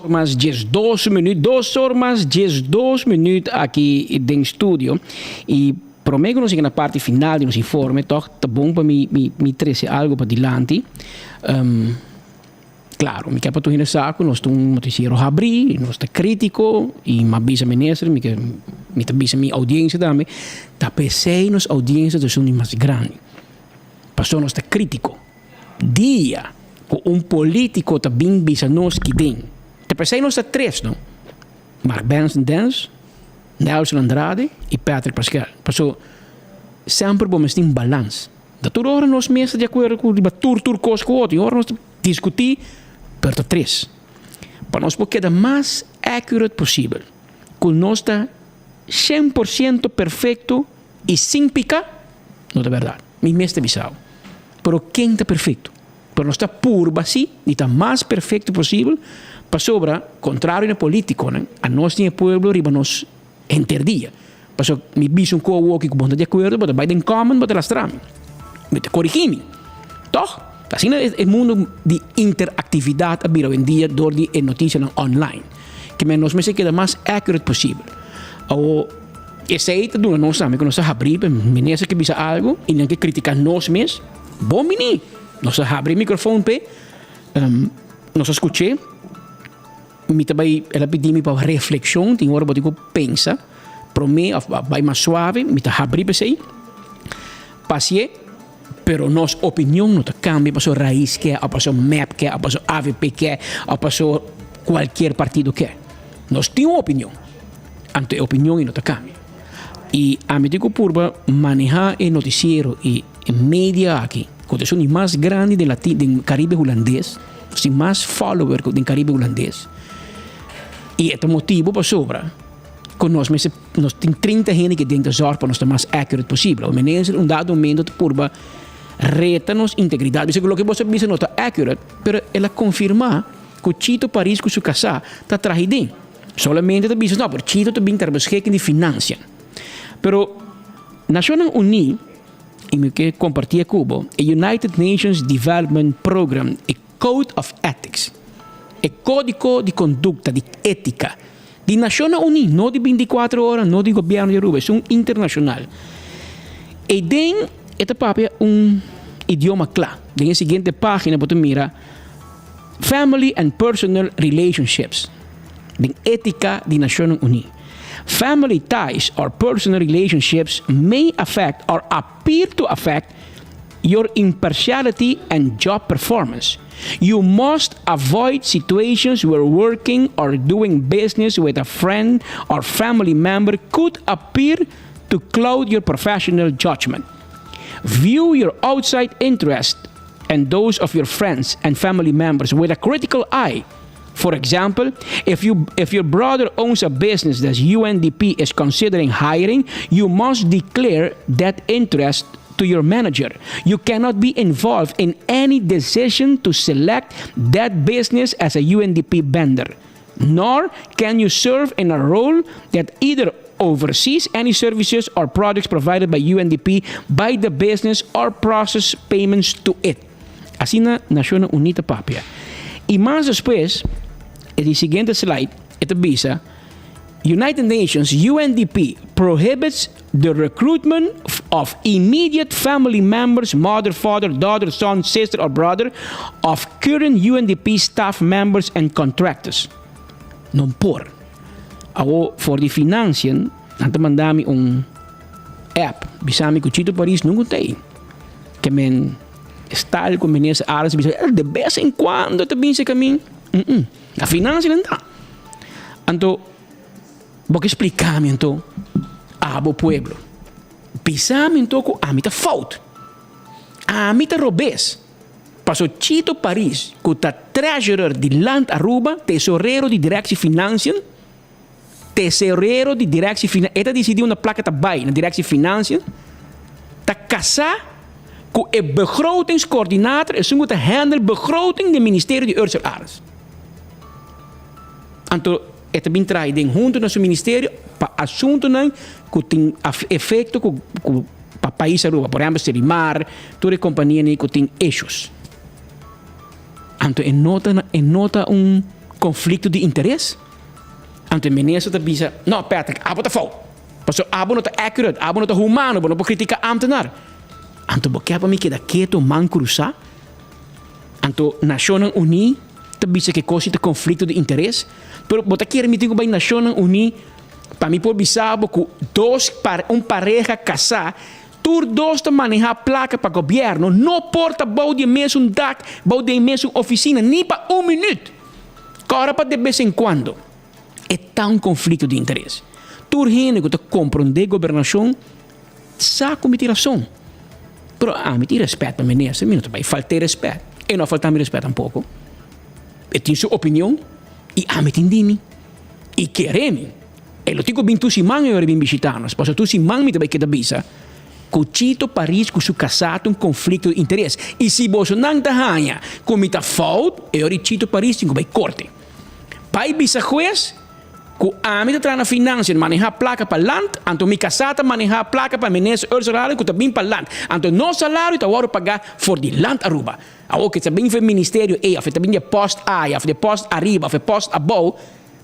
Mas 12 minuut, 2 or mas 12 minuut aki den studio. Y prome cu nos yega na parti final di nos informe, toch ta bon pa mi, mi, mi trece algo pa dilanti. Um, Claro, mi ke pa tur hende sa ku nos ta un noticiero habrí, nos ta krítiko i mi a bisa minister, mi ke mi ta bisa mi audiencia tambe, ta p'esei nos audiencia ta esun di mas grandi, pasobra nos ta krítiko. Dia ku un polítiko ta bin bisa nos kiden, ta p'esei nos ta tres no, Mark Benson Dens, Nelson Andrade i Patrick Pascal, pasobra semper bo mester tin balans. Ta tur ora nos mes ta di akuerdo ku riba tur tur kos ku otro. I ora nos ta diskutí, pero ta tres. Pa nos por keda mas accurate posibel, ku nos ta shen por siento perfekto i sin pika, no ta bèrdat. Mi mes ta bisa bo. Pero ken ta perfekto? Pero nos ta purba si di ta mas perfekto posibel, pasobra kontrario na politikonan, anos tin e pueblo riba nos Henter dia. Pasobra mi bisa un ko awoki ku bo no ta di akuerdo, bo ta bai den comment, bo ta lastra mi. Bo ta korigí mi. Tòg? Asina e mundu di interaktividat a bira oyendia dor di e notisianan online. Ke men nos mester keda mas accurate posibel. Awo, esei ta duna nos tambe ku nos ta habrí pa minister ke bisa algu i nan ke kritiká nos mes, bon bini. Nos ta habri e mikrofon p'e, nos ta skuch'é. Mi ta bai, el a pidi mi pa reflexion, tin ora bo tin ku pensa prome of bai mas suave, mi ta habri p'esei, pasie, pero nos opinion no ta cambia paso Raiz ke, of paso mep ke, of paso avp ke, of paso cualkier partido ke. Nos tin un opinion, anto e opinion ei no ta cambia. I ami tin ku purba maneha e noticiero i e media aki, ku ta esun di mas grandi den Latin, den Caribe Hulandes, Nos tin mas follower ku den Karibe Hulandes. I e ta motibu pasobra ku nos mester, nos tin 30 hende ke den ta zòrg pa nos ta mas accurate posibel. Awor minister un dado momento ta purba reta nos integridat. Bisa ku loke bo a bisa no ta accurate, pero el a konfirmá ku Chito Paris ku su kasá ta traha den. Solamente ta bisa no, pero Chito ta bin ter beschikking di finansian. Pero Nashonnan Uní I mi ke kompartié ku bo e United Nations Development Program, e Code of Ethics, e kódiko di kondukta, di étika, di Nashonnan Uní, no di bintikuater ora, no di gobièrnu di Aruba, esun internashonal. Eiden e ta papia un idioma kla. Den e siguiente página bo ta mira Family and Personal Relationships den étika di Nashonnan Uní. Family ties or personal relationships may affect or appear to affect your impartiality and job performance. You must avoid situations where working or doing business with a friend or family member could appear to cloud your professional judgment. View your outside interest and those of your friends and family members with a critical eye. For example, if you if your brother owns a business that UNDP is considering hiring, you must declare that interest to your manager. You cannot be involved in any decision to select that business as a UNDP vendor. Nor can you serve in a role that either oversees any services or products provided by UNDP by the business or process payments to it. Asina Nacionnan Uní ta papia. I mas despues, e di siguiente slide, e ta bisa, United Nations, UNDP, prohibits the recruitment of immediate family members, mother, father, daughter, son, sister or brother, of current UNDP staff members and contractors. No por. Awor, for di financiën, nan ta manda mi un app, bisa mi ku Chito Paris nunca ta ei. Ke men stal ku minister Arends bisa, de bes en cuando ta bin serka mi. Mm-mm. Na financiën nan ta. Anto, bo ke splika mi anto, abo pueblo. Bisa mi anto ku ami ta fout. Ami ta robes. Paso Chito Paris, ku ta treasurer di Land Aruba, tesorero di Directie Financiën, tesorero di Directie Financiën, e ta disidí unda plaka ta bai na Directie Financiën, ta kasá ku e begrotingscoördinator, esun ku ta handle begroting den ministerio di Ursel Arends. Anto e ta bin traha den hunto na su ministerio pa asuntonan ku tin efekto ku ku pa pais Aruba. Por ehempel Selimar, tur e kompanianan ku tin issues. Anto e no ta e no ta un konflikto di interes? Anto e minister ta bisa, no Patrick, abo ta fout. Pasobra abo no ta accurate, abo no ta humano, bo no por kritika ambtenaar. Anto bo ke pa mi keda keto man krusá? Anto Nashonnan Uní ta bisa ku e kos ta konflikto di interes, pero bo ta kere mi tin ku bai Nashonnan Uní pa mi por bisa bo ku dos un pareha kasá tur dos ta manehá plaka pa gobièrnu no por ta bou di e mesun dak, bou di e mesun ofisina ni pa un minüt. Kòrda pa de bes en kuando e ta un konflikto di interes. Tur hende ku ta komprondé gobernashon Sa ku mi tin rason. Pero ami tin rèspèt pa minister, mi no ta bai falt'é rèspèt. E no a falta mi rèspèt tampoko. E tin su opinion i ami tin di mi. I kere mi. E lo tin ku bin tur siman e ora e bin bishitá nos, pasobra tur siman mi ta bai keda bisa ku Chito Paris ku su kasá ta un konflikto di interes. I si bosonan ta haña ku mi ta fout, e ora Chito Paris tin ku bai korte. Bai bisa hues. Ku ami ta traha na financiën manehá plaka pa land, anto mi kasá ta manehá plaka pa minister Ursula Harden ku ta bin pa land. Anto nos salario ta wòrdu pagá for di Land Aruba. Awor ke ta bin for e ministerio ei òf e ta bin di e pòst aya òf di e pòst ariba òf e pòst abou,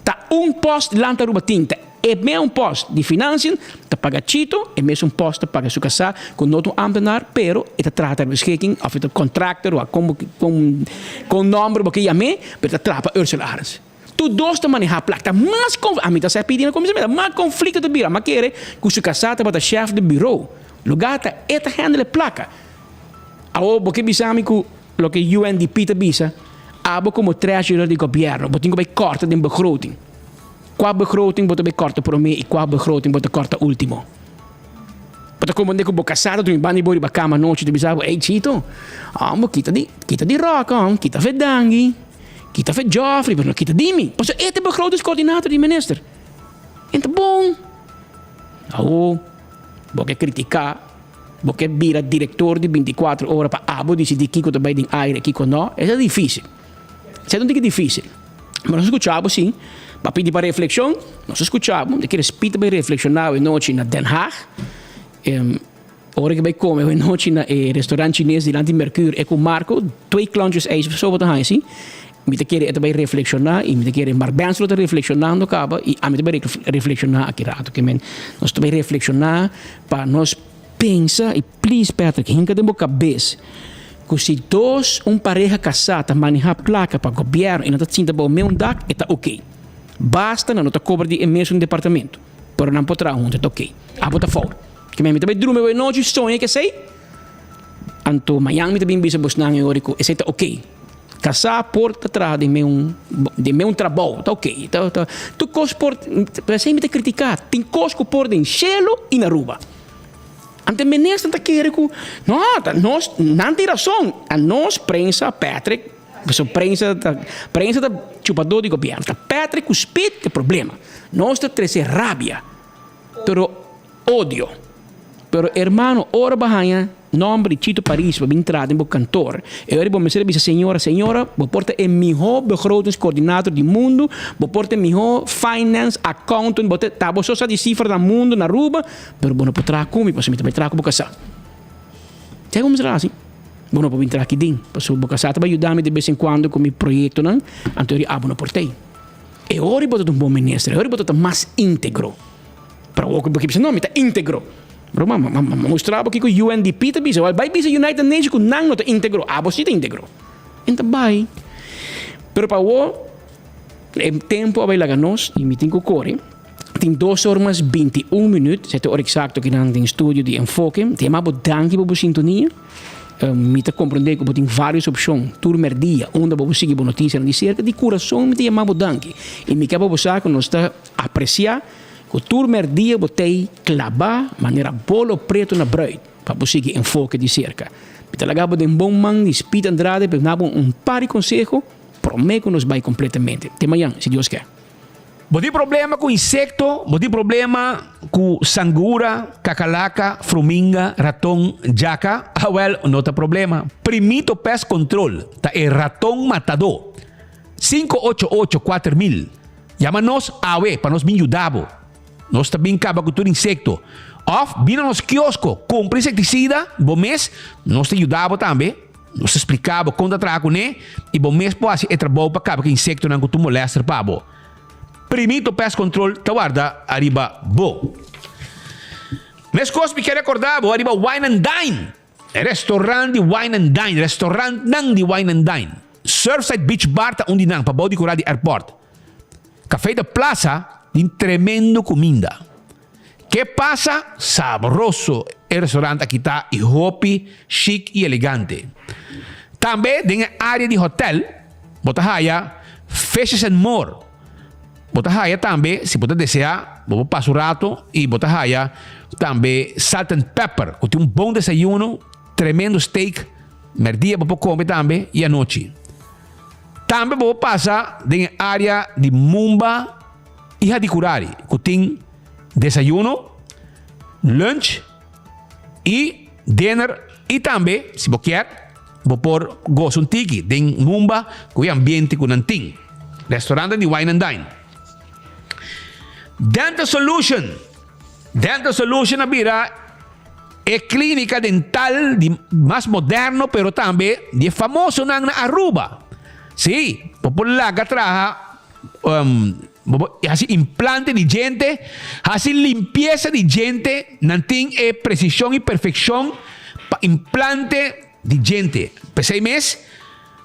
ta un pòst Land Aruba tin. Ta e mesun pòst di financiën ta paga Chito, e mesun pòst ta paga su kasá ku no ta un ámtenar pero e ta traha ter beschikking òf e ta contractor òf kon kon nòmber bo ke yam'é pero e ta traha pa Ursula Arends. Tur dos ta manehá plak. Ta mas konf, ami ta sa pidi na kuminsamentu, ta mas konflikto ta bira. M'a kere ku su kasá tabata shèf di biro. Lugá ta e ta hèndel e plaka. Awor bo ke bisa mi ku loke UNDP ta bisa, abo komo treasurer di gobièrnu bo tin ku bai kòrta den begroting. Kua begroting bo ta bai kòrta promé i kua begroting bo ta kòrta último? Bo ta komprendé ku bo kasá ta drumi banda di bo riba kama anochi ta bisa bo, Ey Chito, amo kita di kita di ròk, kita fedangi. Kita fe Geoffrey, pero no kita di mi. Pasobra e ta e begrotingskoordinator di minister. En ta bon. Awo, bo ke kritiká, bo ke bira direktor di bintikuater ora pa abo disidí kiko ta bai den aire i kiko no, esei ta difísil. Esei ta un tiki difísil. Ma nos a skucha bo sí. Bo a pidi pa reflekshon, nos a skucha bo. Mi ta kere spita bai reflekshoná awe nochi na Den Haag. Ora ki bai come awe nochi na e restaurant chines dilanti Mercure e cu Marco, twee klontjes ijs of so bo ta haña si. Mi ta kere e ta bai reflexiona y mi ta kere Mark Benson lo ta reflexionando caba y ami ta bai reflexiona aki rato. Ke men nos ta bai reflexiona pa nos pensa y please Patrick hinca den bo cabes cu si dos un pareha casa ta maneha placa pa gobierno y nan ta sinta bao meun dak e ta ok. Basta nan no ta cobra di e mesun departamento pero nan por traha hunto e ta ok. Abo ta fout. Ke mi ta bai drumi awe nochi soña ke esei, anto mañan mi ta bin bisa bosnan e ora ku esei ta oké. Kasá por ta traha den meun den meun trabou, ta oké. Ta ta tur kos por, p'esei mi ta kritiká, tin kos ku por den shelu i na Aruba. Anto e ministernan ta kere ku, no, ta nos, nan tin rason, a nos prensa, Patrick. Pasobra prensa ta prensa ta chupadó di gobièrnu. Ta Patrick ku Speed e problema. Nos ta trese rabia, pero odio. Pero hermano, ora bo haña nòmber di Chito Paris pa bin traha den bo kantor, e ora bo mester a bisa señora, señora, bo por ta e mihó begrotingscoördinator di mundu, bo por ta e mihó finance accountant, bo ta ta bo so sa di sifra na mundu, na Aruba, pero bo no por traha ku mi pasobra mi ta bai traha ku bo kasá. Sa kon mi traha asi? Bo no por bin traha aki den, pasobra bo kasá ta bai yuda mi de bes en kuando ku mi proyektonan, anto ora abo no por t'ei. E ora bo ta un bon minister, e ora bo ta mas íntegro. Pero awor ku bo ke bisa, no, mi ta íntegro. Bro, ma ma ma mustra bo kiko UNDP ta bisa. Wèl, bai bisa United Nations ku nan no ta íntegro, abo si ta íntegro. En ta bai. Pero pa awor, e tempu a bai laga nos i mi tin ku kore. Tin dos or mas 21 minüt, sete ora eksakto kinan den studio di Enfoke. Te yama bo danki pa bo sintonia. Mi ta komprendé ku bo tin vários opshon tur mèrdia unda bo por sigui bo notisianan di serka. Di kurason mi ta yama bo danki. I mi ke pa bo sa ku nos ta apresiá ku tur mèrdia bo t'ei klabá manera bolo pretu na brùit pa bo sigui Enfoke di serka. Mi ta laga bo den bon man di Speed Andrade pa e duna bo un par di konseho promé ku nos bai kompletamente. Te mañan, si Dios ke. Bo tin problema ku insekto, bo tin problema ku sangura, kakalaka, fruminga, raton, djaka? Awel, no ta problema. Primito Pest Control ta e raton matadó. 588 4000. Yama nos awe pa nos bin yuda bo. Nos ta bin kaba ku tur insekto. Òf bin na nos kiosko, kumpra insektisida bo mes, nos ta yuda bo tambe. Nos ta spliká bo kon ta traha kuné i bo mes por hasi e trabou pa kaba ku insektonan ku tur molèster pa bo. Primito Pest Control ta warda ariba bo. Meskos mi ke rekordá bo ariba Wine and Dine, e restorant di Wine and Dine, restorantnan di Wine and Dine. Surfside Beach Bar ta un di nan, pabou di kura di airport. Café de Plaza tin tremendo kuminda. Ke pasa? Sabroso e restaurant aki ta y hopi chic y elegante. Tambe den e area di hotel bo ta haya Fishes and More. Bo ta haya tambe, si bo ta desea, bo por pasa un rato y bo ta haya tambe Salt and Pepper cu tin un bon desayuno, tremendo steak, merdia bo por come tambe y anochi. Tambe bo por pasa den e area di Mumba. I Hadicurari ku tin desayuno, lunch i dinner i tambe si bo kier bo por gosa un tiki den Mumba ku e ambiente ku nan tin. Restaurantnan di Wine and Dine. Dental Solution Dental Solution a bira e klinika dental di mas moderno pero tambe di e famosonan na Aruba. Si, bo por laga traha Bo por hasi implante di djente, hasi limpiesa di djente, nan tin e presishon i perfekshon pa implante di djente. P'esei mes,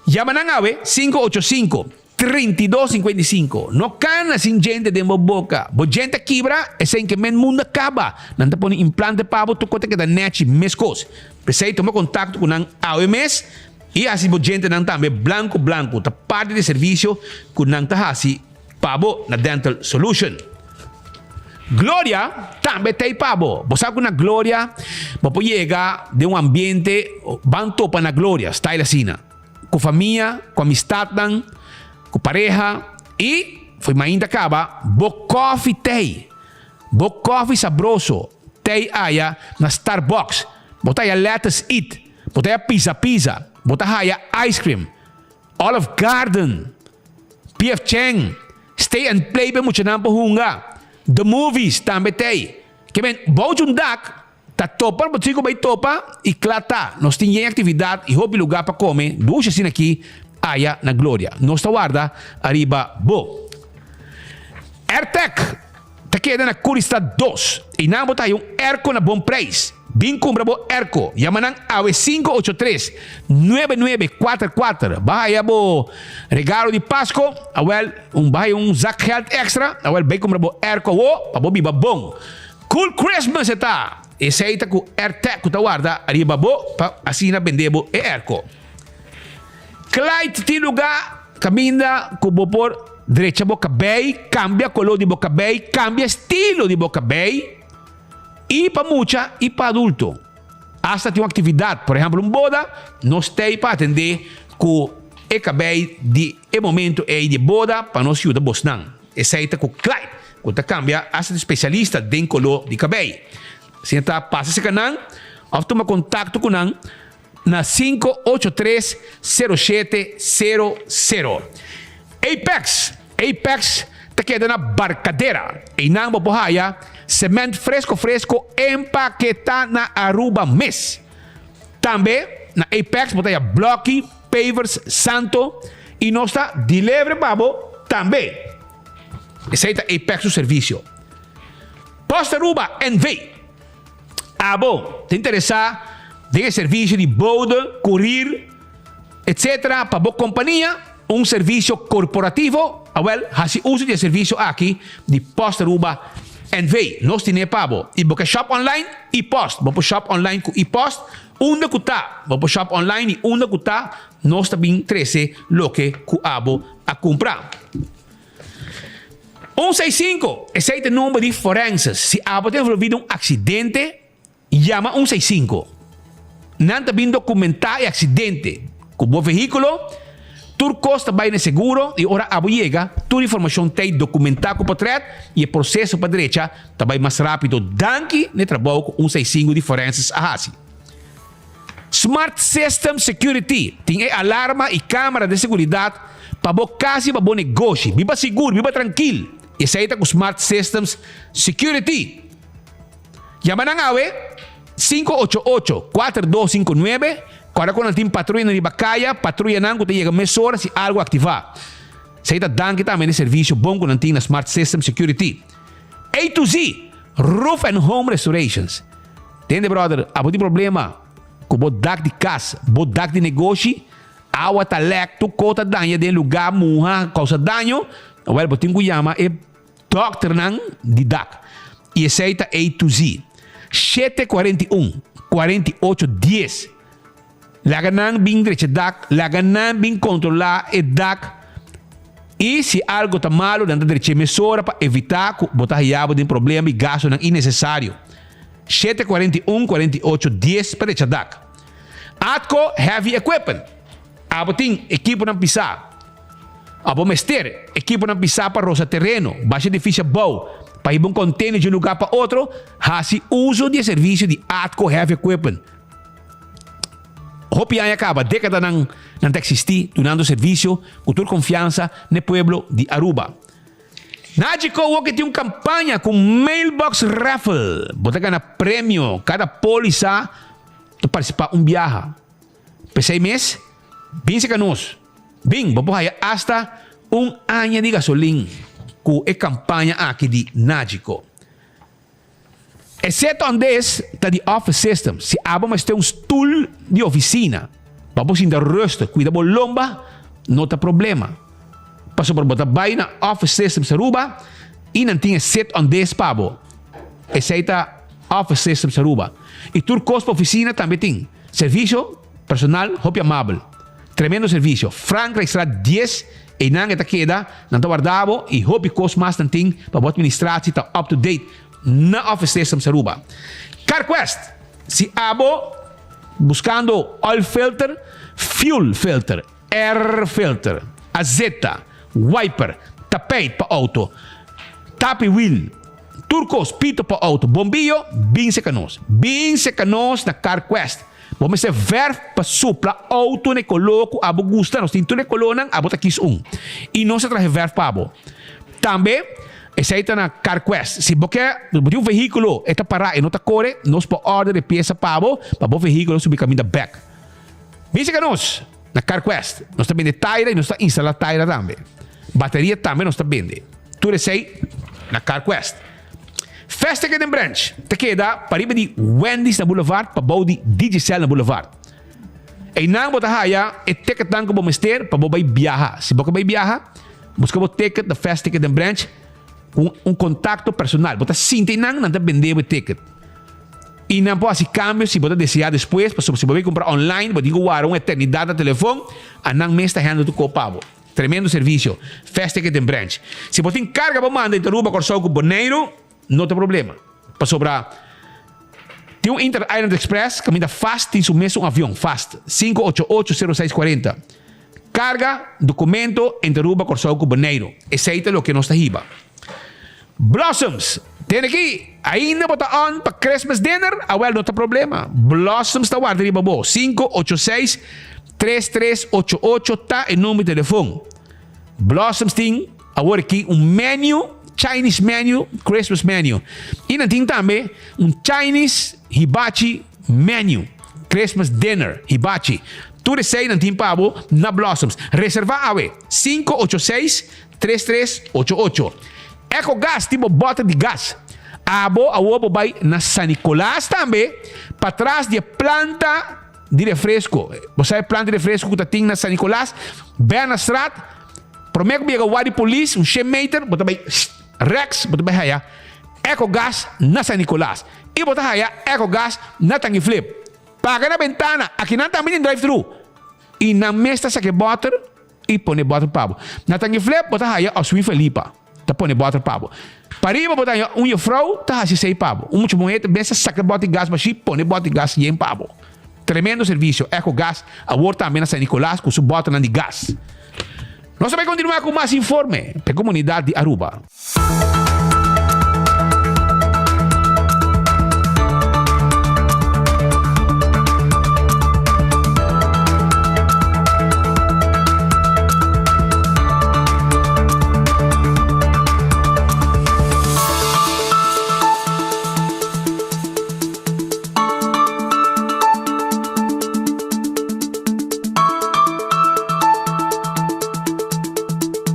yama nan awe, 585, 32 55. No kana sin djente den bo boka. Bo djente a kibra, esei ke men mundu a kaba. Nan ta pone implante pa bo, tur kos ta keda nèchi meskos. P'esei tuma kontakto ku nan awe mes. I hasi bo djentenan tambe blanku blanku ta parti di e servisio ku nan ta hasi pa bo na Dental Solution. Gloria tambe t'ei pa bo. Bo sa ku na Gloria bo por yega den un ambiente ban topa na Gloria, style asina. Ku famia, ku amistatnan, ku pareha i fo'i mainta kaba bo kòfi t'ei. Bo kòfi sabroso t'ei aya na Starbucks. Bo ta haya Lettuce Eat. Bo ta haya Pizza Pizza, bo ta haya ice cream, Olive Garden, PF Chang, Stay and Play pa e muchanan por hunga, The Movies tambe t'ei. Ke men, bou djun dak, ta topa bo tin ku bai topa i kla ta. Nos tin yen aktividat i hopi lugá pa kome dushi asina aki aya na Gloria. Nos ta warda ariba bo. Airtec ta keda na Curistad dos. Einan bo ta haya un airco na bon prijs. Bin cumpra bo airco. Yama nan awe 583 9944. Ba haya bo regalo di Pasco. Awel un ba haya un zakgeld extra. Awel bay cumpra bo airco awo pa bo biba bon. Cool Christmas e ta! Esey ta cu Airtec cu ta warda ariba bo pa asina bende bo e airco. Clyde tin luga caminda cu bo por drecha bo cabey, cambia color di bo cabey, cambia estilo di bo cabey y pa mucha y pa adulto. Hasta tin un actividad, por ehempel un boda, nos t'ey pa atende cu. e kabei di e momento ei di e boda pa nos yuda bosnan. Esei ta ku Clyde, ku ta kambia hasta di spesialista den koló di kabei. Asina ta pasa serka nan òf tuma kontakto ku nan na 583 0700. Apex, Apex ta keda na Barcadera. Einan bo por haya cement fresco fresco empaketá na Aruba mes. Tambe na Apex bo ta haya bloki, pavers, santo y nos ta deliver pa bo tambe. Esey ta Apex su servicio. Post Aruba NV. Abo ta interesa den e servicio di bode, courier, etc. Pa bo compania? Un servicio corporativo? Awel, haci uso di e servicio aki di Post Aruba NV. Nos tine pa bo. Y bo ke shop online? E-post. Bo por shop online cu e-post unda cu ta. Bo por shop online y unda cu ta nos ta bin trece loke cu abo a cumpra. Un seis sinku, esei ta e number di forenses. Si abo ta envolvi den un aksidente, yama un seis sinku. Nan ta bin dokumentá e aksidente ku bo vehíkulo. Tur kos ta bai na e seguro i ora abo yega, tur informashon t'ei dokumentá ku potrèt i e proseso pa drecha ta bai mas rápido danki na e trabou ku un seis sinku di forenses a hasi. Smart System Security tin e alarma i camera de seguridad pa bo cas i pa bo negoshi. Biba sigur, biba trankil. Esei ta ku Smart Systems Security. Yama nan awe, 588 4259, Kòrda ku nan tin patruyanan riba kaya, patruyanan ku ta yega mesora si algu aktivá. Esei ta danki tambe na e servisio bon ku nan tin na Smart System Security. A to Z, Roof and Home Restorations. Tende brother, abo tin problema ku bo dak di kas, bo dak di negoshi, awa ta lek, tur ko ta daña den lugá, muha, kousa daño, wèl bo tin ku yama e dòkternan di dak. I esei ta A to Z. 7 41, 48 10. Laga nan bin drecha dak, laga nan bin kontrolá e dak i si algo ta malu nan ta drech'é mesora pa evitá ku bo ta haya bo den problema i gastunan innesesario. 7 41, 48 10 pa drecha dak. Atco Heavy Equipment. Abo tin ekiponan pisá. Abo mester ekiponan pisá pa rosa tereno, basha edifisio abou, pa hiba un container di un lugá pa otro, hasi uso di e servisio di Atco Heavy Equipment. Hopi aña kaba, dékadanan nan ta eksistí dunando servisio ku tur konfiansa n'e pueblo di Aruba. Naji Coworking tin un kampaña ku mailbox raffle. Bo ta gana premio kada pólisa ta partisipá un biaha. P'esei mes, bin serka nos. Bin, bo por haya asta un aña di gasolin ku e kampaña aki di Nagico. E set on des ta di office system. Si abo mester un stoel di oficina pa bo sinta rustig, cuida bo lomba, no ta problema. Pasobra bo ta bay na Office Systems Aruba y nan tin e set on des pa bo. Esey ta Office Systems Aruba. Y tur cos pa oficina tambe tin. Servicio personal hopi amabel. Tremendo servicio. Frankrijkstraat 10, eynan e ta keda, nan ta warda bo y hopi cos mas nan tin pa bo administratie ta up to date na Office Systems Aruba. CarQuest, si abo buscando oil filter, fuel filter, air filter, azeta, wiper, tapijt pa auto, tapi wiel, tur cos, pito pa auto, bombillo, bin seca nos. Bin seca nos na CarQuest. Bo mester verf pa supla auto na e color cu abo gusta. Nos tin tur e colornan, abo ta kies un. Y nos ta traha e verf pa bo. Tambe, esey ta na CarQuest. Si bo ke, bo tin un vehiculo, e ta para, e no ta core, nos por order e pieza pa bo, pa bo vehiculo subi caminda bek. Bin seca nos na CarQuest. Nos ta bende taira y nos ta instala taira tambe. Bateria tambe nos ta bende. Tur esey na CarQuest. Fast Ticket and Branch ta keda pariba di Wendy's na Boulevard pa bou di Digicel na Boulevard. Einan bo ta haya e ticketnan ku bo mester pa bo bai biaha. Si bo ke bai biaha, buska bo ticket na Fast Ticket and Branch ku un kontakto personal. Bo ta sinti einan, nan ta bende bo e ticket. I nan por hasi kambio si bo ta deseá despues, pasobra si bo bai kumpra online bo tin ku wara un eternidat na telefon, anan mes ta handle tur kos pa bo. Tremendo servicio. Fast Ticket en Branch. Si bo tin carga bo manda entre Aruba, Corsou cu Boneiru, no ta problema. Pasobra tin un Inter Island Express caminda fast tin su mes un avion, fast, 588 06 40. Karga, dokumento entre Aruba, Kòrsou ku Boneiru. Esei ta loke nos ta hiba. Blossoms, Tene aki, ainda bo ta on pa Christmas dinner? Awel no ta problema. Blossoms ta warda riba bo. 586 3388 ta e number di telefon. Blossoms tin awor aki un menu, Chinese menu, Christmas menu. I nan tin tambe un Chinese hibachi menu, Christmas dinner, hibachi. Tur esei nan tin pa bo na Blossoms. Reserva awe, 586 3388. Eco Gas tin bo bòter di gas. Abo awor bo bai na San Nicolas tambe, patras di e planta di refresco. Bo sa e planta di refresco ku ta tin na San Nicolas? Bernastraat, promé ku bo yega wak di polis, un shen meter, bo ta bai rèks, bo ta bai haya Eco Gas na San Nicolas. I bo ta haya Eco Gas na Tangiflip. Paga na bentana, akinan tambe tin drive thru. I nan mes ta saka e bòter. I pone bòter pa bo. Na Tangiflep bo ta haya Oswin Felipa ta pone bòter pa bo. Pariba bo ta haya un jefrou ta hasi esei pa bo. Un mucha muhé ta bes ta saka bòter di gas bashí pone bòter di gas yen pa bo. Tremendo servisio Eco Gas awor tambe na San Nicolas ku su bòternan di gas. Nos ta bai kontinuá ku mas informe pa e komunidat di Aruba.